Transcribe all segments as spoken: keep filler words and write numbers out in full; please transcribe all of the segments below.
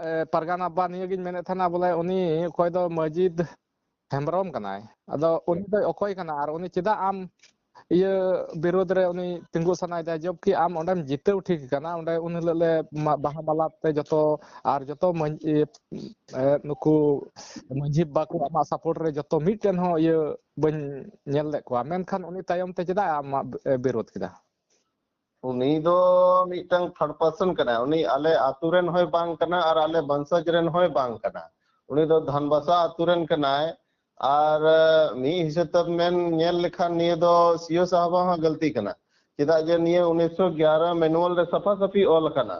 ᱮ, ᱯᱟᱨᱜᱟᱱᱟ ᱵᱟ ᱱᱤᱭᱟᱹ ᱜᱤᱧ ᱢᱮᱱᱮᱫ ᱛᱟᱦᱮᱱᱟ, ᱵᱚᱞᱮ ᱩᱱᱤ ᱚᱠᱚᱭ ᱫᱚ ᱢᱟᱹᱡᱤᱫ ᱦᱮᱢᱵᱨᱚᱢ ᱠᱟᱱᱟᱭ, ᱟᱫᱚ ᱩᱱᱤ ᱫᱚᱭ ᱚᱠᱚᱭ ᱠᱟᱱᱟ ᱟᱨ ᱩᱱᱤ ᱪᱮᱫᱟᱜ ᱟᱢ ᱤᱭᱟᱹ ᱵᱤᱨᱩᱫᱽ ᱨᱮ ᱩᱱᱤ ᱛᱤᱸᱜᱩ ᱥᱟᱱᱟᱭᱮᱫᱟ, ᱡᱚᱵᱠᱤ ᱟᱢ ᱚᱸᱰᱮᱢ ᱡᱤᱛᱟᱹᱣ ᱴᱷᱤᱠ ᱠᱟᱱᱟ, ᱚᱸᱰᱮ ᱩᱱ ᱦᱤᱞᱳᱜ ᱞᱮ ᱢᱟ-, ᱵᱟᱦᱟ ᱢᱟᱞᱟ ᱛᱮ ᱡᱚᱛᱚ ᱟᱨ ᱡᱚᱛᱚ ᱢᱟᱹᱡ-, ᱤᱭᱟᱹ, ᱮ, ᱱᱩᱠᱩ ᱢᱟᱹᱡᱷᱤ ᱵᱟᱵᱟ ᱠᱚ ᱟᱢᱟᱜ ᱥᱟᱯᱳᱨᱴ ᱨᱮ ᱡᱚᱛᱚ ᱢᱤᱫᱴᱮᱱ ᱦᱚᱸ ᱤᱭᱟᱹ ᱵᱟᱹᱧ ᱧᱮᱞ ᱞᱮᱫ ᱠᱚᱣᱟ, ᱢᱮᱱᱠᱷᱟᱱ ᱩᱱᱤ ᱛᱟᱭᱚᱢ ᱛᱮ ᱪᱮᱫᱟᱜ ᱟᱢᱟᱜ ᱵᱤᱨᱳᱫ ᱠᱮᱫᱟ? ᱩᱱᱤ ᱫᱚ ᱢᱤᱫᱴᱟᱝ ᱛᱷᱟᱨᱰ ᱯᱟᱨᱥᱚᱱ ᱠᱟᱱᱟᱭ᱾ ᱩᱱᱤ ᱟᱞᱮ ᱟᱹᱛᱩ ᱨᱮᱱ ᱦᱚᱸᱭ ᱵᱟᱝ ᱠᱟᱱᱟ ᱟᱨ ᱟᱞᱮ ᱵᱚᱝᱥᱚᱡᱽ ᱨᱮᱱ ᱦᱚᱸᱭ ᱵᱟᱝ ᱠᱟᱱᱟ᱾ ᱩᱱᱤ ᱫᱚ ᱫᱷᱟᱱᱵᱟᱥᱟ ᱟᱹᱛᱩ ᱨᱮᱱ ᱠᱟᱱᱟᱭ᱾ ᱟᱨ ᱢᱤᱫ ᱦᱤᱥᱟᱹᱵ ᱛᱮ ᱢᱮᱱ ᱧᱮᱞ ᱞᱮᱠᱷᱟᱱ ᱱᱤᱭᱟᱹ ᱫᱚ ᱥᱤᱭᱳ ᱥᱟᱦᱟᱵᱟᱜ ᱦᱚᱸ ᱜᱟᱹᱞᱛᱤ ᱠᱟᱱᱟ᱾ ᱪᱮᱫᱟᱜ ᱡᱮ ᱱᱤᱭᱟᱹ ᱩᱱᱤᱥᱥᱚ ᱜᱭᱟᱨᱟ ᱢᱮᱱᱩᱣᱟᱞ ᱨᱮ ᱥᱟᱯᱷᱟ ᱥᱟᱯᱷᱤ ᱚᱞ ᱟᱠᱟᱱᱟ᱾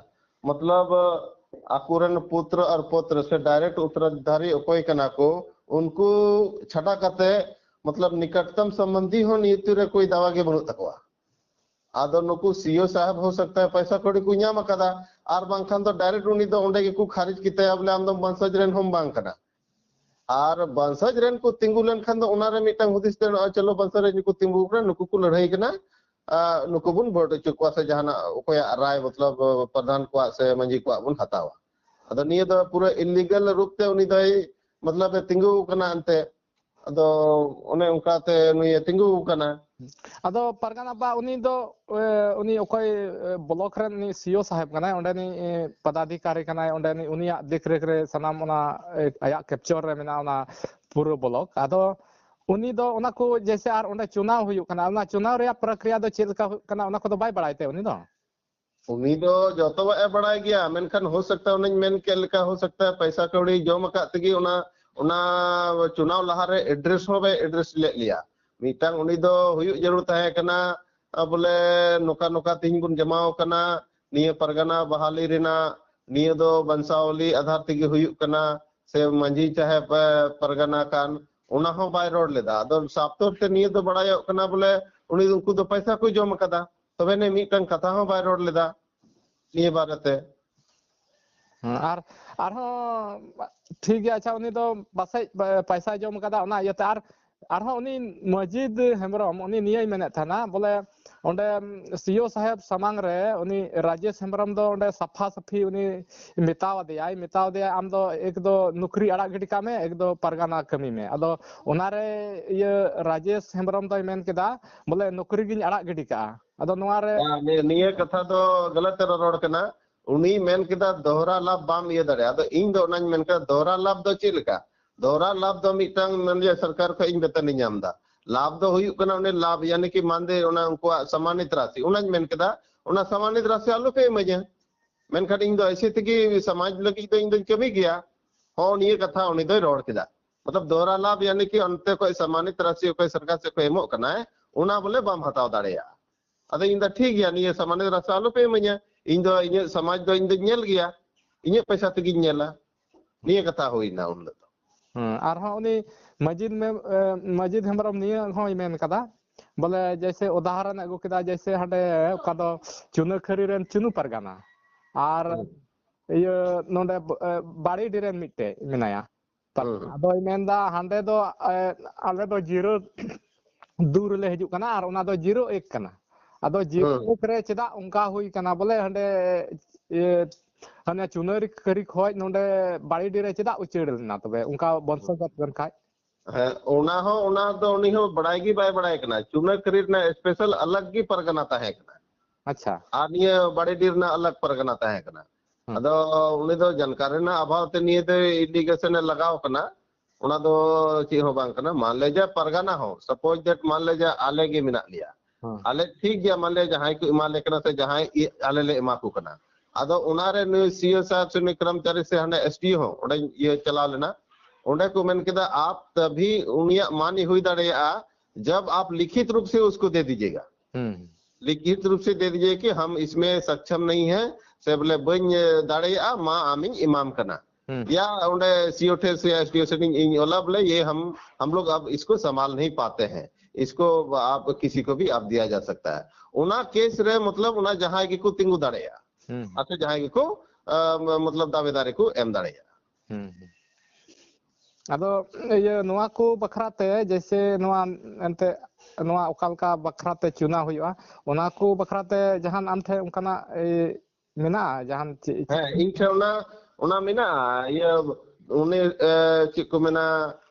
ᱢᱚᱛᱞᱚᱵ ᱟᱠᱚᱨᱮᱱ ᱯᱩᱛᱨᱚ ᱟᱨ ᱯᱚᱛᱨᱚ ᱥᱮ ᱰᱟᱭᱨᱮᱠᱴ ᱩᱛᱛᱚᱨᱟᱫᱷᱤᱠᱟᱨᱤ ᱚᱠᱚᱭ ᱠᱟᱱᱟ ᱠᱚ, ᱩᱱᱠᱩ ᱪᱷᱟᱰᱟ ᱠᱟᱛᱮ ᱢᱚᱛᱞᱚᱵ ᱱᱤᱠᱚᱴᱛᱚᱢ ᱥᱚᱢᱵᱚᱱᱫᱷᱤ ᱦᱚᱸ ᱱᱤᱭᱟᱹ ᱛᱤ ᱨᱮ ᱠᱳᱭ ᱫᱟᱣᱟ ᱜᱮ ᱵᱟᱹᱱᱩᱜ ᱛᱟᱠᱚᱣᱟ᱾ ᱟᱫᱚ ᱱᱩᱠᱩ ᱥᱤᱭᱳ ᱥᱟᱦᱮᱵ ᱦᱳ ᱥᱟᱠᱛᱟ ᱦᱮ ᱯᱚᱭᱥᱟ ᱠᱟᱹᱣᱰᱤ ᱠᱚ ᱧᱟᱢ ᱟᱠᱟᱫᱟ, ᱟᱨ ᱵᱟᱝᱠᱷᱟᱱ ᱫᱚ ᱰᱟᱭᱨᱮᱠᱴ ᱩᱱᱤ ᱫᱚ ᱚᱸᱰᱮ ᱜᱮᱠᱚ ᱠᱷᱟᱨᱤᱡ ᱠᱮᱛᱟᱭᱟ, ᱵᱚᱞᱮ ᱟᱢ ᱫᱚ ᱵᱚᱝᱥᱚᱡᱽ ᱨᱮᱱ ᱦᱚᱸᱢ ᱵᱟᱝ ᱠᱟᱱᱟ᱾ ᱟᱨ ᱵᱚᱝᱥᱚᱡᱽ ᱨᱮᱱ ᱠᱚ ᱛᱤᱸᱜᱩ ᱞᱮᱱᱠᱷᱟᱱ ᱫᱚ ᱚᱱᱟᱨᱮ ᱢᱤᱫᱴᱟᱝ ᱦᱩᱫᱤᱥ ᱛᱮ ᱱᱚᱜᱼᱚᱭ ᱪᱚᱞᱚ ᱵᱚᱝᱥᱚᱡᱽ ᱨᱮᱱ ᱠᱚ ᱛᱤᱸᱜᱩ ᱠᱟᱱᱟ, ᱱᱩᱠᱩ ᱠᱚ ᱞᱟᱹᱲᱦᱟᱹᱭ ᱠᱟᱱᱟ, ᱟᱨ ᱱᱩᱠᱩ ᱵᱚᱱ ᱵᱷᱳᱴ ᱦᱚᱪᱚ ᱠᱚᱣᱟ ᱥᱮ ᱡᱟᱦᱟᱱᱟᱜ ᱚᱠᱚᱭᱟᱜ ᱨᱟᱭ ᱢᱚᱛᱞᱚᱵ ᱯᱨᱚᱫᱷᱟᱱ ᱠᱚᱣᱟᱜ ᱥᱮ ᱢᱟᱹᱡᱷᱤ ᱠᱚᱣᱟᱜ ᱵᱚᱱ ᱦᱟᱛᱟᱣᱟ᱾ ᱟᱫᱚ ᱱᱤᱭᱟᱹ ᱫᱚ ᱯᱩᱨᱟᱹ ᱤᱞᱤᱜᱟᱞ ᱨᱩᱯ ᱛᱮ ᱩᱱᱤ ᱫᱚᱭ ᱢᱚᱛᱞᱚᱵ ᱮ ᱛᱤᱸᱜᱩ ᱠᱟᱱᱟ ᱮᱱᱛᱮ᱾ ᱟᱫᱚ ᱚᱱᱮ ᱚᱱᱠᱟᱛᱮ ᱱᱩᱭ ᱮ ᱛᱤᱸᱜᱩ ᱠᱟᱱᱟ᱾ ᱟᱫᱚ ᱯᱟᱨᱜᱟᱱᱟ ᱵᱟ ᱩᱱᱤ ᱫᱚ ᱮ, ᱩᱱᱤ ᱚᱠᱚᱭ ᱮ, ᱵᱞᱚᱠ ᱨᱮᱱ ᱩᱱᱤ ᱥᱤᱭᱳ ᱥᱟᱦᱮᱵ ᱠᱟᱱᱟᱭ, ᱚᱸᱰᱮᱱᱤᱡ ᱮ, ᱯᱚᱫᱟᱫᱷᱤᱠᱟᱨᱤ ᱠᱟᱱᱟᱭ, ᱚᱸᱰᱮᱱᱤᱡ ᱩᱱᱤᱭᱟᱜ ᱫᱮᱠᱷ ᱨᱮᱠᱷ ᱨᱮ ᱥᱟᱱᱟᱢ ᱚᱱᱟ ᱮ, ᱟᱭᱟᱜ ᱠᱮᱯᱪᱚᱨ ᱨᱮ ᱢᱮᱱᱟᱜᱼᱟ ᱚᱱᱟ ᱯᱩᱨᱟᱹ ᱵᱞᱚᱠ᱾ ᱟᱫᱚ ᱩᱱᱤ ᱫᱚ ᱚᱱᱟ ᱠᱚ ᱡᱮᱭᱥᱮ ᱟᱨ ᱚᱸᱰᱮ ᱪᱩᱱᱟᱣ ᱦᱩᱭᱩᱜ ᱠᱟᱱᱟ, ᱚᱱᱟ ᱪᱩᱱᱟᱣ ᱨᱮᱭᱟᱜ ᱯᱨᱚᱠᱨᱤᱭᱟ ᱫᱚ ᱪᱮᱫ ᱞᱮᱠᱟ ᱦᱩᱭᱩᱜ ᱠᱟᱱᱟ ᱚᱱᱟ ᱠᱚᱫᱚ ᱵᱟᱭ ᱵᱟᱲᱟᱭ ᱛᱮ ᱩᱱᱤ ᱫᱚ? ᱩᱱᱤ ᱫᱚ ᱡᱚᱛᱚᱣᱟᱜ ᱮ ᱵᱟᱲᱟᱭ ᱜᱮᱭᱟ, ᱢᱮᱱᱠᱷᱟᱱ ᱦᱳ ᱥᱟᱠᱛᱟ ᱚᱱᱮᱧ ᱢᱮᱱ ᱠᱮᱫ ᱞᱮᱠᱟ, ᱦᱳ ᱥᱟᱠᱛᱟ ᱯᱚᱭᱥᱟ ᱠᱟᱹᱣᱰᱤ ᱡᱚᱢ ᱟᱠᱟᱫ ᱛᱮᱜᱮ ᱚᱱᱟ ᱚᱱᱟ ᱪᱩᱱᱟᱣ ᱞᱟᱦᱟᱨᱮ ᱮᱰᱨᱮᱥ ᱦᱚᱸ ᱵᱟᱭ ᱮᱰᱨᱮᱥ ᱞᱮᱫ ᱞᱮᱭᱟ᱾ ᱢᱤᱫᱴᱟᱝ ᱩᱱᱤ ᱫᱚ ᱦᱩᱭᱩᱜ ᱡᱟᱹᱨᱩᱲ ᱛᱟᱦᱮᱸ ᱠᱟᱱᱟ, ᱟ, ᱵᱚᱞᱮ ᱱᱚᱝᱠᱟ ᱱᱚᱝᱠᱟ ᱛᱮᱦᱮᱧ ᱵᱚᱱ ᱡᱚᱢᱟᱣ ᱠᱟᱱᱟ, ᱱᱤᱭᱟᱹ ᱯᱟᱨᱜᱟᱱᱟ ᱵᱟᱦᱟᱞᱤ ᱨᱮᱱᱟᱜ, ᱱᱤᱭᱟᱹ ᱫᱚ ᱵᱚᱝᱥᱟᱣᱞᱤ ᱟᱫᱷᱟᱨ ᱛᱮᱜᱮ ᱦᱩᱭᱩᱜ ᱠᱟᱱᱟ, ᱥᱮ ᱢᱟᱹᱡᱷᱤ ᱥᱟᱦᱮᱵ, ᱮ, ᱯᱟᱨᱜᱟᱱᱟ ᱠᱟᱱ, ᱚᱱᱟ ᱦᱚᱸ ᱵᱟᱭ ᱨᱚᱲ ᱞᱮᱫᱟ᱾ ᱟᱫᱚ ᱥᱟᱯᱛᱚᱨ ᱛᱮ ᱱᱤᱭᱟᱹ ᱫᱚ ᱵᱟᱲᱟᱭᱚᱜ ᱠᱟᱱᱟ ᱵᱚᱞᱮ ᱩᱱᱤ, ᱩᱱᱠᱩ ᱫᱚ ᱯᱚᱭᱥᱟ ᱠᱚ ᱡᱚᱢ ᱟᱠᱟᱫᱟ, ᱛᱚᱵᱮ ᱱᱤᱭᱟᱹ ᱢᱤᱫᱴᱟᱝ ᱠᱟᱛᱷᱟ ᱦᱚᱸ ᱵᱟᱭ ᱨᱚᱲ ᱞᱮᱫᱟ ᱱᱤᱭᱟᱹ ᱵᱟᱨᱮᱛᱮ᱾ ᱦᱮᱸ, ᱟᱨ ᱟᱨᱦᱚᱸ ᱴᱷᱤᱠ ᱜᱮᱭᱟ, ᱟᱪᱪᱷᱟ, ᱩᱱᱤ ᱫᱚ ᱯᱟᱥᱮᱡ ᱯᱟᱭᱥᱟᱭ ᱡᱚᱢ ᱠᱟᱫᱟ ᱚᱱᱟ ᱤᱭᱟᱹᱛᱮ᱾ ᱟᱨ ᱟᱨᱦᱚᱸ ᱩᱱᱤ ᱢᱟᱹᱡᱤᱫ ᱦᱮᱢᱵᱨᱚᱢ, ᱩᱱᱤ ᱱᱤᱭᱟᱹᱭ ᱢᱮᱱᱮᱫ ᱛᱟᱦᱮᱱᱟ ᱵᱚᱞᱮ, ᱚᱸᱰᱮ ᱥᱤᱭᱳ ᱥᱟᱦᱮᱵᱽ ᱥᱟᱢᱟᱝ ᱨᱮ ᱩᱱᱤ ᱨᱟᱡᱮᱥ ᱦᱮᱢᱵᱨᱚᱢ ᱫᱚ ᱚᱸᱰᱮ ᱥᱟᱯᱷᱟ ᱥᱟᱹᱯᱷᱤ ᱩᱱᱤ ᱢᱮᱛᱟᱣ ᱟᱫᱮᱭᱟᱭ, ᱢᱮᱛᱟᱣ ᱟᱫᱮᱭᱟᱭ, "ᱟᱢ ᱫᱚ ᱮᱠ ᱫᱚ ᱱᱚᱠᱨᱤ ᱟᱲᱟᱜ ᱜᱤᱰᱤ ᱠᱟᱜ ᱢᱮ, ᱮᱠ ᱫᱚ ᱯᱟᱨᱜᱟᱱᱟ ᱠᱟᱹᱢᱤ ᱢᱮ᱾" ᱟᱫᱚ ᱚᱱᱟᱨᱮ ᱤᱭᱟᱹ ᱨᱟᱡᱮᱥ ᱦᱮᱢᱵᱨᱚᱢ ᱫᱚᱭ ᱢᱮᱱ ᱠᱮᱫᱟ, ᱵᱚᱞᱮ, "ᱱᱚᱠᱨᱤ ᱜᱤᱧ ᱟᱲᱟᱜ ᱜᱤᱰᱤ ᱠᱟᱜᱼᱟ᱾" ᱟᱫᱚ ᱱᱚᱣᱟ ᱨᱮ ᱵᱟᱝ, ᱱᱤᱭᱟᱹ, ᱱᱤᱭᱟᱹ ᱠᱟᱛᱷᱟ ᱫᱚ ᱜᱟᱞᱟᱛ ᱮ ᱨᱚᱲ ᱠᱟᱱᱟ᱾ ᱩᱱᱤ ᱢᱮᱱ ᱠᱮᱫᱟ, "ᱫᱚᱦᱨᱟ ᱞᱟᱵᱷ ᱵᱟᱢ ᱤᱭᱟᱹ ᱫᱟᱲᱮᱭᱟᱜᱼᱟ᱾" ᱟᱫᱚ ᱤᱧ ᱫᱚ ᱚᱱᱟᱧ ᱢᱮᱱ ᱠᱮᱫᱟ, ᱫᱚᱦᱨᱟ ᱞᱟᱵᱷ ᱫᱚ ᱪᱮᱫ ᱞᱮᱠᱟ? ᱫᱚᱦᱨᱟ ᱞᱟᱵᱷ ᱫᱚ ᱢᱤᱫᱴᱟᱝ ᱢᱮᱱ ᱞᱮᱭᱟ ᱥᱚᱨᱠᱟᱨ ᱠᱷᱚᱱ ᱤᱧ ᱵᱮᱛᱚᱱ ᱤᱧ ᱧᱟᱢ ᱮᱫᱟ᱾ ᱞᱟᱵᱷ ᱫᱚ ᱦᱩᱭᱩᱜ ᱠᱟᱱᱟ ᱚᱱᱮ ᱞᱟᱵᱷ, ᱭᱟᱱᱤ ᱠᱤ ᱢᱟᱱᱫᱮ, ᱚᱱᱟ ᱩᱱᱠᱩᱣᱟᱜ ᱥᱟᱢᱟᱱᱤᱛ ᱨᱟᱥᱤ, ᱚᱱᱟᱧ ᱢᱮᱱ ᱠᱮᱫᱟ, ᱚᱱᱟ ᱥᱟᱢᱟᱱᱤᱛ ᱨᱟᱥᱤ ᱟᱞᱚ ᱯᱮ ᱤᱢᱟᱹᱧᱟ᱾ ᱢᱮᱱᱠᱷᱟᱱ ᱤᱧ ᱫᱚ ᱮᱭᱥᱮ ᱛᱮᱜᱮ ᱥᱚᱢᱟᱡᱽ ᱞᱟᱹᱜᱤᱫ ᱫᱚ ᱤᱧ ᱫᱚᱧ ᱠᱟᱹᱢᱤ ᱜᱮᱭᱟ᱾ ᱦᱚᱸ, ᱱᱤᱭᱟᱹ ᱠᱟᱛᱷᱟ ᱩᱱᱤ ᱫᱚᱭ ᱨᱚᱲ ᱠᱮᱫᱟ᱾ ᱢᱚᱛᱞᱚᱵ ᱫᱚᱦᱨᱟ ᱞᱟᱵᱷ, ᱭᱟᱱᱤ ᱠᱤ ᱚᱱᱛᱮ ᱠᱷᱚᱱ ᱥᱟᱢᱟᱱᱤᱛ ᱨᱟᱥᱤ ᱚᱠᱚᱭ ᱥᱚᱨᱠᱟᱨ ᱥᱮᱫ ᱠᱷᱚᱱ ᱮᱢᱚᱜ ᱠᱟᱱᱟᱭ, ᱚᱱᱟ ᱵᱚᱞᱮ ᱵᱟᱢ ᱦᱟᱛᱟᱣ ᱫᱟᱲᱮᱭᱟᱜᱼᱟ᱾ ᱟᱫᱚ ᱤᱧ ᱫᱚ ᱴᱷᱤᱠ ᱜᱮᱭᱟ, ᱱᱤᱭᱟᱹ ᱥᱟᱢᱟᱱᱤᱛ ᱨᱟᱥᱤ ᱟᱞᱚ ᱯᱮ ᱤᱢᱟᱹᱧᱟ, ᱤᱧ ᱫᱚ ᱤᱧᱟᱹᱜ ᱥᱚᱢᱟᱡᱽ ᱫᱚ ᱤᱧ ᱫᱚᱧ ᱧᱮᱞ ᱜᱮᱭᱟ, ᱤᱧᱟᱹᱜ ᱯᱚᱭᱥᱟ ᱛᱮᱜᱤᱧ ᱧᱮᱞᱟ᱾ ᱱᱤᱭᱟᱹ ᱠᱟᱛᱷᱟ ᱦᱩᱭᱱᱟ ᱩᱱ ᱦᱤᱞᱳᱜ ᱫᱚ᱾ ᱦᱮᱸ, ᱟᱨᱦᱚᱸ ᱩᱱᱤ ᱢᱟᱹᱡᱤᱫ ᱢᱮ-, ᱮ, ᱢᱟᱹᱡᱤᱫ ᱦᱮᱢᱵᱨᱚᱢ ᱱᱤᱭᱟᱹ ᱦᱚᱸᱭ ᱢᱮᱱ ᱠᱟᱫᱟ, ᱵᱚᱞᱮ, ᱡᱮᱭᱥᱮ ᱩᱫᱟᱦᱚᱨᱚᱱ ᱮ ᱟᱹᱜᱩ ᱠᱮᱫᱟ, ᱡᱮᱭᱥᱮ ᱦᱟᱸᱰᱮ ᱚᱠᱟ ᱫᱚ ᱪᱩᱱᱟᱹᱠᱷᱟᱹᱨᱤ ᱨᱮᱱ ᱪᱩᱱᱩ ᱯᱟᱨᱜᱟᱱᱟ ᱟᱨ ᱦᱩᱸ᱾ ᱤᱭᱟᱹ ᱱᱚᱰᱮ ᱵ-, ᱮ, ᱵᱟᱲᱤᱰᱤ ᱨᱮᱱ ᱢᱤᱫᱴᱮᱡ ᱢᱮᱱᱟᱭᱟ᱾ ᱛᱟ-, ᱦᱩᱸ᱾ ᱟᱫᱚᱭ ᱢᱮᱱᱫᱟ, ᱦᱟᱸᱰᱮ ᱫᱚ, ᱮ, ᱟᱞᱮ ᱫᱚ ᱡᱤᱨᱳ ᱫᱩ ᱨᱮᱞᱮ ᱦᱤᱡᱩᱜ ᱠᱟᱱᱟ ᱟᱨ ᱚᱱᱟ ᱫᱚ ᱡᱤᱨᱳ ᱮᱠ ᱠᱟᱱᱟ᱾ ᱟᱫᱚ ᱡᱤᱨᱳ ᱦᱩᱸ᱾ ᱮᱠ ᱨᱮ ᱪᱮᱫᱟᱜ ᱚᱱᱠᱟ ᱦᱩᱭ ᱠᱟᱱᱟ? ᱵᱚᱞᱮ, ᱦᱟᱸᱰᱮ, ᱤᱭᱟᱹ, ᱦᱟᱱᱮ ᱪᱩᱱᱟᱹᱨᱤ ᱠᱷᱟᱹᱨᱤ ᱠᱷᱚᱡ ᱱᱚᱰᱮ ᱵᱟᱲᱤᱰᱤ ᱨᱮ ᱪᱮᱫᱟᱜ ᱩᱪᱟᱹᱲ ᱞᱮᱱᱟ ᱛᱚᱵᱮ, ᱚᱱᱠᱟ ᱵᱚᱝᱥᱚᱡᱟᱛ ᱠᱟᱱ ᱠᱷᱟᱡ? ᱦᱮᱸ, ᱚᱱᱟ ᱦᱚᱸ, ᱚᱱᱟ ᱫᱚ ᱩᱱᱤ ᱦᱚᱸ ᱵᱟᱲᱟᱭ ᱜᱮ ᱵᱟᱭ ᱵᱟᱲᱟᱭ ᱠᱟᱱᱟ᱾ ᱪᱩᱱᱟᱹᱠᱷᱟᱹᱨᱤ ᱨᱮᱱᱟᱜ special ᱟᱞᱟᱜᱽ ᱜᱮ ᱯᱟᱨᱜᱟᱱᱟ ᱛᱟᱦᱮᱸ ᱠᱟᱱᱟ᱾ ᱟᱪᱪᱷᱟ᱾ ᱟᱨ ᱱᱤᱭᱟᱹ ᱵᱟᱲᱤᱰᱤ ᱨᱮᱱᱟᱜ ᱟᱞᱟᱜᱽ ᱯᱟᱨᱜᱟᱱᱟ ᱛᱟᱦᱮᱸ ᱠᱟᱱᱟ᱾ ᱦᱩᱸ᱾ ᱟᱫᱚ ᱩᱱᱤ ᱫᱚ ᱡᱟᱱᱠᱟᱨᱤ ᱨᱮᱱᱟᱜ ᱚᱵᱷᱟᱵ ᱛᱮ ᱱᱤᱭᱟᱹ ᱫᱚ allegation ᱮ ᱞᱟᱜᱟᱣ ᱠᱟᱱᱟ, ᱚᱱᱟ ᱫᱚ ᱪᱮᱫ ᱦᱚᱸ ᱵᱟᱝ ᱠᱟᱱᱟ᱾ ᱢᱟᱱ ᱞᱮ ᱡᱟ ᱯᱟᱨᱜᱟᱱᱟ ᱦᱚᱸ, suppose that ᱢᱟᱱ ᱞᱮ ᱡᱟ ᱟᱞᱮ ᱜᱮ ᱢᱮᱱᱟᱜ ᱞᱮᱭᱟ, ᱦᱩᱸ᱾ ᱟᱞᱮ ᱴᱷᱤᱠ ᱜᱮᱭᱟ, ᱢᱟᱱ ᱞᱮ ᱡᱟᱦᱟᱸᱭ ᱠᱚ ᱮᱢᱟ ᱞᱮ ᱠᱟᱱᱟ ᱥᱮ ᱡᱟᱦᱟᱸᱭ ᱤ-, ᱟᱞᱮ ᱞᱮ ᱮᱢᱟ ᱠᱚ ᱠᱟᱱᱟ, ᱟᱫᱚ ᱚᱱᱟ ᱨᱮ ᱱᱩᱭ ᱥᱤᱭᱳ ᱥᱟᱦᱮᱵ ᱥᱮ ᱱᱩᱭ ᱠᱨᱚᱢᱪᱟᱨᱤ ᱥᱮ ᱦᱟᱸᱰᱮ SDO ᱦᱚᱸ ᱚᱸᱰᱮᱧ ᱤᱭᱟᱹ ᱪᱟᱞᱟᱣ ᱞᱮᱱᱟ, ᱚᱸᱰᱮ ᱠᱚ ᱢᱮᱱ ᱠᱮᱫᱟ, "ᱟᱯ ᱛᱟᱵᱷᱤ ᱩᱱᱤᱭᱟᱜ ᱢᱟᱱ ᱦᱩᱭ ᱫᱟᱲᱮᱭᱟᱜᱼᱟ ᱡᱟᱵ ᱟᱯ ᱞᱤᱠᱷᱤᱛ ᱨᱩᱯ ᱥᱮ ᱩᱥᱠᱳ ᱫᱮ ᱫᱤᱡᱤᱭᱮᱜᱟ, ᱦᱩᱸ᱾ ᱞᱤᱠᱷᱤᱛ ᱨᱩᱯ ᱥᱮ ᱫᱮ ᱫᱤᱡᱤᱭᱮ ᱠᱤ ᱦᱟᱢ ᱤᱥᱢᱮ ᱥᱟᱠᱪᱷᱚᱢ ᱱᱟᱦᱤ ᱦᱮ, ᱥᱮ ᱵᱚᱞᱮ ᱵᱟᱹᱧ ᱫᱟᱲᱮᱭᱟᱜᱼᱟ, ᱢᱟ ᱟᱢᱤᱧ ᱮᱢᱟᱢ ᱠᱟᱱᱟ, ᱦᱩᱸ᱾ ᱭᱟ ᱚᱸᱰᱮ CO ᱴᱷᱮᱱ ᱥᱮ SDO ᱥᱮᱫ ᱤᱧ ᱚᱞᱟ ᱵᱚᱞᱮ ᱭᱮ ᱦᱟᱢ ᱦᱟᱢ ᱞᱳᱜ ᱟᱵ ᱤᱥᱠᱳ ᱥᱟᱢᱵᱷᱟᱞ ᱱᱟᱦᱤ ᱯᱟᱛᱮ ᱦᱮ, ᱤᱥᱠᱳ ᱟᱯ ᱠᱤᱥᱤ ᱠᱳ ᱵᱷᱤ ᱟᱯ ᱫᱤᱭᱟ ᱡᱟ ᱥᱟᱠᱛᱟ ᱦᱮ᱾" ᱚᱱᱟ ᱠᱮᱥ ᱨᱮ ᱢᱚᱛᱞᱚᱵ ᱚᱱᱟ ᱡᱟᱦᱟᱸᱭ ᱜᱮᱠᱚ ᱛᱤᱸᱜᱩ ᱫᱟᱲᱮᱭᱟᱜᱼᱟ᱾ ᱦᱩᱸ᱾ ᱟᱨ ᱥᱮ ᱡᱟᱦᱟᱸᱭ ᱜᱮᱠᱚ, ᱟ, ᱢᱚᱛᱞᱚᱵ ᱫᱟᱵᱮᱫᱟᱨᱤ ᱠᱚ ᱮᱢ ᱫᱟᱲᱮᱭᱟᱜᱼᱟ᱾ ᱦᱩᱸ, ᱦᱩᱸ᱾ ᱟᱫᱚ ᱤᱭᱟᱹ ᱱᱚᱣᱟ ᱠᱚ ᱵᱟᱠᱷᱨᱟ ᱛᱮ, ᱡᱮᱭᱥᱮ ᱱᱚᱣᱟ ᱮᱱᱛᱮ ᱱᱚᱣᱟ ᱚᱠᱟ ᱞᱮᱠᱟ ᱵᱟᱠᱷᱨᱟ ᱛᱮ ᱪᱩᱱᱟᱣ ᱦᱩᱭᱩᱜᱼᱟ, ᱚᱱᱟ ᱠᱚ ᱵᱟᱠᱷᱨᱟ ᱛᱮ ᱡᱟᱦᱟᱱ ᱟᱢ ᱴᱷᱮᱱ ᱚᱱᱠᱟᱱᱟᱜ ᱮ, ᱢᱮᱱᱟᱜᱼᱟ ᱡᱟᱦᱟᱱ ᱪᱮᱫ? ᱦᱮᱸ, ᱤᱧ ᱴᱷᱮᱱ ᱚᱱᱟ ᱚᱱᱟ ᱢᱮᱱᱟᱜᱼᱟ᱾ ᱤᱭᱟᱹ ᱩᱱᱤ ᱮ, ᱪᱮᱫ ᱠᱚ ᱢᱮᱱᱟ,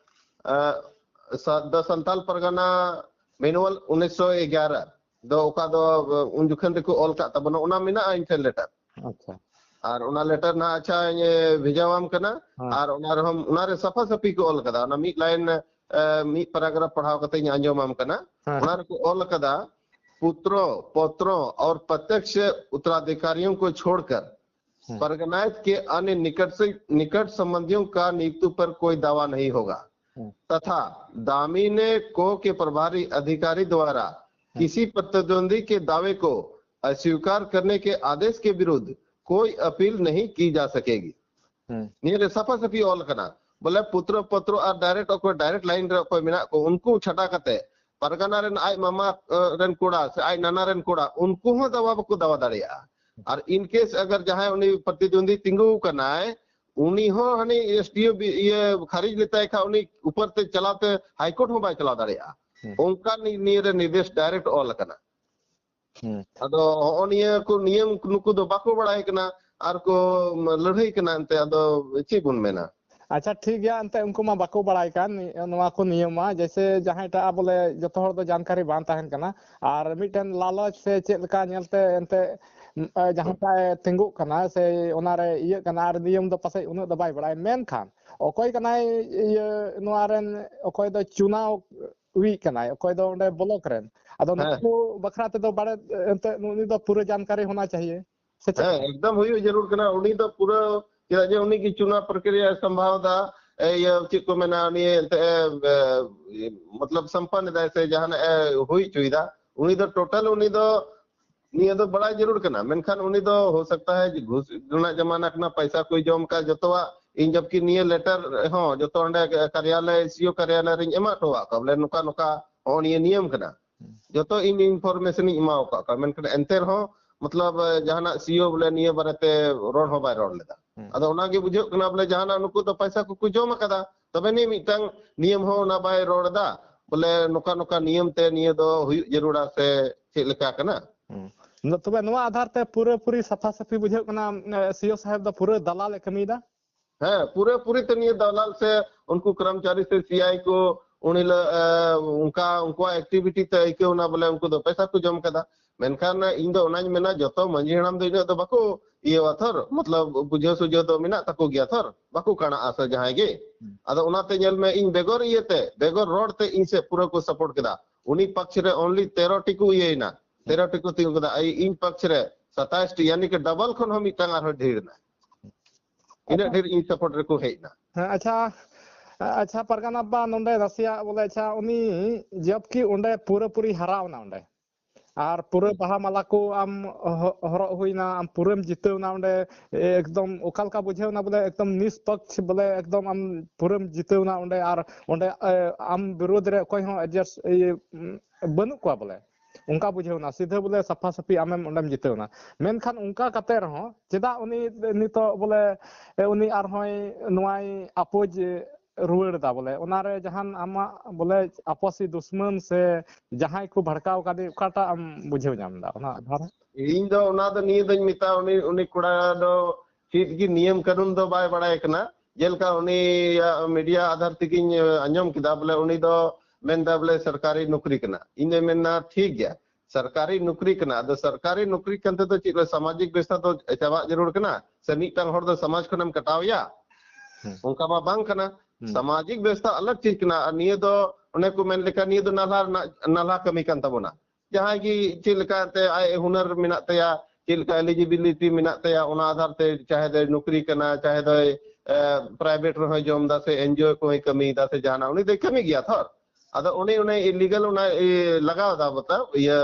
ᱮ, ᱥᱟ- The Santal Pargana Manual ᱩᱱᱤᱥᱥᱚ ᱮᱜᱟᱨᱚ ᱫᱚ ᱚᱠᱟ ᱫᱚ ᱩᱱ ᱡᱚᱠᱷᱚᱱ ᱨᱮᱠᱚ ᱚᱞ ᱠᱟᱜ ᱛᱟᱵᱚᱱᱟ, ᱚᱱᱟ ᱢᱮᱱᱟᱜᱼᱟ ᱤᱧ ᱴᱷᱮᱱ ᱞᱮᱴᱟᱨ᱾ ᱟᱪᱪᱷᱟ᱾ ᱟᱨ ᱚᱱᱟ ᱞᱮᱴᱟᱨ ᱱᱟᱦᱟᱜ ᱟᱪᱪᱷᱟᱧ ᱵᱷᱮᱡᱟᱣᱟᱢ ᱠᱟᱱᱟ᱾ ᱦᱮᱸ᱾ ᱟᱨ ᱚᱱᱟ ᱨᱮᱦᱚᱸ ᱚᱱᱟᱨᱮ ᱥᱟᱯᱷᱟ ᱥᱟᱹᱯᱷᱤ ᱠᱚ ᱚᱞ ᱠᱟᱫᱟ᱾ ᱚᱱᱟ ᱢᱤᱫ ᱞᱟᱭᱤᱱ ᱢᱤᱫ ᱯᱮᱨᱟᱜᱨᱟᱯ ᱯᱟᱲᱦᱟᱣ ᱠᱟᱛᱮᱧ ᱟᱸᱡᱚᱢᱟᱢ ᱠᱟᱱᱟ᱾ ᱦᱮᱸ᱾ ᱚᱱᱟ ᱨᱮᱠᱚ ᱚᱞ ᱠᱟᱫᱟ, पुत्रों, पौत्रों और प्रत्यक्ष उत्तराधिकारियों को छोड़कर हम्म। परगनायत के अन्य निकट से निकट संबंधियों का नियुक्ति पर कोई दावा नहीं होगा हम्म। तथा दामिने को के प्रभारी अधिकारी द्वारा किसी प्रतिद्वंदी के दावे को अस्वीकार करने के आदेश के विरुद्ध कोई अपील नहीं की जा सकेगी। ᱦᱩᱸ᱾ ᱱᱤᱭᱟᱹ ᱨᱮ ᱥᱟᱯᱷᱟ ᱥᱟᱹᱯᱷᱤ ᱚᱞ ᱠᱟᱱᱟ, ᱵᱚᱞᱮ ᱯᱩᱛᱨᱚ ᱯᱚᱛᱨᱚ ᱟᱨ ᱰᱟᱭᱨᱮᱠᱴ ᱚᱠᱚᱭ ᱰᱟᱭᱨᱮᱠᱴ ᱞᱟᱭᱤᱱ ᱨᱮ ᱚᱠᱚᱭ ᱢᱮᱱᱟᱜ ᱠᱚ, ᱩᱱᱠᱩ ᱪᱷᱟᱰᱟ ᱠᱟᱛᱮ ᱯᱟᱨᱜᱟᱱᱟ ᱨᱮᱱ ᱟᱡ ᱢᱟᱢᱟ ᱨᱮᱱ ᱠᱚᱲᱟ ᱥᱮ ᱟᱡ ᱱᱟᱱᱟ ᱨᱮᱱ ᱠᱚᱲᱟ, ᱩᱱᱠᱩ ᱦᱚᱸ ᱫᱟᱣᱟ ᱵᱟᱠᱚ ᱫᱟᱣᱟ ᱫᱟᱲᱮᱭᱟᱜᱼᱟ᱾ ᱟᱨ ᱤᱱ ᱠᱮᱥ ᱟᱜᱟᱨ ᱡᱟᱦᱟᱸᱭ ᱩᱱᱤ ᱯᱨᱚᱛᱤᱫᱣᱚᱱᱫᱤ ᱛᱤᱸᱜᱩ ᱠᱟᱱᱟᱭ, ᱩᱱᱤ ᱦᱚᱸ ᱦᱟᱹᱱᱤ ᱮᱥᱰᱤᱳ ᱤᱭᱟᱹ ᱠᱷᱟᱨᱤᱡ ᱞᱮᱛᱟᱭ ᱠᱷᱟᱱ ᱩᱱᱤ ᱩᱯᱚᱨ ᱛᱮ ᱪᱟᱞᱟᱣ ᱛᱮ ᱦᱟᱭᱠᱳᱨᱴ ᱦᱚᱸ ᱵᱟᱭ ᱪᱟᱞᱟᱣ ᱫᱟᱲᱮᱭᱟᱜᱼᱟ᱾ ᱚᱱᱠᱟ ᱱᱤᱭᱟᱹ ᱨᱮ ᱱᱤᱨᱫᱮᱥ ᱰᱟᱭᱨᱮᱠᱴ ᱚᱞ ᱟᱠᱟᱱᱟ᱾ ᱦᱩᱸ᱾ ᱟᱫᱚ ᱦᱚᱸᱜᱼᱚ ᱱᱤᱭᱟᱹ ᱠᱚ ᱱᱤᱭᱚᱢ ᱱᱩᱠᱩ ᱫᱚ ᱵᱟᱠᱚ ᱵᱟᱲᱟᱭ ᱠᱟᱱᱟ ᱟᱨ ᱠᱚ ᱞᱟᱹᱲᱦᱟᱹᱭ ᱠᱟᱱᱟ, ᱮᱱᱛᱮ ᱟᱫᱚ ᱪᱮᱫ ᱵᱚᱱ ᱢᱮᱱᱟ? ᱟᱪᱪᱷᱟ, ᱴᱷᱤᱠ ᱜᱮᱭᱟ, ᱮᱱᱛᱮ ᱩᱱᱠᱩ ᱢᱟ ᱵᱟᱠᱚ ᱵᱟᱲᱟᱭ ᱠᱟᱱ ᱱᱚᱣᱟ ᱠᱚ ᱱᱤᱭᱚᱢ ᱢᱟ, ᱡᱮᱭᱥᱮ ᱡᱟᱦᱟᱸᱭᱴᱟᱜ ᱵᱚᱞᱮ ᱡᱚᱛᱚ ᱦᱚᱲ ᱫᱚ ᱡᱟᱱᱠᱟᱨᱤ ᱵᱟᱝ ᱛᱟᱦᱮᱱ ᱠᱟᱱᱟ, ᱟᱨ ᱢᱤᱫᱴᱮᱱ ᱞᱟᱞᱚᱪ ᱥᱮ ᱪᱮᱫ ᱞᱮᱠᱟ ᱧᱮᱞᱛᱮ ᱮᱱᱛᱮ ᱡᱟᱦᱟᱸᱴᱟᱜ ᱮ ᱛᱤᱸᱜᱩᱜ ᱠᱟᱱᱟ ᱥᱮ ᱚᱱᱟᱨᱮ ᱤᱭᱟᱹᱜ ᱠᱟᱱᱟ, ᱟᱨ ᱱᱤᱭᱚᱢ ᱫᱚ ᱯᱟᱥᱮᱡ ᱩᱱᱟᱹᱜ ᱫᱚ ᱵᱟᱭ ᱵᱟᱲᱟᱭᱟ, ᱢᱮᱱᱠᱷᱟᱱ ᱚᱠᱚᱭ ᱠᱟᱱᱟᱭ ᱤᱭᱟᱹ ᱱᱚᱣᱟ ᱨᱮᱱ, ᱚᱠᱚᱭ ᱫᱚ ᱪᱩᱱᱟᱣ ᱩᱭᱤᱡ ᱠᱟᱱᱟᱭ, ᱚᱠᱚᱭ ᱫᱚ ᱚᱸᱰᱮ ᱵᱞᱚᱠ ᱨᱮᱱ, ᱟᱫᱚ ᱦᱮᱸ᱾ ᱱᱩᱠᱩ ᱵᱟᱠᱷᱨᱟ ᱛᱮᱫᱚ ᱵᱟᱲᱟᱭ ᱮᱱᱛᱮ ᱩᱱᱤ ᱫᱚ ᱯᱩᱨᱟᱹ ᱡᱟᱱᱠᱟᱨᱤ ᱦᱚᱱᱟ ᱪᱟᱦᱤᱭᱮ᱾ ᱥᱮ ᱪᱮᱫ? ᱦᱮᱸ, ᱮᱠᱫᱚᱢ ᱦᱩᱭᱩᱜ ᱡᱟᱹᱨᱩᱲ ᱠᱟᱱᱟ᱾ ᱩᱱᱤ ᱫᱚ ᱯᱩᱨᱟᱹ, ᱪᱮᱫᱟᱜ ᱡᱮ ᱩᱱᱤ ᱜᱮ ᱪᱩᱱᱟ ᱯᱨᱚᱠᱨᱤᱭᱟ ᱥᱟᱢᱵᱷᱟᱣ ᱫᱟ, ᱮ, ᱤᱭᱟᱹ, ᱪᱮᱫ ᱠᱚ ᱢᱮᱱᱟ, ᱩᱱᱤ ᱮᱱᱛᱮ, ᱮ, ᱮ, ᱢᱚᱛᱞᱚᱵ ᱥᱟᱢᱯᱟᱱ ᱮᱫᱟᱭ ᱥᱮ ᱡᱟᱦᱟᱱᱟᱜ ᱮ ᱦᱩᱭ ᱦᱚᱪᱚᱭᱮᱫᱟ, ᱩᱱᱤ ᱫᱚ ᱴᱳᱴᱟᱞ, ᱩᱱᱤ ᱫᱚ ᱱᱤᱭᱟᱹ ᱫᱚ ᱵᱟᱲᱟᱭ ᱡᱟᱹᱨᱩᱲ ᱠᱟᱱᱟ᱾ ᱢᱮᱱᱠᱷᱟᱱ ᱩᱱᱤ ᱫᱚ ᱦᱳ ᱥᱟᱠᱛᱟ ᱦᱮ ᱜᱷᱩᱥ ᱨᱮᱱᱟᱜ ᱡᱟᱢᱟᱱᱟ ᱠᱟᱱᱟ, ᱯᱟᱭᱥᱟ ᱠᱚᱭ ᱡᱚᱢ ᱠᱟᱜ ᱡᱚᱛᱚᱣᱟᱜ, ᱤᱧ ᱡᱚᱵᱠᱤ ᱱᱤᱭᱟᱹ ᱞᱮᱴᱟᱨ ᱦᱚᱸ ᱡᱚᱛᱚ ᱚᱸᱰᱮ ᱠᱟᱨᱭᱟᱞᱚᱭ, ᱥᱤᱭᱳ ᱠᱟᱨᱭᱟᱞᱚᱭ ᱨᱤᱧ ᱮᱢᱟ ᱦᱚᱴᱚᱣᱟᱜ ᱠᱚᱣᱟ, ᱵᱚᱞᱮ ᱱᱚᱝᱠᱟ ᱱᱚᱝᱠᱟ ᱦᱚᱸᱜᱼᱚ ᱱᱤᱭᱟᱹ ᱱᱤᱭᱚᱢ ᱠᱟᱱᱟ᱾ ᱡᱚᱛᱚ ᱤᱧ ᱤᱱᱯᱷᱚᱨᱢᱮᱥᱚᱱ ᱤᱧ ᱮᱢᱟ ᱟᱠᱟᱫ ᱠᱚᱣᱟ, ᱢᱮᱱᱠᱷᱟᱱ ᱮᱱᱛᱮ ᱨᱮᱦᱚᱸ ᱢᱚᱛᱞᱚᱵ ᱡᱟᱦᱟᱱᱟᱜ ᱥᱤᱭᱳ ᱵᱚᱞᱮ ᱱᱤᱭᱟᱹ ᱵᱟᱨᱮᱛᱮ ᱨᱚᱲ ᱦᱚᱸ ᱵᱟᱭ ᱨᱚᱲ ᱞᱮᱫᱟ᱾ ᱦᱩᱸ᱾ ᱟᱫᱚ ᱚᱱᱟᱜᱮ ᱵᱩᱡᱷᱟᱹᱜ ᱠᱟᱱᱟ ᱵᱚᱞᱮ ᱡᱟᱦᱟᱱᱟᱜ ᱱᱩᱠᱩ ᱫᱚ ᱯᱟᱭᱥᱟ ᱠᱚᱠᱚ ᱡᱚᱢ ᱟᱠᱟᱫᱟ, ᱛᱚᱵᱮ ᱱᱤᱭᱟᱹ ᱢᱤᱫᱴᱟᱝ ᱱᱤᱭᱚᱢ ᱦᱚᱸ ᱚᱱᱟ ᱵᱟᱭ ᱨᱚᱲ ᱮᱫᱟ, ᱵᱚᱞᱮ ᱱᱚᱝᱠᱟ ᱱᱚᱝᱠᱟ ᱱᱤᱭᱚᱢ ᱛᱮ ᱱᱤᱭᱟᱹ ᱫᱚ ᱦᱩᱭᱩᱜ ᱡᱟᱹᱨᱩᱲᱟ ᱥᱮ ᱪᱮᱫ ᱞᱮᱠᱟ ᱠᱟᱱᱟ᱾ ᱦᱩᱸ᱾ ᱛᱚᱵᱮ ᱱᱚᱣᱟ ᱟᱫᱷᱟᱨ ᱛᱮ ᱯᱩᱨᱟᱹ ᱯᱩᱨᱤ ᱥᱟᱯᱷᱟ ᱥᱟᱹᱯᱷᱤ ᱵᱩᱡᱷᱟᱹᱜ ᱠᱟᱱᱟ, ᱥᱤᱭᱳ ᱥᱟᱦᱮᱵ ᱫᱚ ᱯᱩᱨᱟᱹ ᱫᱟᱞᱟᱞ ᱮ ᱠᱟᱹᱢᱤᱭᱮᱫᱟ᱾ ᱦᱮᱸ, ᱯᱩᱨᱟᱹ ᱯᱩᱨᱤ ᱛᱮ ᱱᱤᱭᱟᱹ ᱫᱟᱞᱟᱞ ᱥᱮ ᱩᱱᱠᱩ ᱠᱚᱨᱢᱪᱟᱨᱤ ᱥᱮ ᱥᱤ ᱟᱭ ᱠᱚ ᱩᱱ ᱦᱤᱞᱳᱜ, ᱮ, ᱚᱱᱠᱟ ᱩᱱᱠᱩᱣᱟᱜ activity ᱛᱮ ᱟᱹᱭᱠᱟᱹᱣ ᱮᱱᱟ ᱵᱚᱞᱮ ᱩᱱᱠᱩ ᱫᱚ ᱯᱚᱭᱥᱟ ᱠᱚ ᱡᱚᱢ ᱠᱟᱫᱟ᱾ ᱢᱮᱱᱠᱷᱟᱱ ᱤᱧ ᱫᱚ ᱚᱱᱟᱧ ᱢᱮᱱᱟ, ᱡᱚᱛᱚ ᱢᱟᱹᱡᱷᱤ ᱦᱟᱲᱟᱢ ᱫᱚ ᱤᱱᱟᱹᱜ ᱫᱚ ᱵᱟᱠᱚ ᱤᱭᱟᱹᱣᱟ ᱛᱷᱚᱨ, ᱢᱚᱛᱞᱚᱵ ᱵᱩᱡᱷᱟᱹᱣ ᱥᱩᱡᱷᱟᱹᱣ ᱫᱚ ᱢᱮᱱᱟᱜ ᱛᱟᱠᱚ ᱜᱮᱭᱟ ᱛᱷᱚᱨ, ᱵᱟᱠᱚ ᱠᱟᱬᱟᱜᱼᱟ ᱥᱮ ᱡᱟᱦᱟᱸᱭ ᱜᱮ᱾ ᱟᱫᱚ ᱚᱱᱟᱛᱮ ᱧᱮᱞ ᱢᱮ, ᱤᱧ ᱵᱮᱜᱚᱨ ᱤᱭᱟᱹᱛᱮ, ᱵᱮᱜᱚᱨ ᱨᱚᱲ ᱛᱮ ᱤᱧ ᱥᱮᱫ ᱯᱩᱨᱟᱹ ᱠᱚ support ᱠᱮᱫᱟ᱾ ᱩᱱᱤ ᱯᱟᱠᱷ ᱨᱮ only ᱛᱮᱨᱚ ᱴᱤ ᱠᱚ ᱤᱭᱟᱹᱭᱮᱱᱟ, ᱛᱮᱨᱚ ᱴᱤ ᱠᱚ ᱛᱤᱸᱜᱩ ᱠᱮᱫᱟ᱾ ᱟᱭ, ᱤᱧ ᱯᱟᱠᱷ ᱨᱮ ᱥᱟᱛᱟᱭᱤᱥ ᱴᱤ, ᱭᱟᱱᱤ ᱠᱤ double ᱠᱷᱚᱱ ᱦᱚᱸ ᱢᱤᱫᱴᱟᱝ ᱟᱨᱦᱚᱸ ᱰᱷᱮᱨ ᱮᱱᱟ᱾ ᱤᱱᱟᱹᱜ ᱰᱷᱮᱨ ᱤᱧ support ᱨᱮᱠᱚ ᱦᱮᱡ ᱮᱱᱟ᱾ ᱦᱮᱸ, ᱟᱪᱪᱷᱟ, ᱟᱪᱪᱷᱟ, ᱯᱟᱨᱜᱟᱱᱟ ᱵᱟ, ᱱᱚᱰᱮ ᱱᱟᱥᱮᱭᱟᱜ ᱵᱚᱞᱮ, ᱟᱪᱪᱷᱟ, ᱩᱱᱤ ᱡᱚᱵᱠᱤ ᱚᱸᱰᱮ ᱯᱩᱨᱟᱹ ᱯᱩᱨᱤ ᱦᱟᱨᱟᱣ ᱮᱱᱟ ᱚᱸᱰᱮ, ᱟᱨ ᱯᱩᱨᱟᱹ ᱵᱟᱦᱟ ᱢᱟᱞᱟ ᱠᱚ ᱟᱢ ᱦᱚ-, ᱦᱚᱨᱚᱜ ᱦᱩᱭᱱᱟ, ᱟᱢ ᱯᱩᱨᱟᱹᱢ ᱡᱤᱛᱟᱹᱣ ᱮᱱᱟ ᱚᱸᱰᱮ, ᱮᱠᱫᱚᱢ ᱚᱠᱟ ᱞᱮᱠᱟ ᱵᱩᱡᱷᱟᱹᱣ ᱮᱱᱟ ᱵᱚᱞᱮ, ᱮᱠᱫᱚᱢ ᱱᱤᱥᱯᱚᱠᱷ ᱵᱚᱞᱮ, ᱮᱠᱫᱚᱢ ᱟᱢ ᱯᱩᱨᱟᱹᱢ ᱡᱤᱛᱟᱹᱣ ᱮᱱᱟ ᱚᱸᱰᱮ, ᱟᱨ ᱚᱸᱰᱮ, ᱮ, ᱟᱢ ᱵᱤᱨᱳᱫᱷ ᱨᱮ ᱚᱠᱚᱭ ᱦᱚᱸ adjust, ᱤᱭᱟᱹ, ᱩᱸ, ᱵᱟᱹᱱᱩᱜ ᱠᱚᱣᱟ ᱵᱚᱞᱮ, ᱚᱱᱠᱟ ᱵᱩᱡᱷᱟᱹᱣ ᱮᱱᱟ, ᱥᱤᱫᱷᱟᱹ ᱵᱚᱞᱮ ᱥᱟᱯᱷᱟ ᱥᱟᱹᱯᱷᱤ ᱟᱢᱮᱢ ᱚᱸᱰᱮᱢ ᱡᱤᱛᱟᱹᱣ ᱮᱱᱟ᱾ ᱢᱮᱱᱠᱷᱟᱱ ᱚᱱᱠᱟ ᱠᱟᱛᱮ ᱨᱮᱦᱚᱸ ᱪᱮᱫᱟᱜ ᱩᱱᱤ ᱱᱤᱛᱚᱜ ᱵᱚᱞᱮ, ᱮ, ᱩᱱᱤ ᱟᱨᱦᱚᱸᱭ ᱱᱚᱣᱟᱭ oppose ᱨᱩᱣᱟᱹᱲ ᱮᱫᱟ ᱵᱚᱞᱮ, ᱚᱱᱟᱨᱮ ᱡᱟᱦᱟᱱ ᱟᱢᱟᱜ ᱵᱚᱞᱮ ᱟᱯᱚᱥᱤ ᱫᱩᱥᱢᱟᱱ ᱥᱮ ᱡᱟᱦᱟᱸᱭ ᱠᱚ ᱵᱷᱟᱲᱠᱟᱣ ᱟᱠᱟᱫᱮ, ᱚᱠᱟᱴᱟᱜ ᱮᱢ ᱵᱩᱡᱷᱟᱹᱣ ᱧᱟᱢ ᱮᱫᱟ ᱚᱱᱟ ᱟᱫᱷᱟᱨ? ᱤᱧ ᱫᱚ ᱚᱱᱟ ᱫᱚ ᱱᱤᱭᱟᱹ ᱫᱚᱧ ᱢᱮᱛᱟ, ᱩᱱᱤ, ᱩᱱᱤ ᱠᱚᱲᱟ ᱫᱚ ᱪᱮᱫ ᱜᱮ ᱱᱤᱭᱚᱢ ᱠᱟᱹᱱᱩᱱ ᱫᱚ ᱵᱟᱭ ᱵᱟᱲᱟᱭ ᱠᱟᱱᱟ᱾ ᱡᱮᱞᱮᱠᱟ ᱩᱱᱤᱭᱟᱜ media ᱟᱫᱷᱟᱨ ᱛᱮᱜᱮᱧ, ᱮ, ᱟᱸᱡᱚᱢ ᱠᱮᱫᱟ, ᱵᱚᱞᱮ ᱩᱱᱤ ᱫᱚ ᱢᱮᱱᱫᱟ ᱵᱚᱞᱮ ᱥᱚᱨᱠᱟᱨᱤ ᱱᱚᱠᱨᱤ ᱠᱟᱱᱟ᱾ ᱤᱧ ᱫᱚᱧ ᱢᱮᱱᱟ ᱴᱷᱤᱠ ᱜᱮᱭᱟ, ᱥᱚᱨᱠᱟᱨᱤ ᱱᱚᱠᱨᱤ ᱠᱟᱱᱟ, ᱟᱫᱚ ᱥᱚᱨᱠᱟᱨᱤ ᱱᱚᱠᱨᱤ ᱠᱟᱱ ᱛᱮᱫᱚ ᱪᱮᱫ ᱵᱚᱞᱮ ᱥᱟᱢᱟᱡᱤᱠ ᱵᱮᱵᱚᱥᱛᱷᱟ ᱫᱚ ᱪᱟᱵᱟᱜ ᱡᱟᱹᱨᱩᱲ ᱠᱟᱱᱟ? ᱥᱮ ᱢᱤᱫᱴᱟᱝ ᱦᱚᱲ ᱫᱚ ᱥᱚᱢᱟᱡᱽ ᱠᱷᱚᱱᱮᱢ ᱠᱟᱴᱟᱣ ᱮᱭᱟ? ᱦᱩᱸ᱾ ᱚᱱᱠᱟ ᱢᱟ ᱵᱟᱝ ᱠᱟᱱᱟ᱾ ᱦᱩᱸ᱾ ᱥᱟᱢᱟᱡᱤᱠ ᱵᱮᱵᱚᱥᱛᱷᱟ ᱟᱞᱟᱜᱽ ᱪᱤᱡᱽ ᱠᱟᱱᱟ, ᱟᱨ ᱱᱤᱭᱟᱹ ᱫᱚ ᱚᱱᱮ ᱠᱚ ᱢᱮᱱ ᱞᱮᱠᱟ, ᱱᱤᱭᱟᱹ ᱫᱚ ᱱᱟᱞᱦᱟ ᱨᱮᱱᱟᱜ, ᱱᱟᱞᱦᱟ ᱠᱟᱹᱢᱤ ᱠᱟᱱ ᱛᱟᱵᱚᱱᱟ᱾ ᱡᱟᱦᱟᱸᱭ ᱜᱮ ᱪᱮᱫ ᱞᱮᱠᱟᱛᱮ ᱟᱡ ᱦᱩᱱᱟᱹᱨ ᱢᱮᱱᱟᱜ ᱛᱟᱭᱟ, ᱪᱮᱫ ᱞᱮᱠᱟ eligibility ᱢᱮᱱᱟᱜ ᱛᱟᱭᱟ, ᱚᱱᱟ ᱟᱫᱷᱟᱨ ᱛᱮ ᱪᱟᱦᱮ ᱫᱚᱭ ᱱᱚᱠᱨᱤ ᱠᱟᱱᱟ, ᱪᱟᱦᱮ ᱫᱚᱭ, ᱮ, private ᱨᱮᱦᱚᱸᱭ ᱡᱚᱢ ᱫᱟ ᱥᱮ NGO ᱠᱚᱦᱚᱸᱭ ᱠᱟᱹᱢᱤᱭᱮᱫᱟ ᱥᱮ ᱡᱟᱦᱟᱱᱟᱜ, ᱩᱱᱤ ᱫᱚᱭ ᱠᱟᱹᱢᱤ ᱜᱮᱭᱟ ᱛᱷᱚᱨ᱾ ᱟᱫᱚ ᱩᱱᱤ ᱚᱱᱮ illegal ᱚᱱᱟ, ᱤ, ᱞᱟᱜᱟᱣ ᱮᱫᱟ ᱢᱚᱛᱞᱚᱵ, ᱤᱭᱟᱹ,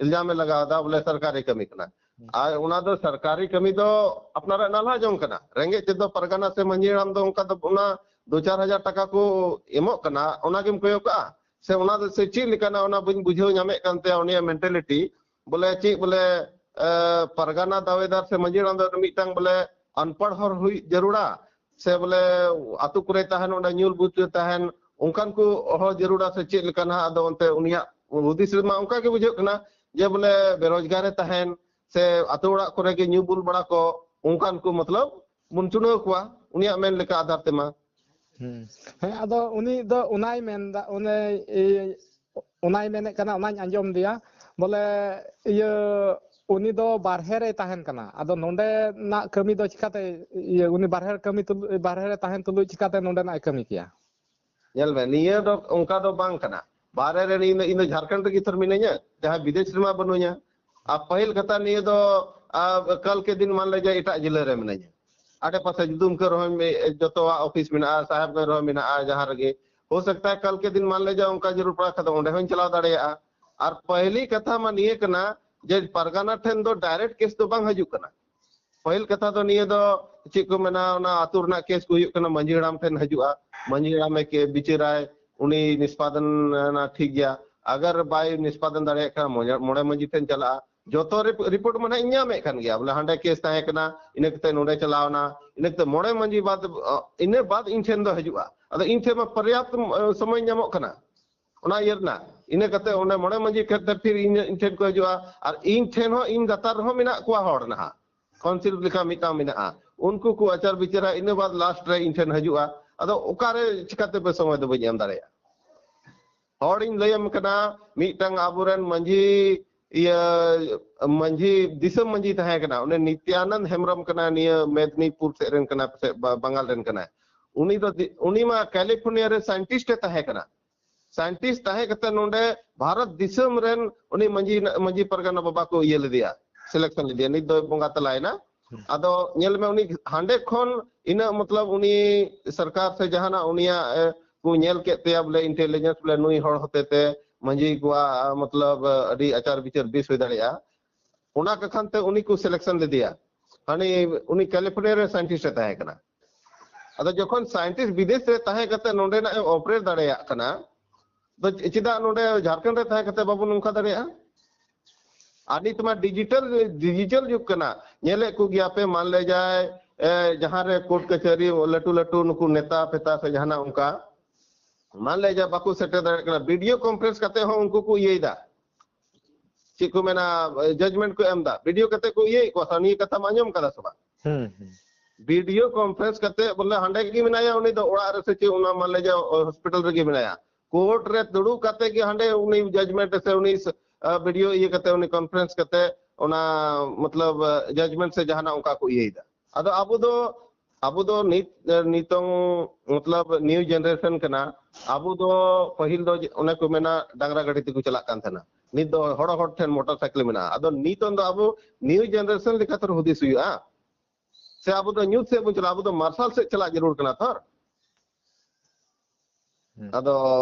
ᱤᱞᱡᱟᱢ ᱮ ᱞᱟᱜᱟᱣ ᱮᱫᱟ ᱵᱚᱞᱮ ᱥᱚᱨᱠᱟᱨᱤ ᱠᱟᱹᱢᱤ ᱠᱟᱱᱟ᱾ ᱦᱩᱸ᱾ ᱟᱨ ᱚᱱᱟ ᱫᱚ ᱥᱚᱨᱠᱟᱨᱤ ᱠᱟᱹᱢᱤ ᱫᱚ ᱟᱯᱱᱟᱨᱟᱜ ᱱᱟᱞᱦᱟ ᱡᱚᱝ ᱠᱟᱱᱟ᱾ ᱨᱮᱸᱜᱮᱡ ᱛᱮᱫᱚ ᱯᱟᱨᱜᱟᱱᱟ ᱥᱮ ᱢᱟᱹᱡᱷᱤ ᱦᱟᱲᱟᱢ ᱫᱚ ᱚᱱᱠᱟ ᱫᱚ ᱚᱱᱟ ᱫᱩ ᱪᱟᱨ ᱦᱟᱡᱟᱨ ᱴᱟᱠᱟ ᱠᱚ ᱮᱢᱚᱜ ᱠᱟᱱᱟ, ᱚᱱᱟ ᱜᱮᱢ ᱠᱚᱭᱚᱜ ᱠᱟᱜᱼᱟ? ᱥᱮ ᱚᱱᱟ ᱫᱚ ᱥᱮ ᱪᱮᱫ ᱞᱮᱠᱟᱱᱟ, ᱚᱱᱟ ᱵᱟᱹᱧ ᱵᱩᱡᱷᱟᱹᱣ ᱧᱟᱢᱮᱫ ᱠᱟᱱ ᱛᱟᱭᱟ ᱩᱱᱤᱭᱟᱜ mentality᱾ ᱵᱚᱞᱮ ᱪᱮᱫ ᱵᱚᱞᱮ, ᱮ, ᱯᱟᱨᱜᱟᱱᱟ ᱫᱟᱣᱮᱫᱟᱨ ᱥᱮ ᱢᱟᱹᱡᱷᱤ ᱦᱟᱲᱟᱢ ᱫᱚ ᱢᱤᱫᱴᱟᱝ ᱵᱚᱞᱮ ᱟᱱᱯᱟᱲ ᱦᱚᱲ ᱦᱩᱭ ᱡᱟᱹᱨᱩᱲᱟ, ᱥᱮ ᱵᱚᱞᱮ ᱟᱛᱳ ᱠᱚᱨᱮ ᱛᱟᱦᱮᱱ, ᱚᱸᱰᱮ ᱧᱩᱞ ᱵᱩᱴ ᱨᱮ ᱛᱟᱦᱮᱱ, ᱚᱱᱠᱟᱱ ᱠᱚ ᱦᱚᱲ ᱡᱟᱹᱨᱩᱲᱟ ᱥᱮ ᱪᱮᱫ ᱞᱮᱠᱟ ᱱᱟᱦᱟᱜ? ᱟᱫᱚ ᱚᱱᱛᱮ ᱩᱱᱤᱭᱟᱜ ᱦᱩᱫᱤᱥ ᱨᱮᱢᱟ ᱚᱱᱠᱟ ᱜᱮ ᱵᱩᱡᱷᱟᱹᱜ ᱠᱟᱱᱟ ᱡᱮ ᱵᱚᱞᱮ ᱵᱮᱨᱳᱡᱽᱜᱟᱨ ᱮ ᱛᱟᱦᱮᱱ, ᱥᱮ ᱟᱛᱳ ᱚᱲᱟᱜ ᱠᱚᱨᱮ ᱜᱮ ᱧᱩ ᱵᱩᱞ ᱵᱟᱲᱟ ᱠᱚ, ᱚᱱᱠᱟᱱ ᱠᱚ ᱢᱚᱛᱞᱚᱵ ᱵᱚᱱ ᱪᱩᱱᱟᱹᱣ ᱠᱚᱣᱟ ᱩᱱᱤᱭᱟᱜ ᱢᱮᱱ ᱞᱮᱠᱟ ᱟᱫᱷᱟᱨ ᱛᱮᱢᱟ᱾ ᱦᱩᱸ᱾ ᱦᱮᱸ, ᱟᱫᱚ ᱩᱱᱤ ᱫᱚ ᱚᱱᱟᱭ ᱢᱮᱱᱫᱟ, ᱚᱱᱮ ᱤᱭᱟᱹ, ᱚᱱᱟᱭ ᱢᱮᱱᱮᱫ ᱠᱟᱱᱟ, ᱚᱱᱟᱧ ᱟᱸᱡᱚᱢ ᱫᱮᱭᱟ ᱵᱚᱞᱮ, ᱤᱭᱟᱹ, ᱩᱱᱤ ᱫᱚ ᱵᱟᱨᱦᱮ ᱨᱮᱭ ᱛᱟᱦᱮᱱ ᱠᱟᱱᱟ᱾ ᱟᱫᱚ ᱱᱚᱰᱮᱱᱟᱜ ᱠᱟᱹᱢᱤ ᱫᱚ ᱪᱤᱠᱟᱛᱮ, ᱤᱭᱟᱹ, ᱩᱱᱤ ᱵᱟᱨᱦᱮ ᱠᱟᱹᱢᱤ ᱛᱩᱞᱩᱡ, ᱵᱟᱨᱦᱮ ᱨᱮ ᱛᱟᱦᱮᱱ ᱛᱩᱞᱩᱡ ᱪᱤᱠᱟᱛᱮ ᱱᱚᱰᱮᱱᱟᱜ ᱮ ᱠᱟᱹᱢᱤ ᱠᱮᱭᱟ? ᱧᱮᱞ ᱢᱮ, ᱱᱤᱭᱟᱹ ᱫᱚ ᱚᱱᱠᱟ ᱫᱚ ᱵᱟᱝ ᱠᱟᱱᱟ᱾ ᱵᱟᱦᱨᱮ ᱨᱮ ᱤᱧ ᱫᱚ, ᱤᱧ ᱫᱚ ᱡᱷᱟᱲᱠᱷᱚᱸᱰ ᱨᱮᱜᱮ ᱛᱚ ᱢᱤᱱᱟᱹᱧᱟ, ᱡᱟᱦᱟᱸ ᱵᱤᱫᱮᱥ ᱨᱮᱢᱟ ᱵᱟᱹᱱᱩᱧᱟ᱾ ᱟᱨ ᱯᱟᱹᱦᱤᱞ ᱠᱟᱛᱷᱟ, ᱱᱤᱭᱟᱹ ᱫᱚ ᱟᱨ ᱠᱟᱞ ᱠᱮ ᱫᱤᱱ ᱢᱟᱱ ᱞᱮ ᱡᱟ ᱮᱴᱟᱜ ᱡᱤᱞᱟᱹ ᱨᱮ ᱢᱤᱱᱟᱹᱧᱟ, ᱟᱰᱮ ᱯᱟᱥᱮ ᱫᱩᱢᱠᱟᱹ ᱨᱮᱦᱚᱸ ᱢᱮ-, ᱡᱚᱛᱚᱣᱟᱜ ᱚᱯᱷᱤᱥ ᱢᱮᱱᱟᱜᱼᱟ, ᱥᱟᱦᱮᱵᱽᱜᱚᱸᱡᱽ ᱨᱮᱦᱚᱸ ᱢᱮᱱᱟᱜᱼᱟ, ᱡᱟᱦᱟᱸ ᱨᱮᱜᱮ᱾ ᱦᱳ ᱥᱟᱠᱛᱟ ᱦᱟᱭ ᱠᱟᱞ ᱠᱮ ᱫᱤᱱ ᱢᱟᱱ ᱞᱮ ᱡᱟ ᱚᱱᱠᱟ ᱡᱟᱹᱨᱩᱲ ᱯᱟᱲᱟ ᱠᱷᱟᱱ ᱫᱚ ᱚᱸᱰᱮ ᱦᱚᱸᱧ ᱪᱟᱞᱟᱣ ᱫᱟᱲᱮᱭᱟᱜᱼᱟ᱾ ᱟᱨ ᱯᱟᱹᱦᱤᱞᱤ ᱠᱟᱛᱷᱟ ᱢᱟ ᱱᱤᱭᱟᱹ ᱠᱟᱱᱟ ᱡᱮ ᱯᱟᱨᱜᱟᱱᱟ ᱴᱷᱮᱱ ᱫᱚ ᱰᱟᱭᱨᱮᱠᱴ ᱠᱮᱥ ᱫᱚ ᱵᱟᱝ ᱦᱤᱡᱩᱜ ᱠᱟᱱᱟ᱾ ᱯᱟᱹᱦᱤᱞ ᱠᱟᱛᱷᱟ ᱫᱚ ᱱᱤᱭᱟᱹ ᱫᱚ ᱪᱮᱫ ᱠᱚ ᱢᱮᱱᱟ, ᱚᱱᱟ ᱟᱹᱛᱩ ᱨᱮᱱᱟᱜ ᱠᱮᱥ ᱠᱚ ᱦᱩᱭᱩᱜ ᱠᱟᱱᱟ, ᱢᱟᱹᱡᱷᱤ ᱦᱟᱲᱟᱢ ᱴᱷᱮᱱ ᱦᱤᱡᱩᱜᱼᱟ, ᱢᱟᱹᱡᱷᱤ ᱦᱟᱲᱟᱢᱮ ᱠᱮ-, ᱵᱤᱪᱟᱹᱨᱟᱭ, ᱩᱱᱤ ᱱᱤᱥᱯᱟᱫᱚᱱ ᱮᱱᱟ, ᱴᱷᱤᱠ ᱜᱮᱭᱟ᱾ ᱟᱜᱟᱨ ᱵᱟᱭ ᱱᱤᱥᱯᱟᱫᱚᱱ ᱫᱟᱲᱮᱭᱟᱜ ᱠᱷᱟᱱ ᱢᱚᱬᱮ, ᱢᱚᱬᱮ ᱢᱟᱹᱡᱷᱤ ᱴᱷᱮᱱ ᱪᱟᱞᱟᱜᱼᱟ, ᱡᱚᱛᱚ ᱨᱤᱯ-, ᱨᱤᱯᱳᱨᱴ ᱢᱟ ᱱᱟᱦᱟᱜ ᱤᱧ ᱧᱟᱢᱮᱫ ᱠᱟᱱ ᱜᱮᱭᱟ, ᱵᱚᱞᱮ ᱦᱟᱸᱰᱮ ᱠᱮᱥ ᱛᱟᱦᱮᱸ ᱠᱟᱱᱟ, ᱤᱱᱟᱹ ᱠᱟᱛᱮ ᱱᱚᱰᱮ ᱪᱟᱞᱟᱣ ᱮᱱᱟ, ᱤᱱᱟᱹ ᱠᱟᱛᱮ ᱢᱚᱬᱮ ᱢᱟᱹᱡᱷᱤ ᱵᱟᱫ, ᱤᱱᱟᱹ ᱵᱟᱫ ᱤᱧ ᱴᱷᱮᱱ ᱫᱚ ᱦᱤᱡᱩᱜᱼᱟ᱾ ᱟᱫᱚ ᱤᱧ ᱴᱷᱮᱱ ᱢᱟ ᱯᱚᱨᱭᱟᱯᱛ ᱥᱚᱢᱚᱭ ᱧᱟᱢᱚᱜ ᱠᱟᱱᱟ᱾ ᱚᱱᱟ ᱤᱭᱟᱹ ᱨᱮᱱᱟᱜ, ᱤᱱᱟᱹ ᱠᱟᱛᱮ ᱚᱸᱰᱮ ᱢᱚᱬᱮ ᱢᱟᱹᱡᱷᱤ ᱠᱷᱮᱛ ᱛᱮ ᱯᱷᱤᱨ ᱤᱧ, ᱤᱧ ᱴᱷᱮᱱ ᱠᱚ ᱦᱤᱡᱩᱜᱼᱟ᱾ ᱟᱨ ᱤᱧ ᱴᱷᱮᱱ ᱦᱚᱸ, ᱤᱧ ᱞᱟᱛᱟᱨ ᱨᱮᱦᱚᱸ ᱢᱮᱱᱟᱜ ᱠᱚᱣᱟ ᱦᱚᱲ ᱱᱟᱦᱟᱜ, ᱠᱟᱣᱩᱱᱥᱤᱞ ᱞᱮᱠᱟ ᱢᱤᱫᱴᱟᱝ ᱢᱮᱱᱟᱜᱼᱟ, ᱩᱱᱠᱩ ᱠᱚ ᱟᱪᱟᱨ ᱵᱤᱪᱟᱹᱨᱟ᱾ ᱤᱱᱟᱹ ᱵᱟᱫ ᱞᱟᱥᱴ ᱨᱮ ᱤᱧ ᱴᱷᱮᱱ ᱦᱤᱡᱩᱜᱼᱟ᱾ ᱟᱫᱚ ᱚᱠᱟᱨᱮ ᱪᱤᱠᱟᱛᱮ ᱯᱮ ᱥᱚᱢᱚᱭ ᱫᱚ ᱵᱟᱹᱧ ᱮᱢ ᱫᱟᱲᱮᱭᱟᱜᱼᱟ? ᱦᱚᱲᱤᱧ ᱞᱟᱹᱭᱟᱢ ᱠᱟᱱᱟ, ᱢᱤᱫᱴᱟᱝ ᱟᱵᱚᱨᱮᱱ ᱢᱟᱹᱡᱷᱤ, ᱤᱭᱟᱹ, ᱢᱟᱹᱡᱷᱤ, ᱫᱤᱥᱚᱢ ᱢᱟᱹᱡᱷᱤ ᱛᱟᱦᱮᱸ ᱠᱟᱱᱟ, ᱩᱱᱤ ᱱᱤᱛᱭᱟᱱᱚᱱᱫ ᱦᱮᱢᱵᱨᱚᱢ ᱠᱟᱱᱟ, ᱱᱤᱭᱟᱹ ᱢᱮᱫᱽᱱᱤᱯᱩᱨ ᱥᱮᱫ ᱨᱮᱱ ᱠᱟᱱᱟ, ᱯᱟᱥᱮᱡ ᱵᱟ-, ᱵᱟᱝᱜᱟᱞ ᱨᱮᱱ ᱠᱟᱱᱟᱭ᱾ ᱩᱱᱤ ᱫᱚ ᱫᱤ-, ᱩᱱᱤ ᱢᱟ ᱠᱟᱞᱤᱯᱷᱳᱨᱱᱤᱭᱟ ᱨᱮ ᱥᱟᱭᱮᱱᱴᱤᱥᱴ ᱮ ᱛᱟᱦᱮᱸ ᱠᱟᱱᱟ᱾ ᱥᱟᱭᱮᱱᱴᱤᱥᱴ ᱛᱟᱦᱮᱸ ᱠᱟᱛᱮ ᱱᱚᱰᱮ ᱵᱷᱟᱨᱚᱛ ᱫᱤᱥᱚᱢ ᱨᱮᱱ ᱩᱱᱤ ᱢᱟᱹᱡᱷᱤ, ᱢᱟᱹᱡᱷᱤ ᱯᱟᱨᱜᱟᱱᱟ ᱵᱟᱵᱟ ᱠᱚ ᱤᱭᱟᱹ ᱞᱮᱫᱮᱭᱟ, ᱥᱤᱞᱮᱠᱥᱚᱱ ᱞᱮᱫᱮᱭᱟ᱾ ᱱᱤᱛ ᱫᱚ ᱵᱚᱸᱜᱟ ᱛᱟᱞᱟᱭᱮᱱᱟ᱾ ᱟᱫᱚ ᱧᱮᱞ ᱢᱮ, ᱩᱱᱤ ᱦᱟᱸᱰᱮ ᱠᱷᱚᱱ ᱤᱱᱟᱹᱜ, ᱢᱚᱛᱞᱚᱵ, ᱩᱱᱤ ᱥᱚᱨᱠᱟᱨ ᱥᱮ ᱡᱟᱦᱟᱱᱟᱜ ᱩᱱᱤᱭᱟᱜ, ᱮ, ᱠᱚ ᱧᱮᱞ ᱠᱮᱫ ᱛᱟᱭᱟ, ᱵᱚᱞᱮ, ᱤᱱᱴᱮᱞᱤᱡᱮᱱᱥ, ᱵᱚᱞᱮ, ᱱᱩᱭ ᱦᱚᱲ ᱦᱚᱛᱮ ᱛᱮ ᱢᱟᱹᱡᱷᱤ ᱠᱚᱣᱟᱜ, ᱢᱚᱛᱞᱚᱵ, ᱟᱹᱰᱤ ᱟᱪᱟᱨ ᱵᱤᱪᱟᱹᱨ ᱵᱮᱥ ᱦᱩᱭ ᱫᱟᱲᱮᱭᱟᱜᱼᱟ᱾ ᱚᱱᱟ ᱠᱟᱠᱷᱟᱱ ᱛᱮ ᱩᱱᱤ ᱠᱚ ᱥᱤᱞᱮᱠᱥᱚᱱ ᱞᱮᱫᱮᱭᱟ᱾ ᱦᱟᱱᱤ, ᱩᱱᱤ ᱠᱟᱞᱤᱯᱷᱳᱨᱱᱤᱭᱟ ᱨᱮ ᱥᱟᱭᱮᱱᱴᱤᱥᱴ ᱮ ᱛᱟᱦᱮᱸ ᱠᱟᱱᱟ᱾ ᱟᱫᱚ ᱡᱚᱠᱷᱚᱱ ᱥᱟᱭᱮᱱᱴᱤᱥᱴ ᱵᱤᱫᱮᱥ ᱨᱮ ᱛᱟᱦᱮᱸ ᱠᱟᱛᱮ ᱱᱚᱰᱮᱱᱟᱜ ᱮ ᱚᱯᱟᱨᱮᱴ ᱫᱟᱲᱮᱭᱟᱜ ᱠᱟᱱᱟ, ᱫᱚ ᱪᱮᱫᱟᱜ ᱱᱚᱰᱮ ᱡᱷᱟᱲᱠᱷᱚᱸᱰ ᱨᱮ ᱛᱟᱦᱮᱸ ᱠᱟᱛᱮ ᱵᱟᱵᱚᱱ ᱱᱚᱝᱠᱟ ᱫᱟᱲᱮᱭᱟᱜᱼᱟ? ᱟᱨ ᱱᱤᱛ ᱢᱟ ᱰᱤᱡᱤᱴᱟᱞ, ᱰᱤᱡᱤᱴᱟᱞ ᱡᱩᱜᱽ ᱠᱟᱱᱟ᱾ ᱧᱮᱞᱮᱫ ᱠᱚ ᱜᱮᱭᱟ ᱯᱮ, ᱢᱟᱱ ᱞᱮ ᱡᱟᱭ, ᱮ, ᱡᱟᱦᱟᱸ ᱨᱮ ᱠᱳᱨᱴ ᱠᱟᱪᱷᱟᱹᱨᱤ ᱞᱟᱹᱴᱩ ᱞᱟᱹᱴᱩ ᱱᱩᱠᱩ ᱱᱮᱛᱟ ᱯᱷᱮᱛᱟ ᱥᱮ ᱡᱟᱦᱟᱱᱟᱜ ᱚᱱᱠᱟ, ᱢᱟᱱ ᱞᱮ ᱡᱟ ᱵᱟᱠᱚ ᱥᱮᱴᱮᱨ ᱫᱟᱲᱮᱭᱟᱜ ᱠᱟᱱᱟ, ᱵᱷᱤᱰᱤᱭᱳ ᱠᱚᱱᱯᱷᱟᱨᱮᱱᱥ ᱠᱟᱛᱮ ᱦᱚᱸ ᱩᱱᱠᱩ ᱠᱚ ᱤᱭᱟᱹᱭᱮᱫᱟ, ᱪᱮᱫ ᱠᱚ ᱢᱮᱱᱟ, ᱡᱟᱡᱽᱢᱮᱱᱴ ᱠᱚ ᱮᱢ ᱮᱫᱟ, ᱵᱷᱤᱰᱤᱭᱳ ᱠᱟᱛᱮ ᱠᱚ ᱤᱭᱟᱹᱭᱮᱫ ᱠᱚᱣᱟ᱾ ᱱᱤᱭᱟᱹ ᱠᱟᱛᱷᱟᱢ ᱟᱸᱡᱚᱢ ᱠᱟᱫᱟ ᱥᱮ ᱵᱟᱝ? ᱦᱩᱸ ᱦᱩᱸ ᱵᱷᱤᱰᱤᱭᱳ ᱠᱚᱱᱯᱷᱟᱨᱮᱱᱥ ᱠᱟᱛᱮ ᱵᱚᱞᱮ ᱦᱟᱸᱰᱮ ᱜᱮ ᱢᱮᱱᱟᱭᱟ ᱩᱱᱤ ᱫᱚ, ᱚᱲᱟᱜ ᱨᱮ ᱥᱮ ᱪᱮᱫ, ᱚᱱᱟ ᱢᱟᱱ ᱞᱮ ᱡᱟ ᱦᱚᱥᱯᱤᱴᱟᱞ ᱨᱮᱜᱮ ᱢᱮᱱᱟᱭᱟ, ᱠᱳᱨᱴ ᱨᱮ ᱫᱩᱲᱩᱵ ᱠᱟᱛᱮ ᱜᱮ ᱦᱟᱸᱰᱮ ᱩᱱᱤ ᱡᱟᱡᱽᱢᱮᱱᱴ ᱥᱮ ᱩᱱᱤ ᱵᱷᱤᱰᱤᱭᱳ ᱤᱭᱟᱹ ᱠᱟᱛᱮ, ᱩᱱᱤ ᱠᱚᱱᱯᱷᱟᱨᱮᱱᱥ ᱠᱟᱛᱮ ᱚᱱᱟ, ᱢᱚᱛᱞᱚᱵ, ᱡᱟᱡᱽᱢᱮᱱᱴ ᱥᱮ ᱡᱟᱦᱟᱱᱟᱜ ᱚᱱᱠᱟ ᱠᱚ ᱤᱭᱟᱹᱭᱮᱫᱟ᱾ ᱟᱫᱚ ᱟᱵᱚ ᱫᱚ, ᱟᱵᱚ ᱫᱚ ᱱᱤᱛ, ᱱᱤᱛᱚᱝ, ᱢᱚᱛᱞᱚᱵ, ᱱᱤᱭᱩ ᱡᱮᱱᱟᱨᱮᱥᱚᱱ ᱠᱟᱱᱟ᱾ ᱟᱵᱚ ᱫᱚ ᱯᱟᱹᱦᱤᱞ ᱫᱚ ᱚᱱᱮ ᱠᱚ ᱢᱮᱱᱟ ᱰᱟᱝᱨᱟ ᱜᱟᱹᱰᱤ ᱛᱮᱠᱚ ᱪᱟᱞᱟᱜ ᱠᱟᱱ ᱛᱟᱦᱮᱱᱟ, ᱱᱤᱛ ᱫᱚ ᱦᱚᱲ ᱦᱚᱲ ᱴᱷᱮᱱ ᱢᱚᱴᱚᱨ ᱥᱟᱭᱠᱮᱞ ᱢᱮᱱᱟᱜᱼᱟ᱾ ᱟᱫᱚ ᱱᱤᱛᱚᱝ ᱫᱚ ᱟᱵᱚ ᱱᱤᱭᱩ ᱡᱮᱱᱟᱨᱮᱥᱚᱱ ᱞᱮᱠᱟᱛᱮ ᱦᱩᱫᱤᱥ ᱦᱩᱭᱩᱜᱼᱟ, ᱥᱮ ᱟᱵᱚ ᱫᱚ ᱧᱩᱛ ᱥᱮᱫ ᱵᱚᱱ ᱪᱟᱞᱟᱜᱼᱟ? ᱟᱵᱚ ᱫᱚ ᱢᱟᱨᱥᱟᱞ ᱥᱮᱫ ᱪᱟᱞᱟᱜ ᱡᱟᱹᱨᱩᱲ ᱠᱟᱱᱟ ᱛᱷᱚᱨ᱾ ᱦᱩᱸ᱾ ᱟᱫᱚ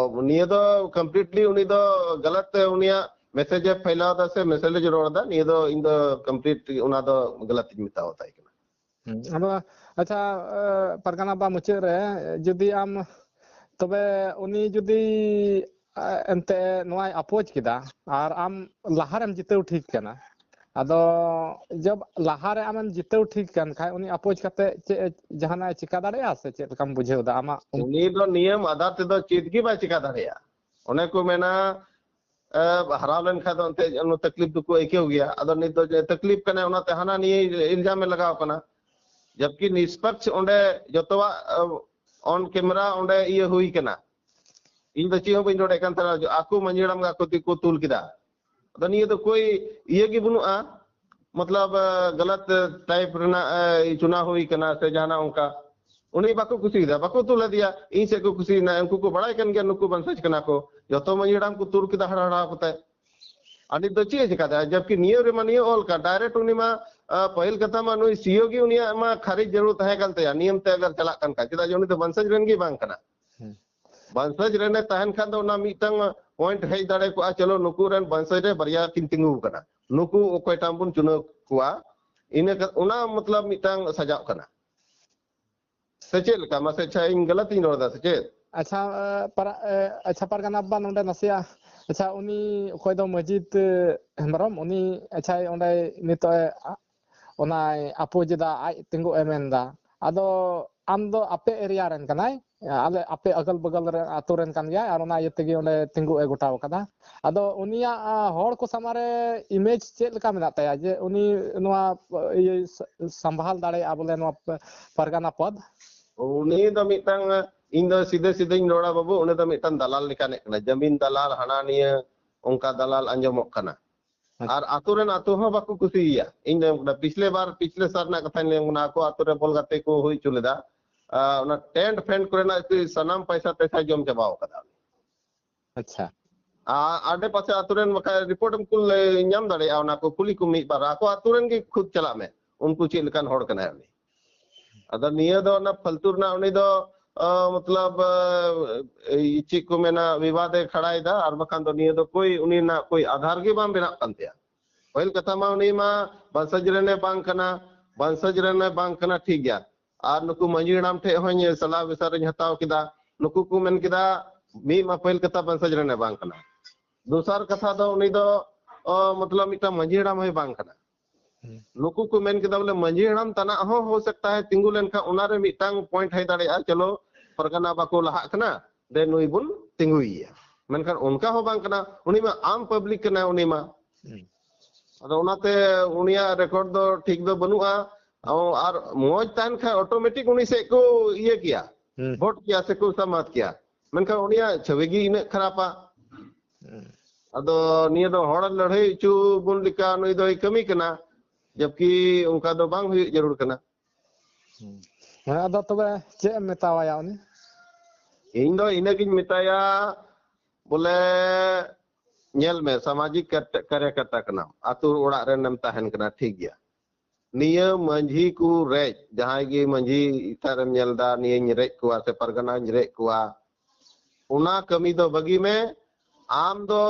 ᱱᱤᱭᱟᱹ ᱫᱚ ᱠᱚᱢᱯᱞᱤᱴᱞᱤ ᱩᱱᱤ ᱫᱚ ᱜᱟᱞᱟᱛ ᱛᱮ ᱩᱱᱤᱭᱟᱜ ᱢᱮᱥᱮᱡ ᱮ ᱯᱷᱟᱭᱞᱟᱣ ᱫᱟ ᱥᱮ ᱢᱮᱥᱮᱡ ᱮ ᱨᱚᱲ ᱫᱟ, ᱱᱤᱭᱟᱹ ᱫᱚ ᱤᱧ ᱫᱚ ᱠᱚᱢᱯᱞᱤᱴ ᱚᱱᱟ ᱫᱚ ᱜᱟᱞᱟᱛ ᱤᱧ ᱢᱮᱛᱟᱣ ᱟᱛᱟᱭ ᱠᱟᱱᱟ᱾ ᱦᱩᱸ᱾ ᱟᱫᱚ ᱟᱪᱪᱷᱟ, ᱮ, ᱯᱟᱨᱜᱟᱱᱟ ᱵᱟ, ᱢᱩᱪᱟᱹᱫ ᱨᱮ ᱡᱩᱫᱤ ᱟᱢ, ᱛᱚᱵᱮ ᱩᱱᱤ ᱡᱩᱫᱤ, ᱮ, ᱮᱱᱛᱮ ᱱᱚᱣᱟᱭ ᱟᱯᱳᱡᱽ ᱠᱮᱫᱟ ᱟᱨ ᱟᱢ ᱞᱟᱦᱟᱨᱮᱢ ᱡᱤᱛᱟᱹᱣ ᱴᱷᱤᱠ ᱠᱟᱱᱟ, ᱟᱫᱚ ᱡᱚᱵ ᱞᱟᱦᱟᱨᱮ ᱟᱢᱮᱢ ᱡᱤᱛᱟᱹᱣ ᱴᱷᱤᱠ ᱠᱟᱱ ᱠᱷᱟᱡ ᱩᱱᱤ ᱟᱯᱳᱡᱽ ᱠᱟᱛᱮ ᱪᱮᱫ ᱮ, ᱡᱟᱦᱟᱱᱟᱜ ᱮ ᱪᱤᱠᱟ ᱫᱟᱲᱮᱭᱟᱜᱼᱟ ᱥᱮ ᱪᱮᱫ ᱞᱮᱠᱟᱢ ᱵᱩᱡᱷᱟᱹᱣ ᱫᱟ ᱟᱢᱟᱜ ᱩᱱ- ᱩᱱᱤ ᱫᱚ ᱱᱤᱭᱚᱢ ᱟᱫᱷᱟᱨ ᱛᱮᱫᱚ ᱪᱮᱫ ᱜᱮ ᱵᱟᱭ ᱪᱤᱠᱟ ᱫᱟᱲᱮᱭᱟᱜᱼᱟ᱾ ᱚᱱᱮ ᱠᱚ ᱢᱮᱱᱟ, ᱮ, ᱦᱟᱨᱟᱣ ᱞᱮᱱᱠᱷᱟᱱ ᱫᱚ ᱮᱱᱛᱮ ᱛᱟᱠᱞᱤᱯ ᱫᱚᱠᱚ ᱟᱹᱭᱠᱟᱹᱣ ᱜᱮᱭᱟ᱾ ᱟᱫᱚ ᱱᱤᱛ ᱫᱚ ᱡᱮ ᱛᱟᱠᱞᱤᱯ ᱠᱟᱱᱟᱭ, ᱚᱱᱟᱛᱮ ᱦᱟᱱᱟ ᱱᱤᱭᱟᱹ ᱤᱞᱡᱟᱢ ᱮ ᱞᱟᱜᱟᱣ ᱠᱟᱱᱟ᱾ ᱡᱟᱵᱠᱤ ᱱᱤᱥᱯᱟᱠᱥ ᱚᱸᱰᱮ ᱡᱚᱛᱚᱣᱟᱜ, ᱮ, ᱚᱱ ᱠᱮᱢᱮᱨᱟ ᱚᱸᱰᱮ ᱤᱭᱟᱹ ᱦᱩᱭ ᱠᱟᱱᱟ᱾ ᱤᱧ ᱫᱚ ᱪᱮᱫ ᱦᱚᱸ ᱵᱟᱹᱧ ᱨᱚᱲᱮᱫ ᱠᱟᱱ ᱛᱟᱦᱮᱱᱟ, ᱟᱠᱚ ᱢᱟᱹᱡᱷᱤ ᱦᱟᱲᱟᱢ ᱜᱮ ᱟᱠᱚ ᱛᱮᱠᱚ ᱛᱩᱞ ᱠᱮᱫᱟ᱾ ᱟᱫᱚ ᱱᱤᱭᱟᱹ ᱫᱚ ᱠᱳᱭ ᱤᱭᱟᱹ ᱜᱮ ᱵᱟᱹᱱᱩᱜᱼᱟ, ᱢᱚᱛᱞᱚᱵ, ᱮ, ᱜᱟᱞᱟᱛ ᱴᱟᱭᱤᱯ ᱨᱮᱱᱟᱜ, ᱮ, ᱪᱩᱱᱟᱣ ᱦᱩᱭ ᱠᱟᱱᱟ ᱥᱮ ᱡᱟᱦᱟᱱᱟᱜ ᱚᱱᱠᱟ᱾ ᱩᱱᱤ ᱵᱟᱠᱚ ᱠᱩᱥᱤᱭᱟᱫᱟ, ᱵᱟᱠᱚ ᱛᱩᱞ ᱟᱫᱮᱭᱟ᱾ ᱤᱧ ᱥᱮᱫ ᱠᱚ ᱠᱩᱥᱤᱭᱮᱱᱟ, ᱩᱱᱠᱩ ᱠᱚ ᱵᱟᱲᱟᱭ ᱠᱟᱱ ᱜᱮᱭᱟ ᱱᱩᱠᱩ ᱵᱚᱝᱥᱚᱡᱽ ᱠᱟᱱᱟ ᱠᱚ᱾ ᱡᱚᱛᱚ ᱢᱟᱹᱡᱷᱤ ᱦᱟᱲᱟᱢ ᱠᱚ ᱛᱩᱞ ᱠᱮᱫᱟ ᱦᱟᱲᱟ ᱦᱟᱲᱟ ᱠᱟᱛᱮ᱾ ᱟᱨ ᱱᱤᱛ ᱫᱚ ᱪᱮᱫ ᱮ ᱪᱮᱠᱟ ᱫᱟᱲᱮᱭᱟᱜᱼᱟ? ᱡᱟᱵᱠᱤ ᱱᱤᱭᱟᱹ ᱨᱮᱢᱟ ᱱᱤᱭᱟᱹ ᱚᱞ ᱠᱟᱱ, ᱰᱟᱭᱨᱮᱠᱴ ᱩᱱᱤ ᱢᱟ, ᱟ, ᱯᱟᱹᱦᱤᱞ ᱠᱟᱛᱷᱟ ᱢᱟ ᱱᱩᱭ ᱥᱤᱭᱳ ᱜᱮ ᱩᱱᱤᱭᱟᱜ ᱢᱟ ᱠᱷᱟᱨᱤᱡ ᱡᱟᱹᱨᱩᱲ ᱛᱟᱦᱮᱸ ᱠᱟᱱ ᱛᱟᱭᱟ, ᱱᱤᱭᱚᱢ ᱛᱮ ᱟᱜᱟᱨ ᱪᱟᱞᱟᱜ ᱠᱟᱱ ᱠᱷᱟᱱ, ᱪᱮᱫᱟᱜ ᱡᱮ ᱩᱱᱤ ᱫᱚ ᱵᱚᱝᱥᱚᱡᱽ ᱨᱮᱱ ᱜᱮ ᱵᱟᱝ ᱠᱟᱱᱟ᱾ ᱦᱩᱸ᱾ ᱵᱚᱝᱥᱚᱡᱽ ᱨᱮᱱᱮ ᱛᱟᱦᱮᱱ ᱠᱷᱟᱱ ᱫᱚ ᱚᱱᱟ ᱢᱤᱫᱴᱟᱝ ᱯᱚᱭᱮᱱᱴ ᱦᱮᱡ ᱫᱟᱲᱮ ᱠᱚᱜᱼᱟ, ᱪᱚᱞᱚ ᱱᱩᱠᱩ ᱨᱮᱱ ᱵᱚᱝᱥᱚᱡᱽ ᱨᱮ ᱵᱟᱨᱭᱟ ᱠᱤᱱ ᱛᱤᱸᱜᱩ ᱟᱠᱟᱱᱟ, ᱱᱩᱠᱩ ᱚᱠᱚᱭᱴᱟᱜ ᱵᱚᱱ ᱪᱩᱱᱟᱹᱣ ᱠᱚᱣᱟ, ᱤᱱᱟᱹ ᱠᱟ-, ᱚᱱᱟ ᱢᱚᱛᱞᱚᱵ ᱢᱤᱫᱴᱟᱝ ᱥᱟᱡᱟᱜ ᱠᱟᱱᱟ᱾ ᱥᱮ ᱪᱮᱫ ᱞᱮᱠᱟ? ᱢᱟᱥᱮ ᱟᱪᱪᱷᱟ, ᱤᱧ ᱜᱟᱞᱟᱛ ᱤᱧ ᱨᱚᱲ ᱮᱫᱟ ᱥᱮ ᱪᱮᱫ? ᱟᱪᱪᱷᱟ, ᱮ, ᱯᱟᱨᱟ-, ᱮ, ᱟᱪᱪᱷᱟ, ᱯᱟᱨᱜᱟᱱᱟ ᱵᱟᱵᱟ, ᱱᱚᱰᱮ ᱱᱟᱥᱮᱭᱟᱜ, ᱟᱪᱪᱷᱟ, ᱩᱱᱤ ᱚᱠᱚᱭ ᱫᱚ ᱢᱟᱹᱡᱤᱫ, ᱮ, ᱦᱮᱢᱵᱨᱚᱢ, ᱩᱱᱤ, ᱟᱪᱪᱷᱟ, ᱚᱸᱰᱮ ᱱᱤᱛᱚᱜ ᱮ, ᱟ-, ᱚᱱᱟᱭ ᱟᱯᱳᱡᱽ ᱮᱫᱟ, ᱟᱡ ᱛᱤᱸᱜᱩᱜ ᱮ ᱢᱮᱱ ᱮᱫᱟ᱾ ᱟᱫᱚ ᱟᱢ ᱫᱚ ᱟᱯᱮ ᱮᱨᱤᱭᱟ ᱨᱮᱱ ᱠᱟᱱᱟᱭ, ᱟᱞᱮ ᱟᱯᱮ ᱟᱜᱟᱞ ᱵᱟᱜᱟᱞ ᱨᱮ ᱟᱛᱳ ᱨᱮᱱ ᱠᱟᱱ ᱜᱮᱭᱟᱭ, ᱟᱨ ᱚᱱᱟ ᱤᱭᱟᱹ ᱛᱮᱜᱮ ᱚᱸᱰᱮ ᱛᱤᱸᱜᱩ ᱮ ᱜᱚᱴᱟᱣ ᱠᱟᱫᱟ᱾ ᱟᱫᱚ ᱩᱱᱤᱭᱟᱜ, ᱟ, ᱦᱚᱲ ᱠᱚ ᱥᱟᱢᱟᱝ ᱨᱮ ᱤᱢᱮᱡᱽ ᱪᱮᱫ ᱞᱮᱠᱟ ᱢᱮᱱᱟᱜ ᱛᱟᱭᱟ ᱡᱮ ᱩᱱᱤ ᱱᱚᱣᱟ, ᱤᱭᱟᱹ, ᱥᱟᱢᱵᱷᱟᱞ ᱫᱟᱲᱮᱭᱟᱜᱼᱟ ᱵᱚᱞᱮ ᱱᱚᱣᱟ ᱯᱟᱨᱜᱟᱱᱟ ᱯᱚᱫᱽ? ᱩᱱᱤ ᱫᱚ ᱢᱤᱫᱴᱟᱝ, ᱤᱧ ᱫᱚ ᱥᱤᱫᱷᱟᱹ ᱥᱤᱫᱷᱟᱹᱧ ᱨᱚᱲᱟ ᱵᱟᱹᱵᱩ, ᱩᱱᱤ ᱫᱚ ᱢᱤᱫᱴᱟᱝ ᱫᱟᱞᱟᱞ ᱞᱮᱠᱟᱱᱤᱡ ᱠᱟᱱᱟ, ᱡᱟᱢᱤᱱ ᱫᱟᱞᱟᱞ, ᱦᱟᱱᱟ ᱱᱤᱭᱟᱹ ᱚᱱᱠᱟ ᱫᱟᱞᱟᱞ ᱟᱸᱡᱚᱢᱚᱜ ᱠᱟᱱᱟ᱾ ᱟᱪᱪᱷᱟ᱾ ᱟᱨ ᱟᱛᱳ ᱨᱮᱱ ᱟᱛᱳ ᱦᱚᱸ ᱵᱟᱠᱚ ᱠᱩᱥᱤᱭᱟᱭᱟ᱾ ᱤᱧ ᱫᱚ ᱚᱱᱠᱟ ᱯᱤᱪᱷᱞᱮ ᱵᱟᱨ, ᱯᱤᱪᱷᱞᱮ ᱥᱟᱞ ᱨᱮᱱᱟᱜ ᱠᱟᱛᱷᱟᱧ ᱞᱟᱹᱭ ᱟᱢ ᱠᱟᱱᱟ, ᱟᱠᱚ ᱟᱛᱳ ᱨᱮ ᱵᱚᱞ ᱜᱟᱛᱮ ᱠᱚ ᱦᱩᱭ ᱦᱚᱪᱚ ᱞᱮᱫᱟ᱾ ᱟᱨ ᱚᱱᱟ ᱴᱮᱱᱴ ᱯᱷᱮᱱᱴ ᱠᱚᱨᱮᱱᱟᱜ ᱥᱟᱱᱟᱢ ᱯᱚᱭᱥᱟ ᱴᱚᱭᱥᱟ ᱡᱚᱢ ᱪᱟᱵᱟᱣ ᱠᱟᱫᱟ᱾ ᱟᱪᱪᱷᱟ᱾ ᱟᱨ ᱟᱰᱮ ᱯᱟᱥᱮ ᱟᱛᱳ ᱨᱮᱱ ᱵᱟᱠᱷᱟᱡ ᱨᱤᱯᱳᱨᱴ ᱮᱢ ᱠᱩᱞ ᱧᱟᱢ ᱫᱟᱲᱮᱭᱟᱜᱼᱟ, ᱚᱱᱟ ᱠᱚ ᱠᱩᱞᱤ ᱠᱚ ᱢᱤᱫ ᱵᱟᱨ, ᱟᱠᱚ ᱟᱛᱳ ᱨᱮᱱ ᱜᱮ ᱠᱷᱩᱫ ᱪᱟᱞᱟᱜ ᱢᱮ, ᱩᱱᱠᱩ ᱪᱮᱫ ᱞᱮᱠᱟᱱ ᱦᱚᱲ ᱠᱟᱱᱟᱭ ᱩᱱᱤ᱾ ᱟᱫᱚ ᱱᱤᱭᱟᱹ ᱫᱚ ᱚᱱᱟ ᱯᱷᱟᱞᱛᱩ ᱨᱮᱱᱟᱜ ᱩᱱᱤ ᱫᱚ, ᱟ, ᱢᱚᱛᱞᱚᱵ, ᱟ, ᱮᱭ ᱪᱮᱫ ᱠᱚ ᱢᱮᱱᱟ, ᱵᱤᱵᱟᱫ ᱮ ᱠᱷᱟᱲᱟᱭᱮᱫᱟ, ᱟᱨ ᱵᱟᱠᱷᱟᱱ ᱫᱚ ᱱᱤᱭᱟᱹ ᱫᱚ ᱠᱳᱭ ᱩᱱᱤ ᱨᱮᱱᱟᱜ ᱠᱳᱭ ᱟᱫᱷᱟᱨ ᱜᱮ ᱵᱟᱝ ᱵᱮᱱᱟᱜ ᱠᱟᱱ ᱛᱟᱭᱟ᱾ ᱯᱟᱹᱦᱤᱞ ᱠᱟᱛᱷᱟ ᱢᱟ ᱩᱱᱤ ᱢᱟ ᱵᱚᱝᱥᱚᱡᱽ ᱨᱮᱱ ᱮ ᱵᱟᱝ ᱠᱟᱱᱟ, ᱵᱚᱝᱥᱚᱡᱽ ᱨᱮᱱ ᱮ ᱵᱟᱝ ᱠᱟᱱᱟ, ᱴᱷᱤᱠ ᱜᱮᱭᱟ᱾ ᱟᱨ ᱱᱩᱠᱩ ᱢᱟᱹᱡᱷᱤ ᱦᱟᱲᱟᱢ ᱴᱷᱮᱡ ᱦᱚᱸᱧ ᱥᱟᱞᱟ ᱵᱮᱥᱟᱨ ᱤᱧ ᱦᱟᱛᱟᱣ ᱠᱮᱫᱟ, ᱱᱩᱠᱩ ᱠᱚ ᱢᱮᱱ ᱠᱮᱫᱟ ᱢᱤᱫ ᱢᱟ ᱯᱟᱹᱦᱤᱞ ᱠᱟᱛᱷᱟ ᱵᱚᱝᱥᱚᱡᱽ ᱨᱮᱱ ᱮ ᱵᱟᱝ ᱠᱟᱱᱟ, ᱫᱚᱥᱟᱨ ᱠᱟᱛᱷᱟ ᱫᱚ ᱩᱱᱤ ᱫᱚ, ᱚ, ᱢᱚᱛᱞᱚᱵ ᱢᱤᱫᱴᱟᱝ ᱢᱟᱹᱡᱷᱤ ᱦᱟᱲᱟᱢ ᱦᱚᱸᱭ ᱵᱟᱝ ᱠᱟᱱᱟ᱾ ᱦᱩᱸ᱾ ᱱᱩᱠᱩ ᱠᱚ ᱢᱮᱱ ᱠᱮᱫᱟ ᱵᱚᱞᱮ ᱢᱟᱹᱡᱷᱤ ᱦᱟᱲᱟᱢ ᱛᱟᱱᱟᱜ ᱦᱚᱸ ᱦᱳ ᱥᱟᱠᱛᱟ ᱦᱟᱭ ᱛᱤᱸᱜᱩ ᱞᱮᱱᱠᱷᱟᱱ ᱚᱱᱟᱨᱮ ᱢᱤᱫᱴᱟᱝ ᱯᱚᱭᱮᱱᱴ ᱦᱮᱡ ᱫᱟᱲᱮᱭᱟᱜᱼᱟ, ᱪᱚᱞᱚ ᱯᱟᱨᱜᱟᱱᱟ ᱵᱟᱠᱚ ᱞᱟᱦᱟᱜ ᱠᱟᱱᱟ, ᱫᱮ ᱱᱩᱭ ᱵᱚᱱ ᱛᱤᱸᱜᱩᱭᱮᱭᱟ᱾ ᱢᱮᱱᱠᱷᱟᱱ ᱚᱱᱠᱟ ᱦᱚᱸ ᱵᱟᱝ ᱠᱟᱱᱟ, ᱩᱱᱤ ᱢᱟ ᱟᱢ ᱯᱟᱵᱽᱞᱤᱠ ᱠᱟᱱᱟᱭ ᱩᱱᱤ ᱢᱟ᱾ ᱦᱩᱸ᱾ ᱟᱫᱚ ᱚᱱᱟᱛᱮ ᱩᱱᱤᱭᱟᱜ ᱨᱮᱠᱚᱨᱰ ᱫᱚ ᱴᱷᱤᱠ ᱫᱚ ᱵᱟᱹᱱᱩᱜᱼᱟ᱾ ᱟᱨ ᱢᱚᱡᱽ ᱛᱟᱦᱮᱱ ᱠᱷᱟᱱ ᱚᱴᱳᱢᱮᱴᱤᱠ ᱩᱱᱤ ᱥᱮᱫ ᱠᱚ ᱤᱭᱟᱹ ᱠᱮᱭᱟ, ᱦᱩᱸ᱾ ᱵᱷᱳᱴ ᱠᱮᱭᱟ ᱥᱮᱠᱚ ᱥᱟᱢᱟᱫ ᱠᱮᱭᱟ᱾ ᱢᱮᱱᱠᱷᱟᱱ ᱩᱱᱤᱭᱟᱜ ᱪᱷᱚᱵᱤ ᱜᱮ ᱤᱱᱟᱹᱜ ᱠᱷᱟᱨᱟᱯᱟ᱾ ᱦᱩᱸ᱾ ᱟᱫᱚ ᱱᱤᱭᱟᱹ ᱫᱚ ᱦᱚᱲ ᱞᱟᱹᱲᱦᱟᱹᱭ ᱦᱚᱪᱚ ᱵᱚᱱ ᱞᱮᱠᱟ ᱱᱩᱭ ᱫᱚᱭ ᱠᱟᱹᱢᱤ ᱠᱟᱱᱟ, ᱡᱟᱵᱠᱤ ᱚᱱᱠᱟ ᱫᱚ ᱵᱟᱝ ᱦᱩᱭᱩᱜ ᱡᱟᱹᱨᱩᱲ ᱠᱟᱱᱟ᱾ ᱦᱩᱸ᱾ ᱦᱮᱸ, ᱟᱫᱚ ᱛᱚᱵᱮ ᱪᱮᱫ ᱮᱢ ᱢᱮᱛᱟᱣᱟᱭᱟ ᱩᱱᱤ? ᱤᱧ ᱫᱚ ᱤᱱᱟᱹᱜᱤᱧ ᱢᱮᱛᱟᱭᱟ, ᱵᱚᱞᱮ ᱧᱮᱞ ᱢᱮ, ᱥᱟᱢᱟᱡᱤᱠ ᱠᱟᱨ-, ᱠᱟᱨᱭᱟᱠᱟᱨᱛᱟ ᱠᱟᱱᱟᱢ, ᱟᱛᱳ ᱚᱲᱟᱜ ᱨᱮᱱᱮᱢ ᱛᱟᱦᱮᱱ ᱠᱟᱱᱟ, ᱴᱷᱤᱠ ᱜᱮᱭᱟ᱾ ᱱᱤᱭᱟᱹ ᱢᱟᱹᱡᱷᱤ ᱠᱚ ᱨᱮᱡ, ᱡᱟᱦᱟᱸᱭ ᱜᱮ ᱢᱟᱹᱡᱷᱤ ᱮᱴᱟᱜ ᱨᱮᱢ ᱧᱮᱞ ᱮᱫᱟ, ᱱᱤᱭᱟᱹᱧ ᱨᱮᱡ ᱠᱚᱣᱟ ᱥᱮ ᱯᱟᱨᱜᱟᱱᱟᱧ ᱨᱮᱡ ᱠᱚᱣᱟ, ᱚᱱᱟ ᱠᱟᱹᱢᱤ ᱫᱚ ᱵᱟᱹᱜᱤ ᱢᱮ᱾ ᱟᱢ ᱫᱚ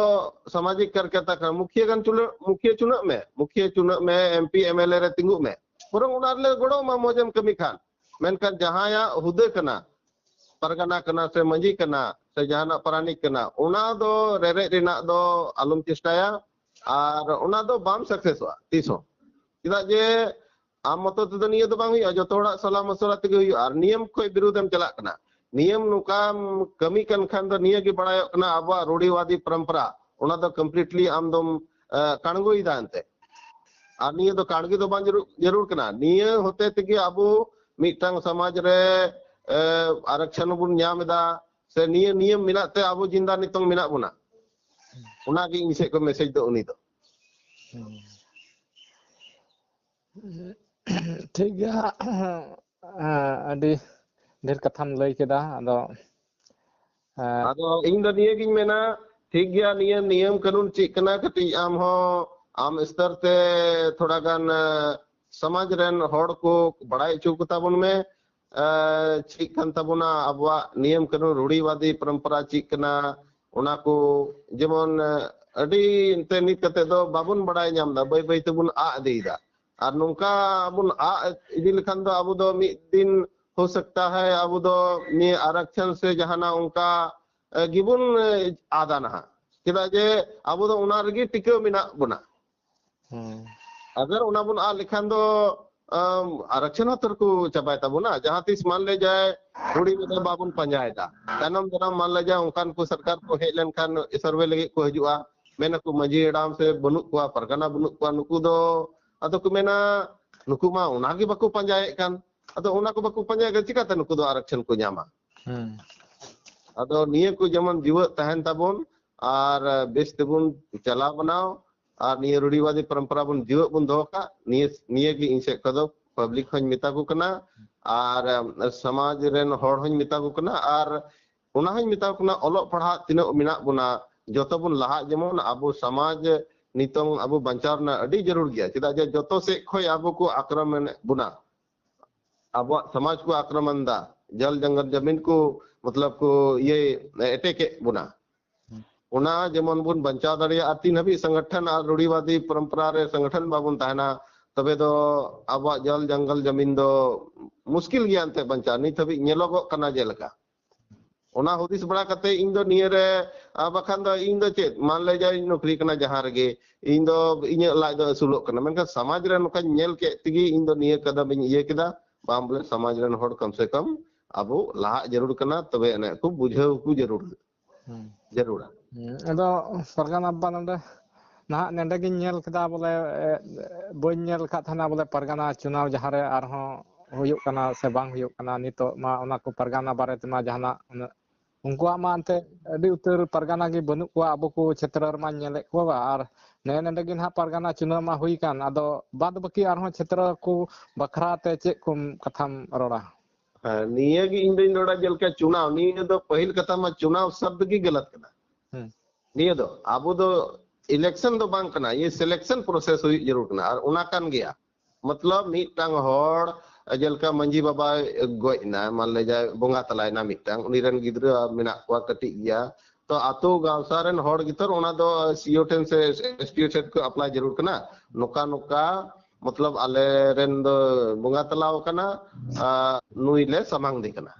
ᱥᱟᱢᱟᱡᱤᱠ ᱠᱟᱨᱭᱟᱠᱟᱨᱛᱟ ᱠᱟᱱᱟ, ᱢᱩᱠᱷᱤᱭᱟᱹ ᱜᱟᱱ ᱪᱩᱱᱟᱹᱜ, ᱢᱩᱠᱷᱤᱭᱟᱹ ᱪᱩᱱᱟᱹᱜ ᱢᱮ, ᱢᱩᱠᱷᱤᱭᱟᱹ ᱪᱩᱱᱟᱹᱜ ᱢᱮ, M P, M L A ᱨᱮ ᱛᱤᱸᱜᱩᱜ ᱢᱮ, ᱵᱚᱨᱚᱝ ᱚᱱᱟ ᱨᱮᱞᱮ ᱜᱚᱲᱚ ᱟᱢᱟ, ᱢᱚᱡᱽ ᱮᱢ ᱠᱟᱹᱢᱤ ᱠᱷᱟᱱ᱾ ᱢᱮᱱᱠᱷᱟᱱ ᱡᱟᱦᱟᱸᱭᱟᱜ ᱦᱩᱫᱟᱹ ᱠᱟᱱᱟ, ᱯᱟᱨᱜᱟᱱᱟ ᱠᱟᱱᱟ ᱥᱮ ᱢᱟᱹᱡᱷᱤ ᱠᱟᱱᱟ ᱥᱮ ᱡᱟᱦᱟᱱᱟᱜ ᱯᱟᱨᱟᱱᱤᱠ ᱠᱟᱱᱟ, ᱚᱱᱟ ᱫᱚ ᱨᱮᱨᱮᱡ ᱨᱮᱱᱟᱜ ᱫᱚ ᱟᱞᱚᱢ ᱪᱮᱥᱴᱟᱭᱟ, ᱟᱨ ᱚᱱᱟ ᱫᱚ ᱵᱟᱢ ᱥᱟᱠᱥᱮᱥᱚᱜᱼᱟ ᱛᱤᱥ ᱦᱚᱸ᱾ ᱪᱮᱫᱟᱜ ᱡᱮ ᱟᱢ ᱢᱚᱛᱚ ᱛᱮᱫᱚ ᱱᱤᱭᱟᱹ ᱫᱚ ᱵᱟᱝ ᱦᱩᱭᱩᱜᱼᱟ, ᱡᱚᱛᱚ ᱦᱚᱲᱟᱜ ᱥᱟᱞᱟ ᱢᱚᱥᱚᱞᱟ ᱛᱮᱜᱮ ᱦᱩᱭᱩᱜᱼᱟ᱾ ᱟᱨ ᱱᱤᱭᱚᱢ ᱠᱷᱚᱡ ᱵᱤᱨᱩᱫᱷ ᱮᱢ ᱪᱟᱞᱟᱜ ᱠᱟᱱᱟ, ᱱᱤᱭᱚᱢ ᱱᱚᱝᱠᱟᱢ ᱠᱟᱹᱢᱤ ᱠᱟᱱ ᱠᱷᱟᱱ ᱫᱚ ᱱᱤᱭᱟᱹ ᱜᱮ ᱵᱟᱲᱟᱭᱚᱜ ᱠᱟᱱᱟ ᱟᱵᱚᱣᱟᱜ ᱨᱩᱲᱤᱣᱟᱫᱤ ᱯᱚᱨᱚᱢᱯᱚᱨᱟ, ᱚᱱᱟ ᱫᱚ completely ᱟᱢ ᱫᱚᱢ ᱠᱟᱬᱜᱚᱭᱮᱫᱟ ᱮᱱᱛᱮ᱾ ᱟᱨ ᱱᱤᱭᱟᱹ ᱫᱚ ᱠᱟᱬᱜᱮ ᱫᱚ ᱵᱟᱝ ᱡᱟᱹᱨᱩᱲ ᱠᱟᱱᱟ᱾ ᱱᱤᱭᱟᱹ ᱦᱚᱛᱮ ᱛᱮᱜᱮ ᱟᱵᱚ ᱢᱤᱫᱴᱟᱝ ᱥᱚᱢᱟᱡᱽ ᱨᱮ ᱟᱨᱟᱠᱥᱚᱱ ᱵᱚᱱ ᱧᱟᱢ ᱮᱫᱟ, ᱥᱮ ᱱᱤᱭᱟᱹ ᱱᱤᱭᱚᱢ ᱢᱮᱱᱟᱜ ᱛᱮ ᱟᱵᱚ ᱡᱤᱱᱫᱟ ᱱᱤᱛᱚᱝ ᱢᱮᱱᱟᱜ ᱵᱚᱱᱟ᱾ ᱚᱱᱟᱜᱮ ᱤᱧ ᱥᱮᱫ ᱠᱷᱚᱱ ᱢᱮᱥᱮᱡᱽ ᱫᱚ ᱩᱱᱤ ᱫᱚ᱾ ᱴᱷᱤᱠ ᱜᱮᱭᱟ᱾ ᱟᱹᱰᱤ ᱰᱷᱮᱨ ᱠᱟᱛᱷᱟᱢ ᱞᱟᱹᱭ ᱠᱮᱫᱟ᱾ ᱟᱫᱚ ᱟᱫᱚ ᱤᱧ ᱫᱚ ᱱᱤᱭᱟᱹ ᱜᱤᱧ ᱢᱮᱱᱟ, ᱴᱷᱤᱠ ᱜᱮᱭᱟ, ᱱᱤᱭᱟᱹ ᱱᱤᱭᱚᱢ ᱠᱟᱹᱱᱩᱱ ᱪᱮᱫ ᱠᱟᱱᱟ, ᱠᱟᱹᱴᱤᱡ ᱟᱢ ᱦᱚᱸ ᱟᱢ ᱥᱛᱚᱨ ᱛᱮ ᱛᱷᱚᱲᱟ ᱜᱟᱱ ᱥᱚᱢᱟᱡᱽ ᱨᱮᱱ ᱦᱚᱲ ᱠᱚ ᱵᱟᱲᱟᱭ ᱦᱚᱪᱚ ᱠᱚ ᱛᱟᱵᱚᱱ ᱢᱮ᱾ ᱪᱮᱫ ᱠᱟᱱ ᱛᱟᱵᱚᱱᱟ ᱟᱵᱚᱣᱟᱜ ᱱᱤᱭᱚᱢ ᱠᱟᱹᱱᱩᱱ, ᱨᱩᱲᱤᱣᱟᱫᱤ ᱯᱚᱨᱚᱢᱯᱚᱨᱟ ᱪᱮᱫ ᱠᱟᱱᱟ, ᱚᱱᱟ ᱠᱚ ᱡᱮᱢᱚᱱ ᱟᱹᱰᱤ ᱮᱱᱛᱮ ᱱᱤᱛ ᱠᱟᱛᱮ ᱫᱚ ᱵᱟᱵᱚᱱ ᱵᱟᱲᱟᱭ ᱧᱟᱢ ᱮᱫᱟ, ᱵᱟᱹᱭ ᱵᱟᱹᱭ ᱛᱮᱵᱚᱱ ᱟᱫ ᱤᱫᱤᱭᱮᱫᱟ᱾ ᱟᱨ ᱱᱚᱝᱠᱟ ᱵᱚᱱ ᱟᱫ ᱤᱫᱤ ᱞᱮᱠᱷᱟᱱ ᱫᱚ ᱟᱵᱚ ᱫᱚ ᱢᱤᱫ ᱫᱤᱱ ᱦᱳ ᱥᱟᱠᱛᱟ ᱦᱟᱭ ᱟᱵᱚ ᱫᱚ ᱱᱤᱭᱟᱹ ᱟᱨᱟᱠᱥᱚᱱ ᱥᱮ ᱡᱟᱦᱟᱱᱟᱜ ᱚᱱᱠᱟ ᱜᱮᱵᱚᱱ ᱟᱫᱟ ᱱᱟᱦᱟᱜ᱾ ᱪᱮᱫᱟᱜ ᱡᱮ ᱟᱵᱚ ᱫᱚ ᱚᱱᱟ ᱨᱮᱜᱮ ᱴᱤᱠᱟᱹᱣ ᱢᱮᱱᱟᱜ ᱵᱚᱱᱟ᱾ ᱟᱜᱟᱨ ᱚᱱᱟ ᱵᱚᱱ ᱟᱫ ᱞᱮᱠᱷᱟᱱ ᱫᱚ ᱟᱨᱟᱠᱥᱚᱱ ᱦᱚᱸ ᱛᱚᱨ ᱠᱚ ᱪᱟᱵᱟᱭ ᱛᱟᱵᱚᱱᱟ᱾ ᱡᱟᱦᱟᱸ ᱛᱤᱥ ᱢᱟᱱ ᱞᱮ ᱡᱟᱭ ᱨᱩᱲᱤ ᱵᱚᱫᱚᱞ ᱵᱟᱵᱚᱱ ᱯᱟᱸᱡᱟᱭᱮᱫᱟ, ᱛᱟᱭᱱᱚᱢ ᱫᱟᱨᱟᱢ ᱢᱟᱱ ᱞᱮ ᱡᱟᱭ ᱚᱱᱠᱟᱱ ᱠᱚ ᱥᱚᱨᱠᱟᱨ ᱠᱚ ᱦᱮᱡ ᱞᱮᱱᱠᱷᱟᱱ ᱥᱟᱨᱵᱷᱮ ᱞᱟᱹᱜᱤᱫ ᱠᱚ ᱦᱤᱡᱩᱜᱼᱟ, ᱢᱮᱱᱟᱠᱚ ᱢᱟᱹᱡᱷᱤ ᱦᱟᱲᱟᱢ ᱥᱮ ᱵᱟᱹᱱᱩᱜ ᱠᱚᱣᱟ, ᱯᱟᱨᱜᱟᱱᱟ ᱵᱟᱹᱱᱩᱜ ᱠᱚᱣᱟ, ᱱᱩᱠᱩ ᱫᱚ ᱟᱫᱚ ᱠᱚ ᱢᱮᱱᱟ ᱱᱩᱠᱩ ᱢᱟ ᱚᱱᱟᱜᱮ ᱵᱟᱠᱚ ᱯᱟᱸᱡᱟᱭᱮᱫ ᱠᱟᱱ᱾ ᱟᱫᱚ ᱚᱱᱟ ᱠᱚ ᱵᱟᱠᱚ ᱯᱟᱸᱡᱟᱭᱮᱫ ᱠᱟᱱ, ᱪᱤᱠᱟᱛᱮ ᱱᱩᱠᱩ ᱫᱚ ᱟᱨᱟᱠᱥᱚᱱ ᱠᱚ ᱧᱟᱢᱟ? ᱟᱫᱚ ᱱᱤᱭᱟᱹ ᱠᱚ ᱡᱮᱢᱚᱱ ᱡᱤᱣᱮᱫ ᱛᱟᱦᱮᱱ ᱛᱟᱵᱚᱱ ᱟᱨ ᱵᱮᱥ ᱛᱮᱵᱚᱱ ᱪᱟᱞᱟᱣ ᱵᱟᱱᱟᱣ ᱟᱨ ᱱᱤᱭᱟᱹ ᱨᱩᱲᱤᱣᱟᱫᱤ ᱯᱚᱨᱚᱢᱯᱚᱨᱟ ᱵᱚᱱ ᱡᱤᱣᱮᱫ ᱵᱚᱱ ᱫᱚᱦᱚ ᱠᱟᱜ, ᱱᱤᱭᱟᱹ ᱱᱤᱭᱟᱹ ᱜᱮ ᱤᱧ ᱥᱮᱫ ᱠᱷᱚᱱ ᱫᱚ ᱯᱟᱵᱽᱞᱤᱠ ᱦᱚᱧ ᱢᱮᱛᱟ ᱠᱚ ᱠᱟᱱᱟ ᱟᱨ ᱥᱚᱢᱟᱡᱽ ᱨᱮᱱ ᱦᱚᱲ ᱦᱚᱧ ᱢᱮᱛᱟ ᱠᱚ ᱠᱟᱱᱟ ᱟᱨ ᱚᱱᱟ ᱦᱚᱧ ᱢᱮᱛᱟ ᱠᱚ ᱠᱟᱱᱟ, ᱚᱞᱚᱜ ᱯᱟᱲᱦᱟᱜ ᱛᱤᱱᱟᱹᱜ ᱢᱮᱱᱟᱜ ᱵᱚᱱᱟ, ᱡᱚᱛᱚ ᱵᱚᱱ ᱞᱟᱦᱟᱜ, ᱡᱮᱢᱚᱱ ᱟᱵᱚ ᱥᱚᱢᱟᱡᱽ ᱱᱤᱛᱚᱝ ᱟᱵᱚ ᱵᱟᱧᱪᱟᱣ ᱨᱮᱱᱟᱜ ᱟᱹᱰᱤ ᱡᱟᱹᱨᱩᱲ ᱜᱮᱭᱟ᱾ ᱪᱮᱫᱟᱜ ᱡᱮ ᱡᱚᱛᱚ ᱥᱮᱫ ᱠᱷᱚᱱ ᱟᱵᱚ ᱠᱚ ᱟᱠᱨᱚᱢᱚᱱᱮᱫ ᱵᱚᱱᱟ, ᱟᱵᱚᱣᱟᱜ ᱥᱚᱢᱟᱡᱽ ᱠᱚ ᱟᱠᱨᱚᱢᱚᱱ ᱫᱟ, ᱡᱚᱞ ᱡᱚᱝᱜᱚᱞ ᱡᱟᱢᱤᱱ ᱠᱚ ᱢᱚᱛᱞᱚᱵ ᱠᱚ ᱤᱭᱟᱹ ᱮᱴᱮᱠᱮᱫ ᱵᱚᱱᱟ᱾ ᱚᱱᱟ ᱡᱮᱢᱚᱱ ᱵᱚᱱ ᱵᱟᱧᱪᱟᱣ ᱫᱟᱲᱮᱭᱟᱜᱼᱟ᱾ ᱟᱨ ᱛᱤᱱ ᱦᱟᱹᱵᱤᱡ ᱥᱚᱝᱜᱚᱴᱷᱚᱱ ᱟᱨ ᱨᱩᱲᱤᱣᱟᱫᱤ ᱯᱚᱨᱚᱢᱯᱚᱨᱟ ᱨᱮ ᱥᱚᱝᱜᱚᱴᱷᱚᱱ ᱵᱟᱵᱚᱱ ᱛᱟᱦᱮᱱᱟ, ᱛᱚᱵᱮ ᱫᱚ ᱟᱵᱚᱣᱟᱜ ᱡᱚᱞ ᱡᱚᱝᱜᱚᱞ ᱡᱟᱢᱤᱱ ᱫᱚ ᱢᱩᱥᱠᱤᱞ ᱜᱮᱭᱟ ᱮᱱᱛᱮ ᱵᱟᱧᱪᱟᱣ᱾ ᱱᱤᱛ ᱦᱟᱹᱵᱤᱡ ᱧᱮᱞᱚᱜᱚᱜ ᱠᱟᱱᱟ ᱡᱮᱞᱮᱠᱟ᱾ ᱚᱱᱟ ᱦᱩᱫᱤᱥ ᱵᱟᱲᱟ ᱠᱟᱛᱮ ᱤᱧ ᱫᱚ ᱱᱤᱭᱟᱹ ᱨᱮ ᱟᱨ ᱵᱟᱠᱷᱟᱱ ᱫᱚ ᱤᱧ ᱫᱚ ᱪᱮᱫ, ᱢᱟᱱ ᱞᱮ ᱡᱟᱭ ᱱᱚᱠᱨᱤ ᱠᱟᱱᱟ ᱡᱟᱦᱟᱸ ᱨᱮᱜᱮ, ᱤᱧ ᱫᱚ ᱤᱧᱟᱹᱜ ᱞᱟᱡ ᱫᱚ ᱟᱹᱥᱩᱞᱚᱜ ᱠᱟᱱᱟ, ᱢᱮᱱᱠᱷᱟᱱ ᱥᱚᱢᱟᱡᱽ ᱨᱮ ᱱᱚᱝᱠᱟᱧ ᱧᱮᱞ ᱠᱮᱫ ᱛᱮᱜᱮ ᱤᱧ ᱫᱚ ᱱᱤᱭᱟᱹ ᱠᱟᱫᱟᱢ ᱤᱧ ᱤᱭᱟᱹ ᱠᱮᱫᱟ, ᱵᱟᱝ ᱵᱚᱞᱮ ᱥᱚᱢᱟᱡᱽ ᱨᱮᱱ ᱦᱚᱲ ᱠᱚᱢ ᱥᱮ ᱠᱚᱢ ᱟᱵᱚ ᱞᱟᱦᱟᱜ ᱡᱟᱹᱨᱩᱲ ᱠᱟᱱᱟ, ᱛᱚᱵᱮ ᱟᱹᱱᱤᱡ ᱠᱚ ᱵᱩᱡᱷᱟᱹᱣ ᱠᱚ ᱡᱟᱹᱨᱩᱲ, ᱦᱩᱸ᱾ ᱡᱟᱹᱨᱩᱲᱟ᱾ ᱦᱩᱸ, ᱟᱫᱚ ᱯᱟᱨᱜᱟᱱᱟ ᱵᱟᱵᱟ ᱱᱚᱰᱮ ᱱᱟᱦᱟᱜ ᱱᱚᱰᱮ ᱜᱤᱧ ᱧᱮᱞ ᱠᱮᱫᱟ ᱵᱚᱞᱮ, ᱮ, ᱵᱟᱹᱧ ᱧᱮᱞ ᱟᱠᱟᱫ ᱛᱟᱦᱮᱱᱟ ᱵᱚᱞᱮ ᱯᱟᱨᱜᱟᱱᱟ ᱪᱩᱱᱟᱣ ᱡᱟᱦᱟᱸ ᱨᱮ ᱟᱨᱦᱚᱸ ᱦᱩᱭᱩᱜ ᱠᱟᱱᱟ ᱥᱮ ᱵᱟᱝ ᱦᱩᱭᱩᱜ ᱠᱟᱱᱟ, ᱱᱤᱛᱚᱜ ᱢᱟ ᱚᱱᱟ ᱠᱚ ᱯᱟᱨᱜᱟᱱᱟ ᱵᱟᱨᱮ ᱛᱮᱢᱟ ᱡᱟᱦᱟᱱᱟᱜ ᱩᱱᱟᱹᱜ ᱩᱱᱠᱩᱣᱟᱜ ᱢᱟ ᱮᱱᱛᱮ ᱟᱹᱰᱤ ᱩᱛᱟᱹᱨ ᱯᱟᱨᱜᱟᱱᱟ ᱜᱮ ᱵᱟᱹᱱᱩᱜ ᱠᱚᱣᱟ, ᱟᱵᱚ ᱠᱚ ᱪᱷᱮᱛᱨᱚ ᱨᱮᱢᱟ ᱧᱮᱞᱮᱫ ᱠᱚᱣᱟ ᱵᱟ, ᱟᱨ ᱱᱮ ᱱᱮᱰᱮ ᱜᱮ ᱱᱟᱦᱟᱜ ᱯᱟᱨᱜᱟᱱᱟ ᱪᱩᱱᱟᱹᱣ ᱢᱟ ᱦᱩᱭ ᱠᱟᱱ, ᱟᱫᱚ ᱵᱟᱫ ᱵᱟᱹᱠᱤ ᱟᱨᱦᱚᱸ ᱪᱷᱮᱛᱨᱚ ᱠᱚ ᱵᱟᱠᱷᱨᱟ ᱛᱮ ᱪᱮᱫ ᱠᱚ ᱠᱟᱛᱷᱟᱢ ᱨᱚᱲᱟ? ᱦᱮᱸ, ᱱᱤᱭᱟᱹ ᱜᱮ ᱤᱧ ᱫᱚᱧ ᱨᱚᱲᱟ, ᱡᱮᱞᱮᱠᱟ ᱪᱩᱱᱟᱣ, ᱱᱤᱭᱟᱹ ᱫᱚ ᱯᱟᱹᱦᱤᱞ ᱠᱟᱛᱷᱟ ᱢᱟ ᱪᱩᱱᱟᱣ ᱥᱟᱵᱫ ᱜᱮ ᱜᱟᱞᱟᱛ ᱠᱟᱱᱟ᱾ ᱦᱩᱸ᱾ ᱱᱤᱭᱟᱹ ᱫᱚ ᱟᱵᱚ ᱫᱚ election ᱫᱚ ᱵᱟᱝ ᱠᱟᱱᱟ, ᱤᱭᱟᱹ selection process ᱦᱩᱭᱩᱜ ᱡᱟᱹᱨᱩᱲ ᱠᱟᱱᱟ, ᱟᱨ ᱚᱱᱟ ᱠᱟᱱ ᱜᱮᱭᱟ᱾ ᱢᱚᱛᱞᱚᱵ ᱢᱤᱫᱴᱟᱝ ᱦᱚᱲ ᱡᱮᱞᱮᱠᱟ ᱢᱟᱹᱡᱷᱤ ᱵᱟᱵᱟᱭ ᱜᱚᱡ ᱮᱱᱟ, ᱢᱟᱱ ᱞᱮ ᱡᱟᱭ ᱵᱚᱸᱜᱟ ᱛᱟᱞᱟᱭᱮᱱᱟ ᱢᱤᱫᱴᱟᱝ, ᱩᱱᱤ ᱨᱮᱱ ᱜᱤᱫᱽᱨᱟᱹ ᱢᱮᱱᱟᱜ ᱠᱚᱣᱟ ᱠᱟᱹᱴᱤᱡ ᱜᱮᱭᱟ, ᱛᱚ ᱟᱛᱳ ᱜᱟᱶᱥᱟ ᱨᱮᱱ ᱦᱚᱲ ᱜᱮᱛᱚ ᱚᱱᱟ ᱫᱚ ᱥᱤ ᱤ ᱳ ᱴᱷᱮᱱ ᱥᱮ ᱮᱥ ᱰᱤ ᱳ ᱴᱷᱮᱱ ᱠᱚ apply ᱡᱟᱹᱨᱩᱲ ᱠᱟᱱᱟ, ᱱᱚᱝᱠᱟ ᱱᱚᱝᱠᱟ ᱢᱚᱛᱞᱚᱵ ᱟᱞᱮ ᱨᱮᱱ ᱫᱚ ᱵᱚᱸᱜᱟ ᱛᱟᱞᱟᱣ ᱟᱠᱟᱱᱟ, ᱟ, ᱱᱩᱭ ᱞᱮ ᱥᱟᱢᱟᱝ ᱫᱮ ᱠᱟᱱᱟ᱾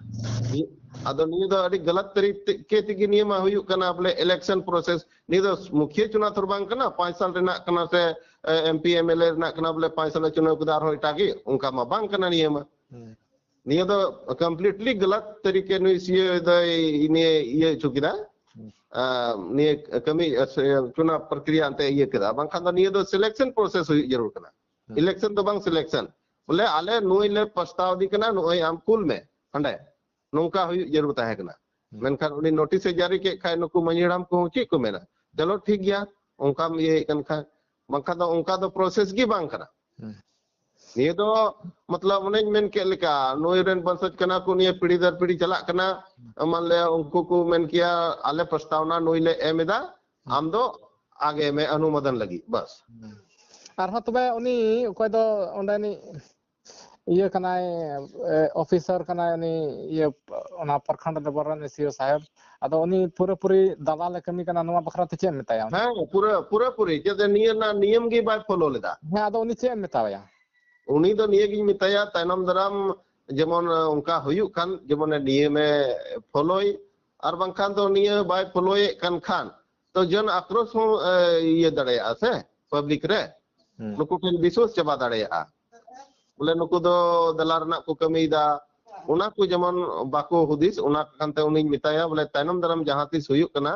ᱟᱫᱚ ᱱᱤᱭᱟᱹ ᱫᱚ ᱟᱹᱰᱤ ᱜᱟᱞᱟᱛ ᱛᱟᱹᱨᱤᱠᱮ ᱛᱮᱜᱮ ᱱᱤᱭᱟᱹ ᱢᱟ ᱦᱩᱭᱩᱜ ᱠᱟᱱᱟ, ᱵᱚᱞᱮ election process᱾ ᱱᱤᱭᱟᱹ ᱫᱚ ᱢᱩᱠᱷᱤᱭᱟᱹ ᱪᱩᱱᱟᱣ ᱛᱷᱚᱨ ᱵᱟᱝ ᱠᱟᱱᱟ, ᱯᱟᱸᱪ ᱥᱟᱞ ᱨᱮᱱᱟᱜ ᱠᱟᱱᱟ ᱥᱮ, ᱮ, M P M L A ᱨᱮᱱᱟᱜ ᱠᱟᱱᱟ, ᱵᱚᱞᱮ ᱯᱟᱸᱪ ᱥᱟᱞᱮ ᱪᱩᱱᱟᱣ ᱠᱮᱫᱟ ᱟᱨᱦᱚᱸ ᱮᱴᱟᱜ ᱜᱮ, ᱚᱱᱠᱟ ᱢᱟ ᱵᱟᱝ ᱠᱟᱱᱟ ᱱᱤᱭᱟᱹ ᱢᱟ᱾ ᱦᱩᱸ᱾ ᱱᱤᱭᱟᱹ ᱫᱚ completely ᱜᱟᱞᱟᱛ ᱛᱟᱹᱨᱤᱠᱮ ᱱᱩᱭ ᱥᱤ ᱤ ᱳ ᱫᱚᱭ ᱱᱤᱭᱟᱹ ᱤᱭᱟᱹ ᱦᱚᱪᱚ ᱠᱮᱫᱟ᱾ ᱦᱩᱸ᱾ ᱟ, ᱱᱤᱭᱟᱹ ᱠᱟᱹᱢᱤ, ᱟ, ᱥᱮ ᱪᱩᱱᱟᱣ ᱯᱨᱚᱠᱨᱤᱭᱟ ᱮᱱᱛᱮ ᱤᱭᱟᱹ ᱠᱮᱫᱟ, ᱵᱟᱝᱠᱷᱟᱱ ᱫᱚ ᱱᱤᱭᱟᱹ ᱫᱚ selection process ᱦᱩᱭᱩᱜ ᱡᱟᱹᱨᱩᱲ ᱠᱟᱱᱟ᱾ ᱦᱩᱸ᱾ Election ᱫᱚ ᱵᱟᱝ selection᱾ ᱵᱚᱞᱮ ᱟᱞᱮ ᱱᱩᱭ ᱞᱮ ᱯᱨᱚᱥᱛᱟᱵ ᱫᱮ ᱠᱟᱱᱟ, ᱱᱚᱜᱼᱚᱭ ᱟᱢ ᱠᱩᱞ ᱢᱮ ᱦᱟᱸᱰᱮ, ᱱᱚᱝᱠᱟ ᱦᱩᱭᱩᱜ ᱡᱟᱹᱨᱩᱲ ᱛᱟᱦᱮᱸ ᱠᱟᱱᱟ᱾ ᱦᱩᱸ᱾ ᱢᱮᱱᱠᱷᱟᱱ ᱩᱱᱤ notice ᱮ ᱡᱟᱹᱨᱤ ᱠᱮᱫ ᱠᱷᱟᱡ ᱱᱩᱠᱩ ᱢᱟᱹᱡᱷᱤ ᱦᱟᱲᱟᱢ ᱠᱚᱦᱚᱸ ᱪᱮᱫ ᱠᱚ ᱢᱮᱱᱟ? ᱪᱚᱞᱚ ᱴᱷᱤᱠ ᱜᱮᱭᱟ, ᱚᱱᱠᱟᱢ ᱤᱭᱟᱹᱭᱮᱫ ᱠᱟᱱ ᱠᱷᱟᱱ, ᱵᱟᱝᱠᱷᱟᱱ ᱫᱚ ᱚᱱᱠᱟ ᱫᱚ process ᱜᱮ ᱵᱟᱝ ᱠᱟᱱᱟ᱾ ᱦᱩᱸ᱾ ᱱᱤᱭᱟᱹ ᱫᱚ ᱢᱚᱛᱞᱚᱵ ᱚᱱᱮᱧ ᱢᱮᱱ ᱠᱮᱫ ᱞᱮᱠᱟ, ᱱᱩᱭ ᱨᱮᱱ ᱵᱚᱝᱥᱚᱡᱽ ᱠᱟᱱᱟ ᱠᱚ, ᱱᱤᱭᱟᱹ ᱯᱤᱲᱦᱤ ᱫᱟᱨ ᱯᱤᱲᱦᱤ ᱪᱟᱞᱟᱜ ᱠᱟᱱᱟ᱾ ᱦᱩᱸ᱾ ᱢᱟᱱ ᱞᱮ ᱩᱱᱠᱩ ᱠᱚ ᱢᱮᱱ ᱠᱮᱭᱟ, ᱟᱞᱮ ᱯᱨᱚᱥᱛᱟᱵᱱᱟ ᱱᱩᱭ ᱞᱮ ᱮᱢ ᱮᱫᱟ, ᱦᱩᱸ᱾ ᱟᱢ ᱫᱚ ᱟᱜᱮ ᱢᱮ ᱚᱱᱩᱢᱳᱫᱚᱱ ᱞᱟᱹᱜᱤᱫ, ᱵᱟᱥ᱾ ᱦᱩᱸ᱾ ᱟᱨᱦᱚᱸ ᱛᱚᱵᱮ ᱩᱱᱤ ᱚᱠᱚᱭ ᱫᱚ ᱚᱸᱰᱮᱱᱤᱡ ᱤᱭᱟᱹ ᱠᱟᱱᱟᱭ, ᱮ, officer ᱠᱟᱱᱟᱭ ᱩᱱᱤ, ᱤᱭᱟᱹ, ᱚᱱᱟ ᱯᱨᱚᱠᱷᱚᱸᱰ ᱞᱮᱵᱮᱞ ᱨᱮᱱ ᱮᱥ ᱰᱤ ᱳ ᱥᱟᱦᱮᱵᱽ᱾ ᱟᱫᱚ ᱩᱱᱤ ᱯᱩᱨᱟᱹᱯᱩᱨᱤ ᱫᱟᱞᱟᱞ ᱮ ᱠᱟᱹᱢᱤ ᱠᱟᱱᱟ, ᱱᱚᱣᱟ ᱵᱟᱠᱷᱨᱟ ᱛᱮ ᱪᱮᱫ ᱮᱢ ᱢᱮᱛᱟᱭᱟ ᱩᱱᱤ? ᱦᱮᱸ, ᱯᱩᱨᱟᱹ, ᱯᱩᱨᱟᱹᱯᱩᱨᱤ᱾ ᱪᱮᱫᱟᱜ ᱥᱮ ᱱᱤᱭᱟᱹ ᱨᱮᱱᱟᱜ ᱱᱤᱭᱚᱢ ᱜᱮ ᱵᱟᱭ follow ᱞᱮᱫᱟ᱾ ᱦᱮᱸ, ᱟᱫᱚ ᱩᱱᱤ ᱪᱮᱫ ᱮᱢ ᱢᱮᱛᱟᱣᱟᱭᱟ? ᱩᱱᱤ ᱫᱚ ᱱᱤᱭᱟᱹ ᱜᱤᱧ ᱢᱮᱛᱟᱭᱟ, ᱛᱟᱭᱱᱚᱢ ᱫᱟᱨᱟᱢ ᱡᱮᱢᱚᱱ, ᱮ, ᱚᱱᱠᱟ ᱦᱩᱭᱩᱜ ᱠᱷᱟᱱ, ᱡᱮᱢᱚᱱ ᱱᱤᱭᱚᱢᱮ follow-ᱭ, ᱟᱨ ᱵᱟᱝᱠᱷᱟᱱ ᱫᱚ ᱱᱤᱭᱟᱹ ᱵᱟᱭ ᱯᱷᱚᱞᱳᱭᱮᱫ ᱠᱟᱱ ᱠᱷᱟᱱ ᱫᱚ ᱡᱚᱱ ᱟᱠᱨᱳᱥ ᱦᱚᱸ ᱤᱭᱟᱹ ᱫᱟᱲᱮᱭᱟᱜᱼᱟ ᱥᱮ ᱯᱟᱵᱽᱞᱤᱠ ᱨᱮ᱾ ᱱᱩᱠᱩ ᱴᱷᱮᱱ ᱵᱤᱥᱣᱟᱥ ᱪᱟᱵᱟ ᱫᱟᱲᱮᱭᱟᱜᱼᱟ᱾ ᱵᱚᱞᱮ ᱱᱩᱠᱩ ᱫᱚ ᱫᱟᱞᱟᱞ ᱨᱮᱱᱟᱜ ᱠᱚ ᱠᱟᱹᱢᱤᱭᱮᱫᱟ, ᱚᱱᱟ ᱠᱚ ᱡᱮᱢᱚᱱ ᱵᱟᱠᱚ ᱦᱩᱫᱤᱥ, ᱚᱱᱟ ᱠᱟᱱᱛᱮ ᱩᱱᱤᱧ ᱢᱮᱛᱟᱭᱟ ᱵᱚᱞᱮ ᱛᱟᱭᱱᱚᱢ ᱫᱟᱨᱟᱢ ᱡᱟᱦᱟᱸ ᱛᱤᱥ ᱦᱩᱭᱩᱜ ᱠᱟᱱᱟ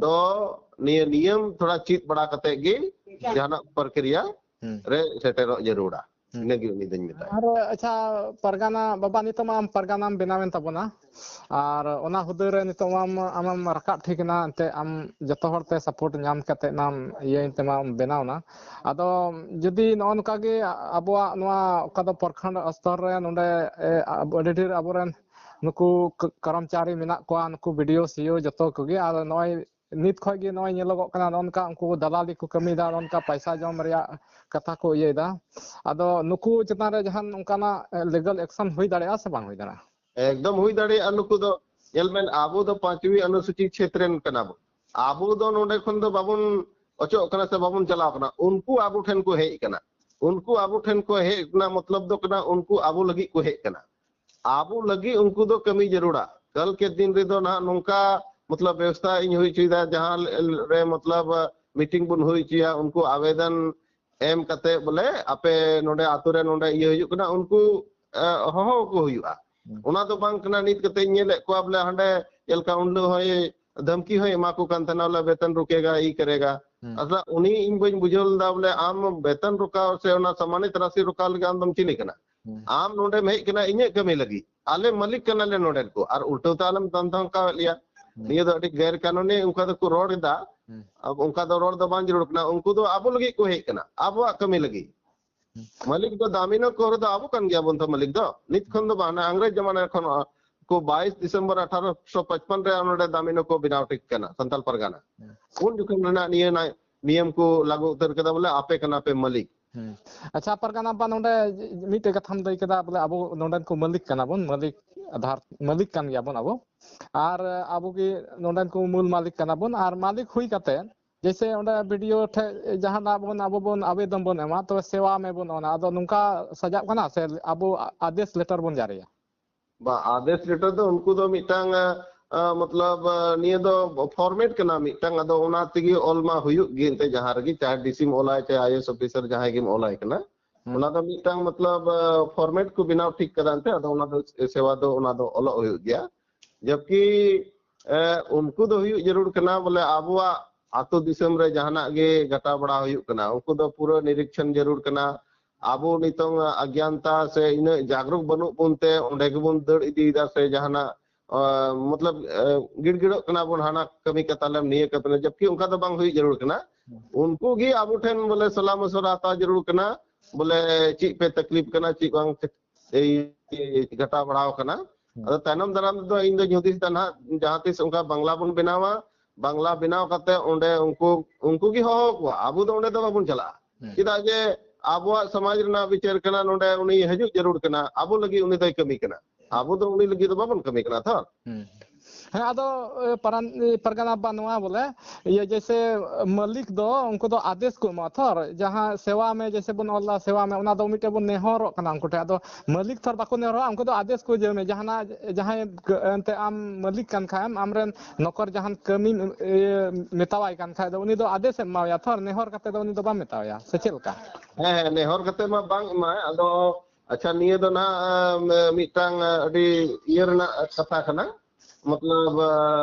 ᱫᱚ ᱱᱤᱭᱟᱹ ᱱᱤᱭᱚᱢ ᱛᱷᱚᱲᱟ ᱪᱮᱫ ᱵᱟᱲᱟ ᱠᱟᱛᱮ ᱜᱮ ᱡᱟᱦᱟᱱᱟᱜ ᱯᱨᱚᱠᱨᱤᱭᱟ ᱨᱮ ᱥᱮᱴᱮᱨᱚᱜ ᱡᱟᱹᱨᱩᱲᱟ᱾ ᱤᱱᱟᱹᱜᱮ ᱩᱱᱤ ᱫᱚᱧ ᱢᱮᱛᱟᱭᱟ᱾ ᱟᱨ ᱟᱪᱪᱷᱟ, ᱯᱟᱨᱜᱟᱱᱟ ᱵᱟᱵᱟ, ᱱᱤᱛᱚᱜ ᱢᱟ ᱟᱢ ᱯᱟᱨᱜᱟᱱᱟᱢ ᱵᱮᱱᱟᱣᱮᱱ ᱛᱟᱵᱚᱱᱟ, ᱟᱨ ᱚᱱᱟ ᱦᱩᱫᱟᱹ ᱨᱮ ᱱᱤᱛᱚᱜ ᱢᱟ ᱟᱢᱮᱢ ᱨᱟᱠᱟᱵ ᱴᱷᱤᱠ ᱮᱱᱟ, ᱮᱱᱛᱮ ᱟᱢ ᱡᱚᱛᱚ ᱦᱚᱲ ᱛᱮ ᱥᱟᱯᱳᱨᱴ ᱧᱟᱢ ᱠᱟᱛᱮ ᱱᱟᱢ ᱤᱭᱟᱹᱭᱮᱱ ᱛᱮᱢᱟ ᱵᱮᱱᱟᱣ ᱮᱱᱟ᱾ ᱟᱫᱚ ᱡᱩᱫᱤ ᱱᱚᱜᱼᱚ ᱱᱚᱝᱠᱟ ᱜᱮ ᱟᱵᱚᱣᱟᱜ ᱱᱚᱣᱟ ᱚᱠᱟ ᱫᱚ ᱯᱨᱚᱠᱷᱚᱸᱰ ᱥᱛᱚᱨ ᱨᱮ ᱱᱚᱰᱮ ᱮ, ᱟᱵ-, ᱟᱹᱰᱤ ᱰᱷᱮᱨ ᱟᱵᱚᱨᱮᱱ ᱱᱩᱠᱩ ᱠ-, ᱠᱚᱨᱢᱪᱟᱨᱤ ᱢᱮᱱᱟᱜ ᱠᱚᱣᱟ, ᱱᱩᱠᱩ ᱵᱤ ᱰᱤ ᱳ, ᱥᱤ ᱤ ᱳ ᱡᱚᱛᱚ ᱠᱚᱜᱮ, ᱟᱨ ᱱᱚᱜᱼᱚᱭ ᱱᱤᱛ ᱠᱷᱚᱱ ᱜᱮ ᱱᱚᱜᱼᱚᱭ ᱧᱮᱞᱚᱜᱚᱜ ᱠᱟᱱᱟ ᱱᱚᱜᱼᱚ ᱱᱚᱝᱠᱟ ᱩᱱᱠᱩ ᱫᱟᱞᱟᱞᱤ ᱠᱚ ᱠᱟᱹᱢᱤᱭᱮᱫᱟ, ᱱᱚᱜᱼᱚ ᱱᱚᱝᱠᱟ ᱯᱟᱭᱥᱟ ᱡᱚᱢ ᱨᱮᱭᱟᱜ ᱠᱟᱛᱷᱟ ᱠᱚ ᱤᱭᱟᱹᱭᱮᱫᱟ᱾ ᱟᱫᱚ ᱱᱩᱠᱩ ᱪᱮᱛᱟᱱ ᱨᱮ ᱡᱟᱦᱟᱱ ᱚᱱᱠᱟᱱᱟᱜ ᱞᱤᱜᱟᱞ ᱮᱠᱥᱚᱱ ᱦᱩᱭ ᱫᱟᱲᱮᱭᱟᱜᱼᱟ ᱥᱮ ᱵᱟᱝ ᱦᱩᱭ ᱫᱟᱲᱮᱭᱟᱜᱼᱟ? ᱮᱠᱫᱚᱢ ᱦᱩᱭ ᱫᱟᱲᱮᱭᱟᱜᱼᱟ᱾ ᱱᱩᱠᱩ ᱫᱚ ᱧᱮᱞ ᱵᱮᱱ, ᱟᱵᱚ ᱫᱚ ᱯᱟᱸᱪᱣᱤ ᱚᱱᱩᱥᱩᱪᱤ ᱪᱷᱮᱛᱨᱮᱱ ᱠᱟᱱᱟ ᱵᱚᱱ᱾ ᱟᱵᱚ ᱫᱚ ᱱᱚᱰᱮ ᱠᱷᱚᱱ ᱫᱚ ᱵᱟᱵᱚᱱ ᱚᱪᱚᱜ ᱠᱟᱱᱟ ᱥᱮ ᱵᱟᱵᱚᱱ ᱪᱟᱞᱟᱣ ᱠᱟᱱᱟ, ᱩᱱᱠᱩ ᱟᱵᱚ ᱴᱷᱮᱱ ᱠᱚ ᱦᱮᱡ ᱠᱟᱱᱟ᱾ ᱩᱱᱠᱩ ᱟᱵᱚ ᱴᱷᱮᱱ ᱠᱚ ᱦᱮᱡ ᱨᱮᱱᱟᱜ ᱢᱚᱛᱞᱚᱵ ᱫᱚ ᱠᱟᱱᱟ ᱩᱱᱠᱩ ᱟᱵᱚ ᱞᱟᱹᱜᱤᱫ ᱠᱚ ᱦᱮᱡ ᱠᱟᱱᱟ᱾ ᱟᱵᱚ ᱞᱟᱹᱜᱤᱫ ᱩᱱᱠᱩ ᱫᱚ ᱠᱟᱹᱢᱤ ᱡᱟᱹᱨᱩᱲᱟ᱾ ᱠᱟᱞ ᱠᱮ ᱫᱤᱱ ᱨᱮᱫᱚ ᱱᱟᱦᱟᱜ ᱱᱚᱝᱠᱟ ᱢᱚᱛᱞᱚᱵ ᱵᱮᱵᱚᱥᱛᱷᱟ ᱤᱧ ᱦᱩᱭ ᱦᱚᱪᱚᱭᱮᱫᱟ, ᱡᱟᱦᱟᱸ ᱨᱮ ᱢᱚᱛᱞᱚᱵ ᱢᱤᱴᱤᱝ ᱵᱚᱱ ᱦᱩᱭ ᱦᱚᱪᱚᱭᱟ, ᱩᱱᱠᱩ ᱟᱵᱮᱫᱚᱱ ᱮᱢ ᱠᱟᱛᱮ ᱵᱚᱞᱮ ᱟᱯᱮ ᱱᱚᱰᱮ ᱟᱛᱳ ᱨᱮ ᱱᱚᱰᱮ ᱤᱭᱟᱹ ᱦᱩᱭᱩᱜ ᱠᱟᱱᱟ, ᱩᱱᱠᱩ ᱮ, ᱦᱚᱦᱚ ᱠᱚ ᱦᱩᱭᱩᱜᱼᱟ᱾ ᱚᱱᱟ ᱫᱚ ᱵᱟᱝ ᱠᱟᱱᱟ ᱱᱤᱛ ᱠᱟᱛᱮᱧ ᱧᱮᱞᱮᱫ ᱠᱚᱣᱟ ᱵᱚᱞᱮ ᱦᱟᱸᱰᱮ ᱪᱮᱫ ᱞᱮᱠᱟ ᱩᱱ ᱦᱤᱞᱳᱜ ᱦᱚᱸᱭ ᱫᱷᱟᱢᱠᱤ ᱦᱚᱸᱭ ᱮᱢᱟ ᱠᱚ ᱠᱟᱱ ᱛᱟᱦᱮᱱᱟ ᱵᱚᱞᱮ ᱵᱮᱛᱚᱱ ᱨᱩᱠᱮᱜᱟ, ᱤᱭ ᱠᱟᱨᱮᱜᱟ᱾ ᱟᱪᱪᱷᱟ, ᱩᱱᱤ ᱤᱧ ᱵᱟᱹᱧ ᱵᱩᱡᱷᱟᱹᱣ ᱞᱮᱫᱟ ᱵᱚᱞᱮ ᱟᱢ ᱵᱮᱛᱚᱱ ᱨᱩᱠᱟᱣ ᱥᱮ ᱚᱱᱟ ᱥᱟᱢᱟᱱᱤᱛ ᱨᱟᱥᱤ ᱨᱩᱠᱟᱣ ᱞᱟᱹᱜᱤᱫ ᱟᱢ ᱫᱚᱢ ᱪᱤᱞᱤ ᱠᱟᱱᱟ? ᱟᱢ ᱱᱚᱰᱮᱢ ᱦᱮᱡ ᱠᱟᱱᱟ ᱤᱧᱟᱹᱜ ᱠᱟᱹᱢᱤ ᱞᱟᱹᱜᱤᱫ, ᱟᱞᱮ ᱢᱟᱹᱞᱤᱠ ᱠᱟᱱᱟᱞᱮ ᱱᱚᱰᱮᱱ ᱠᱚ, ᱟᱨ ᱩᱞᱴᱟᱹᱣ ᱛᱮ ᱟᱞᱮᱢ ᱫᱷᱟᱢᱠᱟᱣᱮᱫ ᱞᱮᱭᱟ᱾ ᱱᱤᱭᱟᱹ ᱫᱚ ᱟᱹᱰᱤ ᱜᱮᱨ ᱠᱟᱹᱱᱩᱱᱤ ᱚᱱᱠᱟ ᱫᱚᱠᱚ ᱨᱚᱲ ᱮᱫᱟ᱾ ᱟᱵ-, ᱚᱱᱠᱟ ᱫᱚ ᱨᱚᱲ ᱫᱚ ᱵᱟᱝ ᱡᱟᱹᱨᱩᱲ ᱠᱟᱱᱟ᱾ ᱩᱱᱠᱩ ᱫᱚ ᱟᱵᱚ ᱞᱟᱹᱜᱤᱫ ᱠᱚ ᱦᱮᱡ ᱠᱟᱱᱟ, ᱟᱵᱚᱣᱟᱜ ᱠᱟᱹᱢᱤ ᱞᱟᱹᱜᱤᱫ᱾ ᱢᱟᱹᱞᱤᱠ ᱫᱚ ᱫᱟᱢᱤᱱᱳ ᱠᱚᱨᱮ ᱫᱚ ᱟᱵᱚ ᱠᱟᱱ ᱜᱮᱭᱟᱵᱚᱱ ᱛᱚ, ᱢᱟᱹᱞᱤᱠ ᱫᱚ᱾ ᱱᱤᱛ ᱠᱷᱚᱱ ᱫᱚ ᱵᱟᱝ, ᱦᱟᱱᱟ ᱤᱝᱨᱮᱡᱽ ᱡᱟᱢᱟᱱᱟ ᱠᱷᱚᱱ ᱠᱚ ᱵᱟᱭᱤᱥ ᱰᱤᱥᱮᱢᱵᱚᱨ ᱟᱴᱷᱟᱨᱚᱥᱚ ᱯᱟᱸᱪᱯᱟᱱ ᱨᱮ ᱱᱚᱰᱮ ᱫᱟᱢᱤᱱᱳ ᱠᱚ ᱵᱮᱱᱟᱣ ᱴᱷᱤᱠ ᱠᱟᱱᱟ ᱥᱟᱱᱛᱟᱞ ᱯᱟᱨᱜᱟᱱᱟ᱾ ᱩᱱ ᱡᱚᱠᱷᱚᱱ ᱨᱮᱱᱟᱜ ᱱᱤᱭᱟᱹ ᱱᱟ-, ᱱᱤᱭᱚᱢ ᱠᱚ ᱞᱟᱹᱜᱩ ᱩᱛᱟᱹᱨ ᱠᱮᱫᱟ ᱵᱚᱞᱮ ᱟᱯᱮ ᱠᱟᱱᱟ ᱯᱮ ᱢᱟᱹᱞᱤᱠ᱾ ᱦᱩᱸ᱾ ᱟᱪᱪᱷᱟ, ᱯᱟᱨᱜᱟᱱᱟ ᱵᱟ, ᱱᱚᱰᱮ ᱢᱤᱫᱴᱮᱡ ᱠᱟᱛᱷᱟᱢ ᱞᱟᱹᱭ ᱠᱮᱫᱟ ᱵᱚᱞᱮ ᱟᱵᱚ ᱱᱚᱰᱮᱱ ᱠᱚ ᱢᱟᱹᱞᱤᱠ ᱠᱟᱱᱟ ᱵᱚᱱ, ᱢᱟᱹᱞᱤᱠ ᱟᱫᱷᱟᱨ ᱢᱟᱹᱞᱤᱠ ᱠᱟᱱ ᱜᱮᱭᱟ ᱵᱚᱱ ᱟᱵᱚ, ᱟᱨ ᱟᱵᱚ ᱜᱮ ᱱᱚᱰᱮᱱ ᱠᱚ ᱢᱩᱞ ᱢᱟᱹᱞᱤᱠ ᱠᱟᱱᱟ ᱵᱚᱱ, ᱟᱨ ᱢᱟᱹᱞᱤᱠ ᱦᱩᱭ ᱠᱟᱛᱮ ᱡᱮᱭᱥᱮ ᱚᱸᱰᱮ ᱵᱤ ᱰᱤ ᱳ ᱴᱷᱮᱡ ᱡᱟᱦᱟᱱᱟᱜ ᱵᱚᱱ, ᱟᱵᱚ ᱵᱚᱱ ᱟᱵᱮᱫᱚᱱ ᱵᱚᱱ ᱮᱢᱟ, ᱛᱚᱵᱮ ᱥᱮᱣᱟ ᱢᱮ ᱵᱚᱱ ᱚᱱᱟ, ᱟᱫᱚ ᱱᱚᱝᱠᱟ ᱥᱟᱡᱟᱜ ᱠᱟᱱᱟ ᱥᱮ ᱟᱵᱚ ᱟᱫᱮᱥ ᱞᱮᱴᱟᱨ ᱵᱚᱱ ᱡᱟᱹᱨᱤᱭᱟ? ᱵᱟ, ᱟᱫᱮᱥ ᱞᱮᱴᱟᱨ ᱫᱚ ᱩᱱᱠᱩ ᱫᱚ ᱢᱤᱫᱴᱟᱝ, ᱟ, ᱟᱸ, ᱢᱚᱛᱞᱚᱵ, ᱟᱸ, ᱱᱤᱭᱟᱹ ᱫᱚ format ᱠᱟᱱᱟ ᱢᱤᱫᱴᱟᱝ, ᱟᱫᱚ ᱚᱱᱟ ᱛᱮᱜᱮ ᱚᱞ ᱢᱟ ᱦᱩᱭᱩᱜ ᱜᱮ ᱮᱱᱛᱮ, ᱡᱟᱦᱟᱸ ᱨᱮᱜᱮ, ᱪᱟᱦᱮ D C ᱢ ᱚᱞᱟᱭ, ᱪᱟᱦᱮ I A S officer ᱡᱟᱦᱟᱸᱭ ᱜᱮᱢ ᱚᱞᱟᱭ ᱠᱟᱱᱟ, ᱦᱩᱸ᱾ ᱚᱱᱟ ᱫᱚ ᱢᱤᱫᱴᱟᱝ, ᱢᱚᱛᱞᱚᱵ, ᱟᱸ, format ᱠᱚ ᱵᱮᱱᱟᱣ ᱴᱷᱤᱠ ᱠᱟᱫᱟ ᱮᱱᱛᱮ, ᱟᱫᱚ ᱚᱱᱟ ᱫᱚ ᱥᱮᱣᱟ ᱫᱚ, ᱚᱱᱟ ᱫᱚ ᱚᱞᱚᱜ ᱦᱩᱭᱩᱜ ᱜᱮᱭᱟ᱾ ᱡᱚᱵᱠᱤ, ᱮ, ᱩᱱᱠᱩ ᱫᱚ ᱦᱩᱭᱩᱜ ᱡᱟᱹᱨᱩᱲ ᱠᱟᱱᱟ ᱵᱚᱞᱮ ᱟᱵᱚᱣᱟᱜ ᱟᱛᱳ ᱫᱤᱥᱚᱢ ᱨᱮ ᱡᱟᱦᱟᱱᱟᱜ ᱜᱮ ᱜᱷᱟᱴᱟᱣ ᱵᱟᱲᱟ ᱦᱩᱭᱩᱜ ᱠᱟᱱᱟ, ᱩᱱᱠᱩ ᱫᱚ ᱯᱩᱨᱟᱹ ᱱᱤᱨᱤᱠᱷᱚᱱ ᱡᱟᱹᱨᱩᱲ ᱠᱟᱱᱟ᱾ ᱟᱵᱚ ᱱᱤᱛᱚᱝ ᱚᱜᱽᱜᱭᱟᱱᱛᱟ ᱥᱮ ᱤᱱᱟᱹᱜ ᱡᱟᱜᱽᱨᱩᱠ ᱵᱟᱹᱱᱩᱜ ᱵᱚᱱ ᱛᱮ ᱚᱸᱰᱮ ᱜᱮᱵᱚᱱ ᱫᱟᱹᱲ ᱤᱫᱤᱭᱮᱫᱟ ᱥᱮ ᱡᱟᱦᱟᱱᱟᱜ, ᱟ, ᱢᱚᱛᱞᱚᱵ, ᱟ, ᱜᱤᱲᱜᱤᱲᱚᱜ ᱠᱟᱱᱟ ᱵᱚᱱ, ᱦᱟᱱᱟ ᱠᱟᱹᱢᱤ ᱠᱟᱛᱟᱞᱮᱢ, ᱱᱤᱭᱟᱹ ᱠᱟᱹᱢᱤ, ᱡᱚᱵᱠᱤ ᱚᱱᱠᱟ ᱫᱚ ᱵᱟᱝ ᱦᱩᱭᱩᱜ ᱡᱟᱹᱨᱩᱲ ᱠᱟᱱᱟ᱾ ᱦᱩᱸ᱾ ᱩᱱᱠᱩ ᱜᱮ ᱟᱵᱚ ᱴᱷᱮᱱ ᱵᱚᱞᱮ ᱥᱟᱞᱟ ᱢᱚᱥᱚᱨᱟ ᱦᱟᱛᱟᱣ ᱡᱟᱹᱨᱩᱲ ᱠᱟᱱᱟ, ᱵᱚᱞᱮ ᱪᱮᱫ ᱯᱮ ᱛᱟᱠᱞᱤᱯ ᱠᱟᱱᱟ, ᱪᱮᱫ ᱵᱟᱝ ᱮᱭ ᱜᱷᱟᱴᱟᱣ ᱵᱟᱲᱟᱣ ᱠᱟᱱᱟ᱾ ᱦᱩᱸ᱾ ᱟᱫᱚ ᱛᱟᱭᱱᱚᱢ ᱫᱟᱨᱟᱢ ᱫᱚ ᱤᱧ ᱫᱚᱧ ᱦᱩᱫᱤᱥ ᱫᱟ ᱱᱟᱦᱟᱜ, ᱡᱟᱦᱟᱸ ᱛᱤᱥ ᱚᱱᱠᱟ ᱵᱟᱝᱞᱟ ᱵᱚᱱ ᱵᱮᱱᱟᱣᱟ, ᱵᱟᱝᱞᱟ ᱵᱮᱱᱟᱣ ᱠᱟᱛᱮ ᱚᱸᱰᱮ ᱩᱱᱠᱩ, ᱩᱱᱠᱩ ᱜᱮ ᱦᱚᱦᱚ ᱠᱚᱣᱟ, ᱟᱵᱚ ᱫᱚ ᱚᱸᱰᱮ ᱫᱚ ᱵᱟᱵᱚᱱ ᱪᱟᱞᱟᱜᱼᱟ᱾ ᱦᱩᱸ᱾ ᱪᱮᱫᱟᱜ ᱡᱮ ᱟᱵᱚᱣᱟᱜ ᱥᱚᱢᱟᱡᱽ ᱨᱮᱱᱟᱜ ᱵᱤᱪᱟᱹᱨ ᱠᱟᱱᱟ, ᱱᱚᱰᱮ ᱩᱱᱤ ᱦᱤᱡᱩᱜ ᱡᱟᱹᱨᱩᱲ ᱠᱟᱱᱟ, ᱟᱵᱚ ᱞᱟᱹᱜᱤᱫ ᱩᱱᱤ ᱫᱚᱭ ᱠᱟᱹᱢᱤ ᱠᱟᱱᱟ, ᱟᱵᱚ ᱫᱚ ᱩᱱᱤ ᱞᱟᱹᱜᱤᱫ ᱫᱚ ᱵᱟᱵᱚᱱ ᱠᱟᱹᱢᱤ ᱠᱟᱱᱟ ᱛᱚ᱾ ᱦᱩᱸ᱾ ᱦᱮᱸ, ᱟᱫᱚ, ᱮ, ᱯᱟᱨᱟᱱ-, ᱮ, ᱯᱟᱨᱜᱟᱱᱟ ᱵᱟ ᱱᱚᱣᱟ ᱵᱚᱞᱮ, ᱤᱭᱟᱹ, ᱡᱮᱭᱥᱮ ᱢᱟᱹᱞᱤᱠ ᱫᱚ ᱩᱱᱠᱩ ᱫᱚ ᱟᱫᱮᱥ ᱠᱚ ᱮᱢᱟ ᱛᱷᱚᱨ, ᱡᱟᱦᱟᱸ ᱥᱮᱣᱟ ᱢᱮ, ᱡᱮᱭᱥᱮ ᱵᱚᱱ ᱚᱞ ᱫᱟ ᱥᱮᱣᱟ ᱢᱮ, ᱚᱱᱟ ᱫᱚ ᱢᱤᱫᱴᱮᱡ ᱵᱚᱱ ᱱᱮᱦᱚᱨᱚᱜ ᱠᱟᱱᱟ ᱩᱱᱠᱩ ᱴᱷᱮᱱ᱾ ᱟᱫᱚ ᱢᱟᱹᱞᱤᱠ ᱛᱷᱚᱨ ᱵᱟᱠᱚ ᱱᱮᱦᱚᱨᱚᱜᱼᱟ, ᱩᱱᱠᱩ ᱫᱚ ᱟᱫᱮᱥ ᱠᱚ ᱡᱚᱢᱮ, ᱡᱟᱦᱟᱱᱟᱜ, ᱡᱟᱦᱟᱸᱭ ᱠ-, ᱮᱱᱛᱮ ᱟᱢ ᱢᱟᱹᱞᱤᱠ ᱠᱟᱱ ᱠᱷᱟᱡ ᱮᱢ, ᱟᱢᱨᱮᱱ ᱱᱚᱠᱚᱨ ᱡᱟᱦᱟᱱ ᱠᱟᱹᱢᱤᱢ, ᱤᱭᱟᱹ, ᱢᱮᱛᱟᱣᱟᱭ ᱠᱟᱱ ᱠᱷᱟᱡ ᱫᱚ ᱩᱱᱤ ᱫᱚ ᱟᱫᱮᱥ ᱮᱢ ᱮᱢᱟᱣᱟᱭᱟ ᱛᱷᱚᱨ, ᱱᱮᱦᱚᱨ ᱠᱟᱛᱮ ᱫᱚ ᱩᱱᱤ ᱫᱚ ᱵᱟᱢ ᱢᱮᱛᱟᱣᱟᱭᱟ, ᱥᱮ ᱪᱮᱫ ᱞᱮᱠᱟ? ᱦᱮᱸ, ᱦᱮᱸ, ᱱᱮᱦᱚᱨ ᱠᱟᱛᱮ ᱢᱟ ᱵᱟᱝ ᱮᱢᱟᱭ᱾ ᱟᱫᱚ ᱟᱪᱪᱷᱟ, ᱱᱤᱭᱟᱹ ᱫᱚ ᱱᱟᱦᱟᱜ, ᱟᱢ, ᱢᱤᱫᱴᱟᱝ ᱟᱹᱰᱤ ᱤᱭᱟᱹ ᱨᱮᱱᱟᱜ ᱠᱟᱛᱷᱟ ᱠᱟᱱᱟ᱾ ᱢᱚᱛᱞᱚᱵ, ᱟ,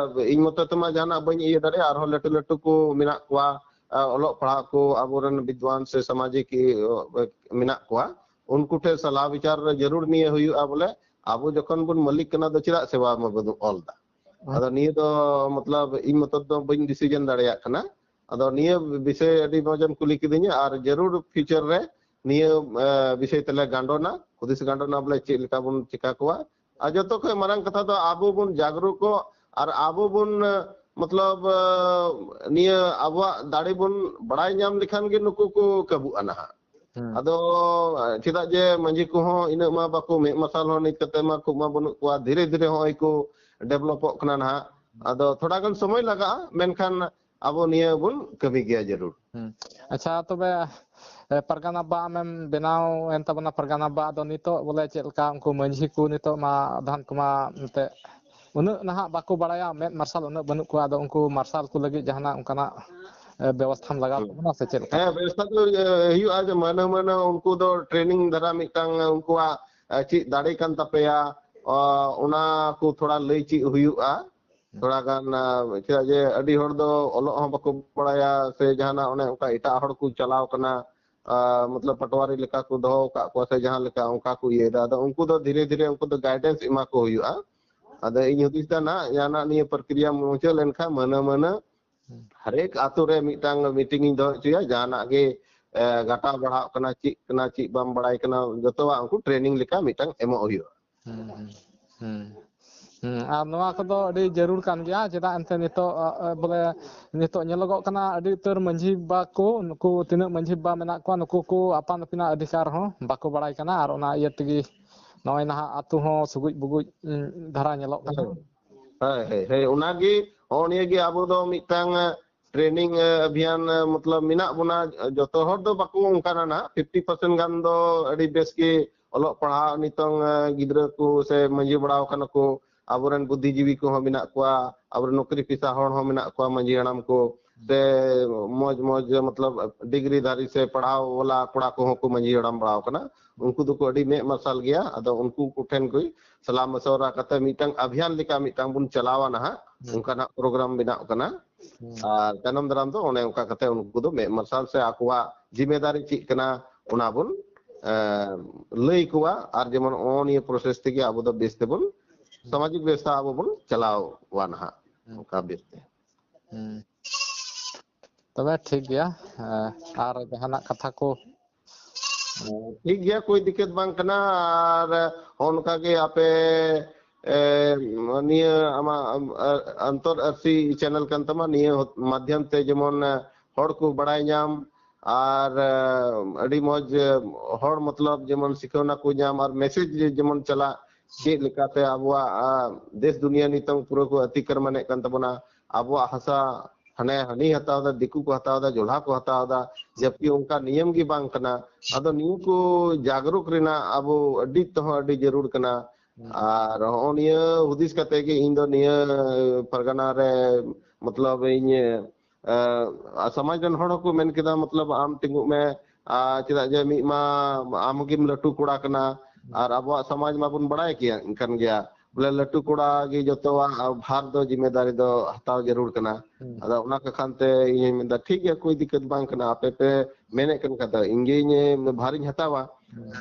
ᱤᱧ ᱢᱚᱛᱚ ᱛᱮᱢᱟ ᱡᱟᱦᱟᱱᱟᱜ ᱵᱟᱹᱧ ᱤᱭᱟᱹ ᱫᱟᱲᱮᱭᱟᱜᱼᱟ, ᱟᱨᱦᱚᱸ ᱞᱟᱹᱴᱩ ᱞᱟᱹᱴᱩ ᱠᱚ ᱢᱮᱱᱟᱜ ᱠᱚᱣᱟ, ᱟ, ᱚᱞᱚᱜ ᱯᱟᱲᱦᱟᱜ ᱠᱚ, ᱟᱵᱚᱨᱮᱱ ᱵᱤᱫᱽᱣᱟᱱ ᱥᱮ ᱥᱟᱢᱟᱡᱤᱠ, ᱤᱭᱟᱹ, ᱢᱮᱱᱟᱜ ᱠᱚᱣᱟ, ᱩᱱᱠᱩ ᱴᱷᱮᱱ ᱥᱟᱞᱟ ᱵᱤᱪᱟᱨ ᱡᱟᱹᱨᱩᱲ ᱱᱤᱭᱟᱹ ᱦᱩᱭᱩᱜᱼᱟ ᱵᱚᱞᱮ, ᱟᱵᱚ ᱡᱚᱠᱷᱚᱱ ᱵᱚᱱ ᱢᱟᱹᱞᱤᱠ ᱠᱟᱱᱟ, ᱫᱚ ᱪᱮᱫᱟᱜ ᱥᱮᱵᱟ ᱢᱟ ᱵᱚᱱ ᱚᱞ ᱫᱟ? ᱟᱫᱚ ᱱᱤᱭᱟᱹ ᱫᱚ, ᱢᱚᱛᱞᱚᱵ, ᱤᱧ ᱢᱚᱛᱚ ᱫᱚ ᱵᱟᱹᱧ decision ᱫᱟᱲᱮᱭᱟᱜ ᱠᱟᱱᱟ᱾ ᱟᱫᱚ ᱱᱤᱭᱟᱹ ᱵᱤᱥᱚᱭ ᱟᱹᱰᱤ ᱢᱚᱡᱮᱢ ᱠᱩᱞᱤ ᱠᱤᱫᱤᱧᱟ, ᱟᱨ ᱡᱟᱹᱨᱩᱲ future ᱨᱮ ᱱᱤᱭᱟᱹ, ᱮ, ᱵᱤᱥᱚᱭ ᱛᱮᱞᱮ ᱜᱟᱸᱰᱚᱱᱟ, ᱦᱩᱫᱤᱥ ᱜᱟᱸᱰᱚᱱᱟ ᱵᱚᱞᱮ ᱪᱮᱫ ᱞᱮᱠᱟ ᱵᱚᱱ ᱪᱤᱠᱟ ᱠᱚᱣᱟ᱾ ᱟᱨ ᱡᱚᱛᱚ ᱠᱷᱚᱱ ᱢᱟᱨᱟᱝ ᱠᱟᱛᱷᱟ ᱫᱚ ᱟᱵᱚ ᱵᱚᱱ ᱡᱟᱜᱽᱨᱩᱠᱚᱜ ᱟᱨ ᱟᱵᱚ ᱵᱚᱱ, ᱮ, ᱢᱚᱛᱞᱚᱵ, ᱮ, ᱱᱤᱭᱟᱹ ᱟᱵᱚᱣᱟᱜ ᱫᱟᱲᱮ ᱵᱚᱱ ᱵᱟᱲᱟᱭ ᱧᱟᱢ ᱞᱮᱠᱷᱟᱱ ᱜᱮ ᱱᱩᱠᱩ ᱠᱚ ᱠᱟᱹᱵᱩᱜᱼᱟ ᱱᱟᱦᱟᱜ᱾ ᱦᱮᱸ᱾ ᱟᱫᱚ, ᱮ, ᱪᱮᱫᱟᱜ ᱡᱮ ᱢᱟᱹᱡᱷᱤ ᱠᱚᱦᱚᱸ ᱤᱱᱟᱹᱜ ᱢᱟ ᱵᱟᱠᱚ ᱢᱮᱫ ᱢᱟᱨᱥᱟᱞ ᱦᱚᱸ ᱱᱤᱛ ᱠᱟᱛᱮ ᱢᱟ ᱠᱷᱩᱵ ᱢᱟ ᱵᱟᱹᱱᱩᱜ ᱠᱚᱣᱟ, ᱫᱷᱤᱨᱮ ᱫᱷᱤᱨᱮ ᱦᱚᱸᱜᱼᱚᱭ ᱠᱚ developᱚᱜ ᱠᱟᱱᱟ ᱱᱟᱦᱟᱜ᱾ ᱟᱫᱚ ᱛᱷᱚᱲᱟ ᱜᱟᱱ ᱥᱚᱢᱚᱭ ᱞᱟᱜᱟᱜᱼᱟ, ᱢᱮᱱᱠᱷᱟᱱ ᱟᱵᱚ ᱱᱤᱭᱟᱹ ᱵᱚᱱ ᱠᱟᱹᱢᱤ ᱜᱮᱭᱟ ᱡᱟᱹᱨᱩᱲ᱾ ᱦᱩᱸ᱾ ᱟᱪᱪᱷᱟ, ᱛᱚᱵᱮ, ᱮ, ᱯᱟᱨᱜᱟᱱᱟ ᱵᱟ ᱟᱢᱮᱢ ᱵᱮᱱᱟᱣ ᱮᱱ ᱛᱟᱵᱚᱱᱟ ᱯᱟᱨᱜᱟᱱᱟ ᱵᱟ, ᱟᱫᱚ ᱱᱤᱛᱚᱜ ᱵᱚᱞᱮ ᱪᱮᱫ ᱞᱮᱠᱟ ᱩᱱᱠᱩ ᱢᱟᱹᱡᱷᱤ ᱠᱚ ᱱᱤᱛᱚᱜ ᱢᱟ ᱟᱫᱷᱟᱱ ᱠᱚᱢᱟ ᱮᱱᱛᱮᱫ ᱩᱱᱟᱹᱜ ᱱᱟᱦᱟᱜ ᱵᱟᱠᱚ ᱵᱟᱲᱟᱭᱟ, ᱢᱮᱫ ᱢᱟᱨᱥᱟᱞ ᱩᱱᱟᱹᱜ ᱵᱟᱹᱱᱩᱜ ᱠᱚᱣᱟ᱾ ᱟᱫᱚ ᱩᱱᱠᱩ ᱢᱟᱨᱥᱟᱞ ᱠᱚ ᱞᱟᱹᱜᱤᱫ ᱡᱟᱦᱟᱱᱟᱜ ᱚᱱᱠᱟᱱᱟᱜ, ᱮ, ᱵᱮᱵᱚᱥᱛᱷᱟᱢ ᱞᱟᱜᱟᱣ ᱦᱩᱸ᱾ ᱛᱟᱵᱚᱱᱟ ᱥᱮ ᱪᱮᱫ ᱞᱮᱠᱟ? ᱦᱮᱸ, ᱵᱮᱵᱚᱥᱛᱷᱟ ᱫᱚ, ᱮ, ᱦᱩᱭᱩᱜᱼᱟ ᱡᱮ ᱢᱟᱹᱦᱱᱟᱹ ᱢᱟᱹᱦᱱᱟᱹ ᱩᱱᱠᱩ ᱫᱚ training ᱫᱷᱟᱨᱟ ᱢᱤᱫᱴᱟᱝ ᱩᱱᱠᱩᱣᱟᱜ, ᱮ, ᱪᱮᱫ ᱫᱟᱲᱮ ᱠᱟᱱ ᱛᱟᱯᱮᱭᱟ, ᱚ, ᱚᱱᱟ ᱠᱚ ᱛᱷᱚᱲᱟ ᱞᱟᱹᱭ ᱪᱮᱫ ᱦᱩᱭᱩᱜᱼᱟ᱾ ᱦᱩᱸ᱾ ᱛᱷᱚᱲᱟ ᱜᱟᱱ, ᱟ, ᱪᱮᱫᱟᱜ ᱡᱮ ᱟᱹᱰᱤ ᱦᱚᱲ ᱫᱚ ᱚᱞᱚᱜ ᱦᱚᱸ ᱵᱟᱠᱚ ᱵᱟᱲᱟᱭᱟ ᱥᱮ ᱡᱟᱦᱟᱱᱟᱜ ᱚᱱᱮ ᱚᱱᱠᱟ ᱮᱴᱟᱜ ᱦᱚᱲ ᱠᱚ ᱪᱟᱞᱟᱣ ᱠᱟᱱᱟ, ᱟ, ᱢᱚᱛᱞᱚᱵ ᱯᱟᱴᱣᱟᱨᱤ ᱞᱮᱠᱟ ᱠᱚ ᱫᱚᱦᱚ ᱟᱠᱟᱫ ᱠᱚᱣᱟ ᱥᱮ ᱡᱟᱦᱟᱸ ᱞᱮᱠᱟ ᱚᱱᱠᱟ ᱠᱚ ᱤᱭᱟᱹᱭᱮᱫᱟ᱾ ᱟᱫᱚ ᱩᱱᱠᱩ ᱫᱚ ᱫᱷᱤᱨᱮ ᱫᱷᱤᱨᱮ ᱩᱱᱠᱩ ᱫᱚ guidance ᱮᱢᱟ ᱠᱚ ᱦᱩᱭᱩᱜᱼᱟ᱾ ᱟᱫᱚ ᱤᱧ ᱦᱩᱫᱤᱥ ᱫᱟ ᱱᱟᱜ ᱡᱟᱦᱟᱱᱟᱜ ᱱᱤᱭᱟᱹ ᱯᱨᱚᱠᱨᱤᱭᱟ ᱢᱩᱪᱟᱹᱫ ᱞᱮᱱᱠᱷᱟᱱ ᱢᱟᱹᱱᱟᱹ ᱢᱟᱹᱱᱟᱹ ᱦᱩᱸ᱾ ᱦᱟᱨᱮᱠ ᱟᱛᱳ ᱨᱮ ᱢᱤᱫᱴᱟᱝ meeting ᱤᱧ ᱫᱚᱦᱚ ᱦᱚᱪᱚᱭᱟ, ᱡᱟᱦᱟᱱᱟᱜ ᱜᱮ, ᱮ, ᱜᱷᱟᱴᱟᱣ ᱵᱟᱲᱦᱟᱜ ᱠᱟᱱᱟ, ᱪᱮᱫ ᱠᱟᱱᱟ, ᱪᱮᱫ ᱵᱟᱢ ᱵᱟᱲᱟᱭ ᱠᱟᱱᱟ, ᱡᱚᱛᱚᱣᱟᱜ ᱩᱱᱠᱩ training ᱞᱮᱠᱟ ᱢᱤᱫᱴᱟᱝ ᱮᱢᱚᱜ ᱦᱩᱭᱩᱜᱼᱟ᱾ ᱦᱩᱸ, ᱦᱩᱸ, ᱦᱩᱸ᱾ ᱦᱩᱸ, ᱟᱨ ᱱᱚᱣᱟ ᱠᱚᱫᱚ ᱟᱹᱰᱤ ᱡᱟᱹᱨᱩᱲ ᱠᱟᱱ ᱜᱮᱭᱟ, ᱪᱮᱫᱟᱜ ᱮᱱᱛᱮ ᱱᱤᱛᱚᱜ, ᱟ, ᱟ, ᱵᱚᱞᱮ ᱱᱤᱛᱚᱜ ᱧᱮᱞᱚᱜᱚᱜ ᱠᱟᱱᱟ ᱟᱹᱰᱤ ᱩᱛᱟᱹᱨ ᱢᱟᱹᱡᱷᱤ ᱵᱟᱵᱟ ᱠᱚ, ᱱᱩᱠᱩ ᱛᱤᱱᱟᱹᱜ ᱢᱟᱹᱡᱷᱤ ᱵᱟᱵᱟ ᱢᱮᱱᱟᱜ ᱠᱚᱣᱟ, ᱱᱩᱠᱩ ᱠᱚ ᱟᱯᱟᱱ ᱟᱹᱯᱤᱱᱟᱜ ᱚᱫᱷᱤᱠᱟᱨ ᱦᱚᱸ ᱵᱟᱠᱚ ᱵᱟᱲᱟᱭ ᱠᱟᱱᱟ, ᱟᱨ ᱚᱱᱟ ᱤᱭᱟᱹ ᱛᱮᱜᱮ ᱱᱚᱜᱼᱚᱭ ᱱᱟᱦᱟᱜ ᱟᱛᱳ ᱦᱚᱸ ᱥᱩᱜᱩᱡ ᱵᱩᱜᱩᱡ, ᱩᱸ, ᱫᱷᱟᱨᱟ ᱧᱮᱞᱚᱜ ᱠᱟᱱᱟ᱾ ᱦᱳᱭ, ᱦᱳᱭ, ᱦᱳᱭ, ᱚᱱᱟᱜᱮ, ᱦᱚᱸᱜᱼᱚ ᱱᱤᱭᱟᱹ ᱜᱮ ᱟᱵᱚ ᱫᱚ ᱢᱤᱫᱴᱟᱝ, ᱮ, training, ᱮ, ᱚᱵᱷᱤᱭᱟᱱ, ᱮ, ᱢᱚᱛᱞᱚᱵ ᱢᱮᱱᱟᱜ ᱵᱚᱱᱟ, ᱡᱚᱛᱚ ᱦᱚᱲ ᱫᱚ ᱵᱟᱠᱚ ᱚᱱᱠᱟᱱᱟ ᱱᱟᱦᱟᱜ, fifty percent ᱜᱟᱱ ᱫᱚ ᱟᱹᱰᱤ ᱵᱮᱥ ᱜᱮ ᱚᱞᱚᱜ ᱯᱟᱲᱦᱟᱣ ᱱᱤᱛᱚᱝ, ᱮ, ᱜᱤᱫᱽᱨᱟᱹ ᱠᱚ ᱥᱮ ᱢᱟᱹᱡᱷᱤ ᱵᱟᱲᱟᱣ ᱠᱟᱱᱟ ᱠᱚ, ᱟᱵᱚᱨᱮᱱ ᱵᱩᱫᱽᱫᱷᱤᱡᱤᱵᱤ ᱠᱚᱦᱚᱸ ᱢᱮᱱᱟᱜ ᱠᱚᱣᱟ, ᱟᱵᱚᱨᱮᱱ ᱱᱚᱠᱨᱤ ᱯᱮᱥᱟ ᱦᱚᱲ ᱦᱚᱸ ᱢᱮᱱᱟᱜ ᱠᱚᱣᱟ, ᱢᱟᱹᱡᱷᱤ ᱦᱟᱲᱟᱢ ᱠᱚ, ᱥᱮ ᱢᱚᱡᱽ ᱢᱚᱡᱽ, ᱢᱚᱛᱞᱚᱵ, degree ᱫᱷᱟᱨᱤ ᱥᱮ ᱯᱟᱲᱦᱟᱣ ᱣᱟᱞᱟ ᱠᱚᱲᱟ ᱠᱚᱦᱚᱸ ᱠᱚ ᱢᱟᱹᱡᱷᱤ ᱦᱟᱲᱟᱢ ᱵᱟᱲᱟᱣ ᱠᱟᱱᱟ᱾ ᱩᱱᱠᱩ ᱫᱚᱠᱚ ᱟᱹᱰᱤ ᱢᱮᱫ ᱢᱟᱨᱥᱟᱞ ᱜᱮᱭᱟ᱾ ᱟᱫᱚ ᱩᱱᱠᱩ ᱠᱚᱴᱷᱮᱱ ᱠᱚ ᱥᱟᱞᱟ ᱢᱚᱥᱚᱣᱨᱟ ᱠᱟᱛᱮ ᱢᱤᱫᱴᱟᱝ ᱚᱵᱷᱤᱭᱟᱱ ᱞᱮᱠᱟ ᱢᱤᱫᱴᱟᱝ ᱵᱚᱱ ᱪᱟᱞᱟᱣᱟ ᱱᱟᱦᱟᱜ, ᱦᱩᱸ᱾ ᱚᱱᱠᱟᱱᱟᱜ program ᱵᱮᱱᱟᱣ ᱠᱟᱱᱟ᱾ ᱦᱩᱸ᱾ ᱟᱨ ᱛᱟᱭᱱᱚᱢ ᱫᱟᱨᱟᱢ ᱫᱚ ᱚᱱᱮ ᱚᱱᱠᱟ ᱠᱟᱛᱮ ᱩᱱᱠᱩ ᱫᱚ ᱢᱮᱫ ᱢᱟᱨᱥᱟᱞ ᱥᱮ ᱟᱠᱚᱣᱟᱜ ᱡᱤᱢᱮᱫᱟᱨᱤ ᱪᱮᱫ ᱠᱟᱱᱟ, ᱚᱱᱟ ᱵᱚᱱ, ᱮ, ᱞᱟᱹᱭ ᱠᱚᱣᱟ᱾ ᱟᱨ ᱡᱮᱢᱚᱱ ᱱᱚᱜᱼᱚ ᱱᱤᱭᱟᱹ process ᱛᱮᱜᱮ ᱟᱵᱚ ᱫᱚ ᱵᱮᱥ ᱛᱮᱵᱚᱱ, ᱦᱩᱸ᱾ ᱥᱟᱢᱟᱡᱤᱠ ᱵᱮᱵᱚᱥᱛᱷᱟ ᱟᱵᱚ ᱵᱚᱱ ᱪᱟᱞᱟᱣᱟ ᱱᱟᱦᱟᱜ, ᱦᱩᱸ᱾ ᱚᱱᱠᱟ ᱵᱮᱥ ᱛᱮ᱾ ᱦᱩᱸ᱾ ᱛᱚᱵᱮ ᱴᱷᱤᱠ ᱜᱮᱭᱟ᱾ ᱮ, ᱟᱨ ᱡᱟᱦᱟᱱᱟᱜ ᱠᱟᱛᱷᱟ ᱠᱚ? ᱴᱷᱤᱠ ᱜᱮᱭᱟ, ᱠᱳᱭ ᱫᱤᱠᱠᱟᱛ ᱵᱟᱝ ᱠᱟᱱᱟ᱾ ᱟᱨ ᱦᱚᱸ ᱱᱚᱝᱠᱟ ᱜᱮ ᱟᱯᱮ, ᱮ, ᱱᱤᱭᱟᱹ ᱟᱢᱟᱜ, ᱟᱢ, ᱟ, ᱟᱱᱛᱚᱨ ᱟᱹᱨᱥᱤ channel ᱠᱟᱱ ᱛᱟᱢᱟ, ᱱᱤᱭᱟᱹ ᱦᱚᱛ-, ᱢᱟᱫᱽᱫᱷᱚᱢ ᱛᱮ ᱡᱮᱢᱚᱱ, ᱮ, ᱦᱚᱲ ᱠᱚ ᱵᱟᱲᱟᱭ ᱧᱟᱢ ᱟᱨ, ᱮ, ᱟᱹᱰᱤ ᱢᱚᱡᱽ, ᱮ, ᱦᱚᱲ ᱢᱚᱛᱞᱚᱵ ᱡᱮᱢᱚᱱ ᱥᱤᱠᱷᱟᱹᱣᱱᱟ ᱠᱚ ᱧᱟᱢ ᱟᱨ message ᱡᱮ-, ᱡᱮᱢᱚᱱ ᱪᱟᱞᱟᱜ, ᱪᱮᱫ ᱞᱮᱠᱟᱛᱮ ᱟᱵᱚᱣᱟᱜ, ᱟ, ᱫᱮᱥ ᱫᱩᱱᱤᱭᱟᱹ ᱱᱤᱛᱚᱝ ᱯᱩᱨᱟᱹ ᱠᱚ ᱟᱹᱛᱤᱠᱨᱢᱟᱱᱮᱫ ᱠᱟᱱ ᱛᱟᱵᱚᱱᱟ, ᱟᱵᱚᱣᱟᱜ ᱦᱟᱥᱟ ᱦᱟᱱᱮ ᱦᱟᱹᱱᱤ ᱦᱟᱛᱟᱣ ᱫᱟ, ᱫᱤᱠᱩ ᱠᱚ ᱦᱟᱛᱟᱣ ᱫᱟ, ᱡᱚᱞᱦᱟ ᱠᱚ ᱦᱟᱛᱟᱣ ᱫᱟ, ᱡᱟᱵᱠᱤ ᱚᱱᱠᱟ ᱱᱤᱭᱚᱢ ᱜᱮ ᱵᱟᱝ ᱠᱟᱱᱟ᱾ ᱟᱫᱚ ᱱᱤᱭᱟᱹ ᱠᱚ ᱡᱟᱜᱽᱨᱩᱠ ᱨᱮᱱᱟᱜ ᱟᱵᱚ ᱟᱹᱰᱤ ᱛᱮᱦᱚᱸ ᱟᱹᱰᱤ ᱡᱟᱹᱨᱩᱲ ᱠᱟᱱᱟ᱾ ᱟᱨ ᱦᱚᱸᱜᱼᱚ ᱱᱤᱭᱟᱹ ᱦᱩᱫᱤᱥ ᱠᱟᱛᱮ ᱜᱮ ᱤᱧ ᱫᱚ ᱱᱤᱭᱟᱹ ᱯᱟᱨᱜᱟᱱᱟ ᱨᱮ, ᱢᱚᱛᱞᱚᱵ, ᱤᱧ, ᱮ, ᱟᱨ ᱥᱚᱢᱟᱡᱽ ᱨᱮᱱ ᱦᱚᱲ ᱦᱚᱸᱠᱚ ᱢᱮᱱ ᱠᱮᱫᱟ, ᱢᱚᱛᱞᱚᱵ, ᱟᱢ ᱛᱤᱸᱜᱩᱜ ᱢᱮ, ᱟᱨ ᱪᱮᱫᱟᱜ ᱡᱮ ᱢᱤᱫ ᱢᱟ ᱟᱢ ᱜᱮᱢ ᱞᱟᱹᱴᱩ ᱠᱚᱲᱟ ᱠᱟᱱᱟ, ᱟᱨ ᱟᱵᱚᱣᱟᱜ ᱥᱚᱢᱟᱡᱽ ᱢᱟᱵᱚᱱ ᱵᱟᱲᱟᱭ ᱠᱮᱭᱟ, ᱠᱟᱱ ᱜᱮᱭᱟ, ᱵᱚᱞᱮ, ᱞᱟᱹᱴᱩ ᱠᱚᱲᱟ ᱜᱮ ᱡᱚᱛᱚᱣᱟᱜ ᱵᱷᱟᱨ ᱫᱚ, ᱡᱤᱢᱮᱫᱟᱨᱤ ᱫᱚ ᱦᱟᱛᱟᱣ ᱡᱟᱹᱨᱩᱲ ᱠᱟᱱᱟ᱾ ᱦᱩᱸ᱾ ᱟᱫᱚ ᱚᱱᱟ ᱠᱚ ᱠᱷᱟᱱ ᱛᱮ ᱤᱧ ᱦᱚᱧ ᱢᱮᱱᱫᱟ, ᱴᱷᱤᱠ ᱜᱮᱭᱟ, ᱠᱳᱭ ᱫᱤᱠᱠᱟᱛ ᱵᱟᱝ ᱠᱟᱱᱟ, ᱟᱯᱮ ᱯᱮ ᱢᱮᱱᱮᱫ ᱠᱟᱱ ᱠᱷᱟᱱ ᱫᱚ ᱤᱧ ᱜᱮ, ᱤᱧ ᱵᱷᱟᱨᱤᱧ ᱦᱟᱛᱟᱣᱟ᱾ ᱦᱩᱸ᱾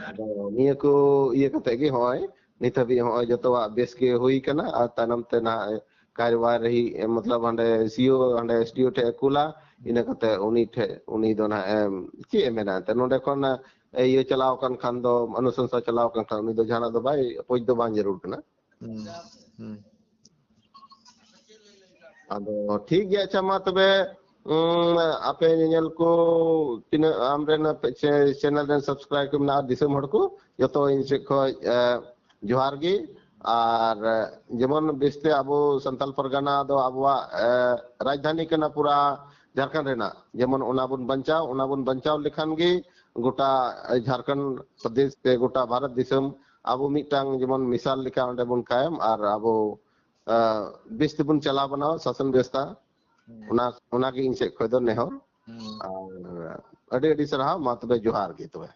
ᱟᱫᱚ ᱱᱤᱭᱟᱹ ᱠᱚ ᱤᱭᱟᱹ ᱠᱟᱛᱮ ᱜᱮ ᱦᱚᱸᱜᱼᱚᱭ ᱱᱤᱛ ᱦᱟᱹᱵᱤᱡ ᱦᱚᱸᱜᱼᱚᱭ ᱡᱚᱛᱚᱣᱟᱜ ᱵᱮᱥ ᱜᱮ ᱦᱩᱭ ᱠᱟᱱᱟ, ᱟᱨ ᱛᱟᱭᱱᱚᱢ ᱛᱮ ᱱᱟᱦᱟᱜ ᱠᱟᱨᱣᱟᱨᱦᱤ, ᱮ, ᱢᱚᱛᱞᱚᱵ ᱦᱟᱸᱰᱮ ᱥᱤ ᱳ, ᱦᱟᱸᱰᱮ ᱮᱥ ᱰᱤ ᱳ ᱴᱷᱮᱡ ᱮ ᱠᱩᱞᱟ, ᱤᱱᱟᱹ ᱠᱟᱛᱮ ᱩᱱᱤ ᱴᱷᱮᱡ, ᱩᱱᱤ ᱫᱚ ᱱᱟᱦᱟᱜ ᱮᱢ, ᱪᱮᱫ ᱮ ᱢᱮᱱᱟ ᱮᱱᱛᱮ, ᱱᱚᱰᱮ ᱠᱷᱚᱱ, ᱮ, ᱤᱭᱟᱹ ᱪᱟᱞᱟᱣ ᱟᱠᱟᱱ ᱠᱷᱟᱱ ᱫᱚ, ᱚᱱᱩᱥᱚᱝᱥᱟ ᱪᱟᱞᱟᱣ ᱟᱠᱟᱱ ᱠᱷᱟᱱ, ᱩᱱᱤ ᱫᱚ ᱡᱟᱦᱟᱱᱟᱜ ᱫᱚ ᱵᱟᱭ, ᱚᱠᱚᱭ ᱫᱚ ᱵᱟᱝ ᱡᱟᱹᱨᱩᱲ ᱠᱟᱱᱟ᱾ ᱦᱩᱸ, ᱦᱩᱸ᱾ ᱟᱫᱚ ᱴᱷᱤᱠ ᱜᱮᱭᱟ, ᱟᱪᱪᱷᱟ, ᱢᱟ ᱛᱚᱵᱮ, ᱩᱸ, ᱟᱯᱮ ᱧᱮᱧᱮᱞ ᱠᱚ ᱛᱤᱱᱟᱹᱜ ᱟᱢᱨᱮᱱ ᱟᱯᱮ ᱪᱮ-, ᱪᱮᱱᱮᱞ ᱨᱮᱱ ᱥᱟᱵᱥᱠᱨᱟᱭᱤᱵ ᱠᱚ ᱢᱮᱱᱟᱜᱼᱟ, ᱫᱤᱥᱚᱢ ᱦᱚᱲ ᱠᱚ, ᱡᱚᱛᱚ ᱤᱧ ᱥᱮᱫ ᱠᱷᱚᱡ, ᱮ, ᱡᱚᱦᱟᱨ ᱜᱮ᱾ ᱟᱨ, ᱮ, ᱡᱮᱢᱚᱱ ᱵᱮᱥᱛᱮ ᱟᱵᱚ ᱥᱟᱱᱛᱟᱞ ᱯᱟᱨᱜᱟᱱᱟ ᱫᱚ ᱟᱵᱚᱣᱟᱜ, ᱮ, ᱨᱟᱡᱽᱫᱷᱟᱱᱤ ᱠᱟᱱᱟ ᱯᱩᱨᱟ ᱡᱷᱟᱲᱠᱷᱚᱸᱰ ᱨᱮᱱᱟᱜ, ᱡᱮᱢᱚᱱ ᱚᱱᱟ ᱵᱚᱱ ᱵᱟᱧᱪᱟᱣ, ᱚᱱᱟ ᱵᱚᱱ ᱵᱟᱧᱪᱟᱣ ᱞᱮᱠᱷᱟᱱ ᱜᱮ ᱜᱚᱴᱟ, ᱮ, ᱡᱷᱟᱲᱠᱷᱚᱸᱰ ᱯᱨᱚᱫᱮᱥ ᱥᱮ ᱜᱚᱴᱟ ᱵᱷᱟᱨᱚᱛ ᱫᱤᱥᱚᱢ ᱟᱵᱚ ᱢᱤᱫᱴᱟᱝ ᱡᱮᱢᱚᱱ ᱢᱤᱥᱟᱞ ᱞᱮᱠᱟ ᱚᱸᱰᱮ ᱵᱚᱱ ᱠᱟᱭᱮᱢ ᱟᱨ ᱟᱵᱚ, ᱮ, ᱵᱮᱥ ᱛᱮᱵᱚᱱ ᱪᱟᱞᱟᱣ ᱵᱟᱱᱟᱣ ᱥᱟᱥᱚᱱ ᱵᱮᱵᱚᱥᱛᱷᱟ᱾ ᱦᱩᱸ᱾ ᱚᱱᱟ, ᱚᱱᱟᱜᱮ ᱤᱧ ᱥᱮᱫ ᱠᱷᱚᱡ ᱫᱚ ᱱᱮᱦᱚᱨ᱾ ᱦᱩᱸ᱾ ᱟᱨ ᱟᱹᱰᱤ ᱟᱹᱰᱤ ᱥᱟᱨᱦᱟᱣ, ᱢᱟ ᱛᱚᱵᱮ ᱡᱚᱦᱟᱨ ᱜᱮ ᱛᱚᱵᱮ᱾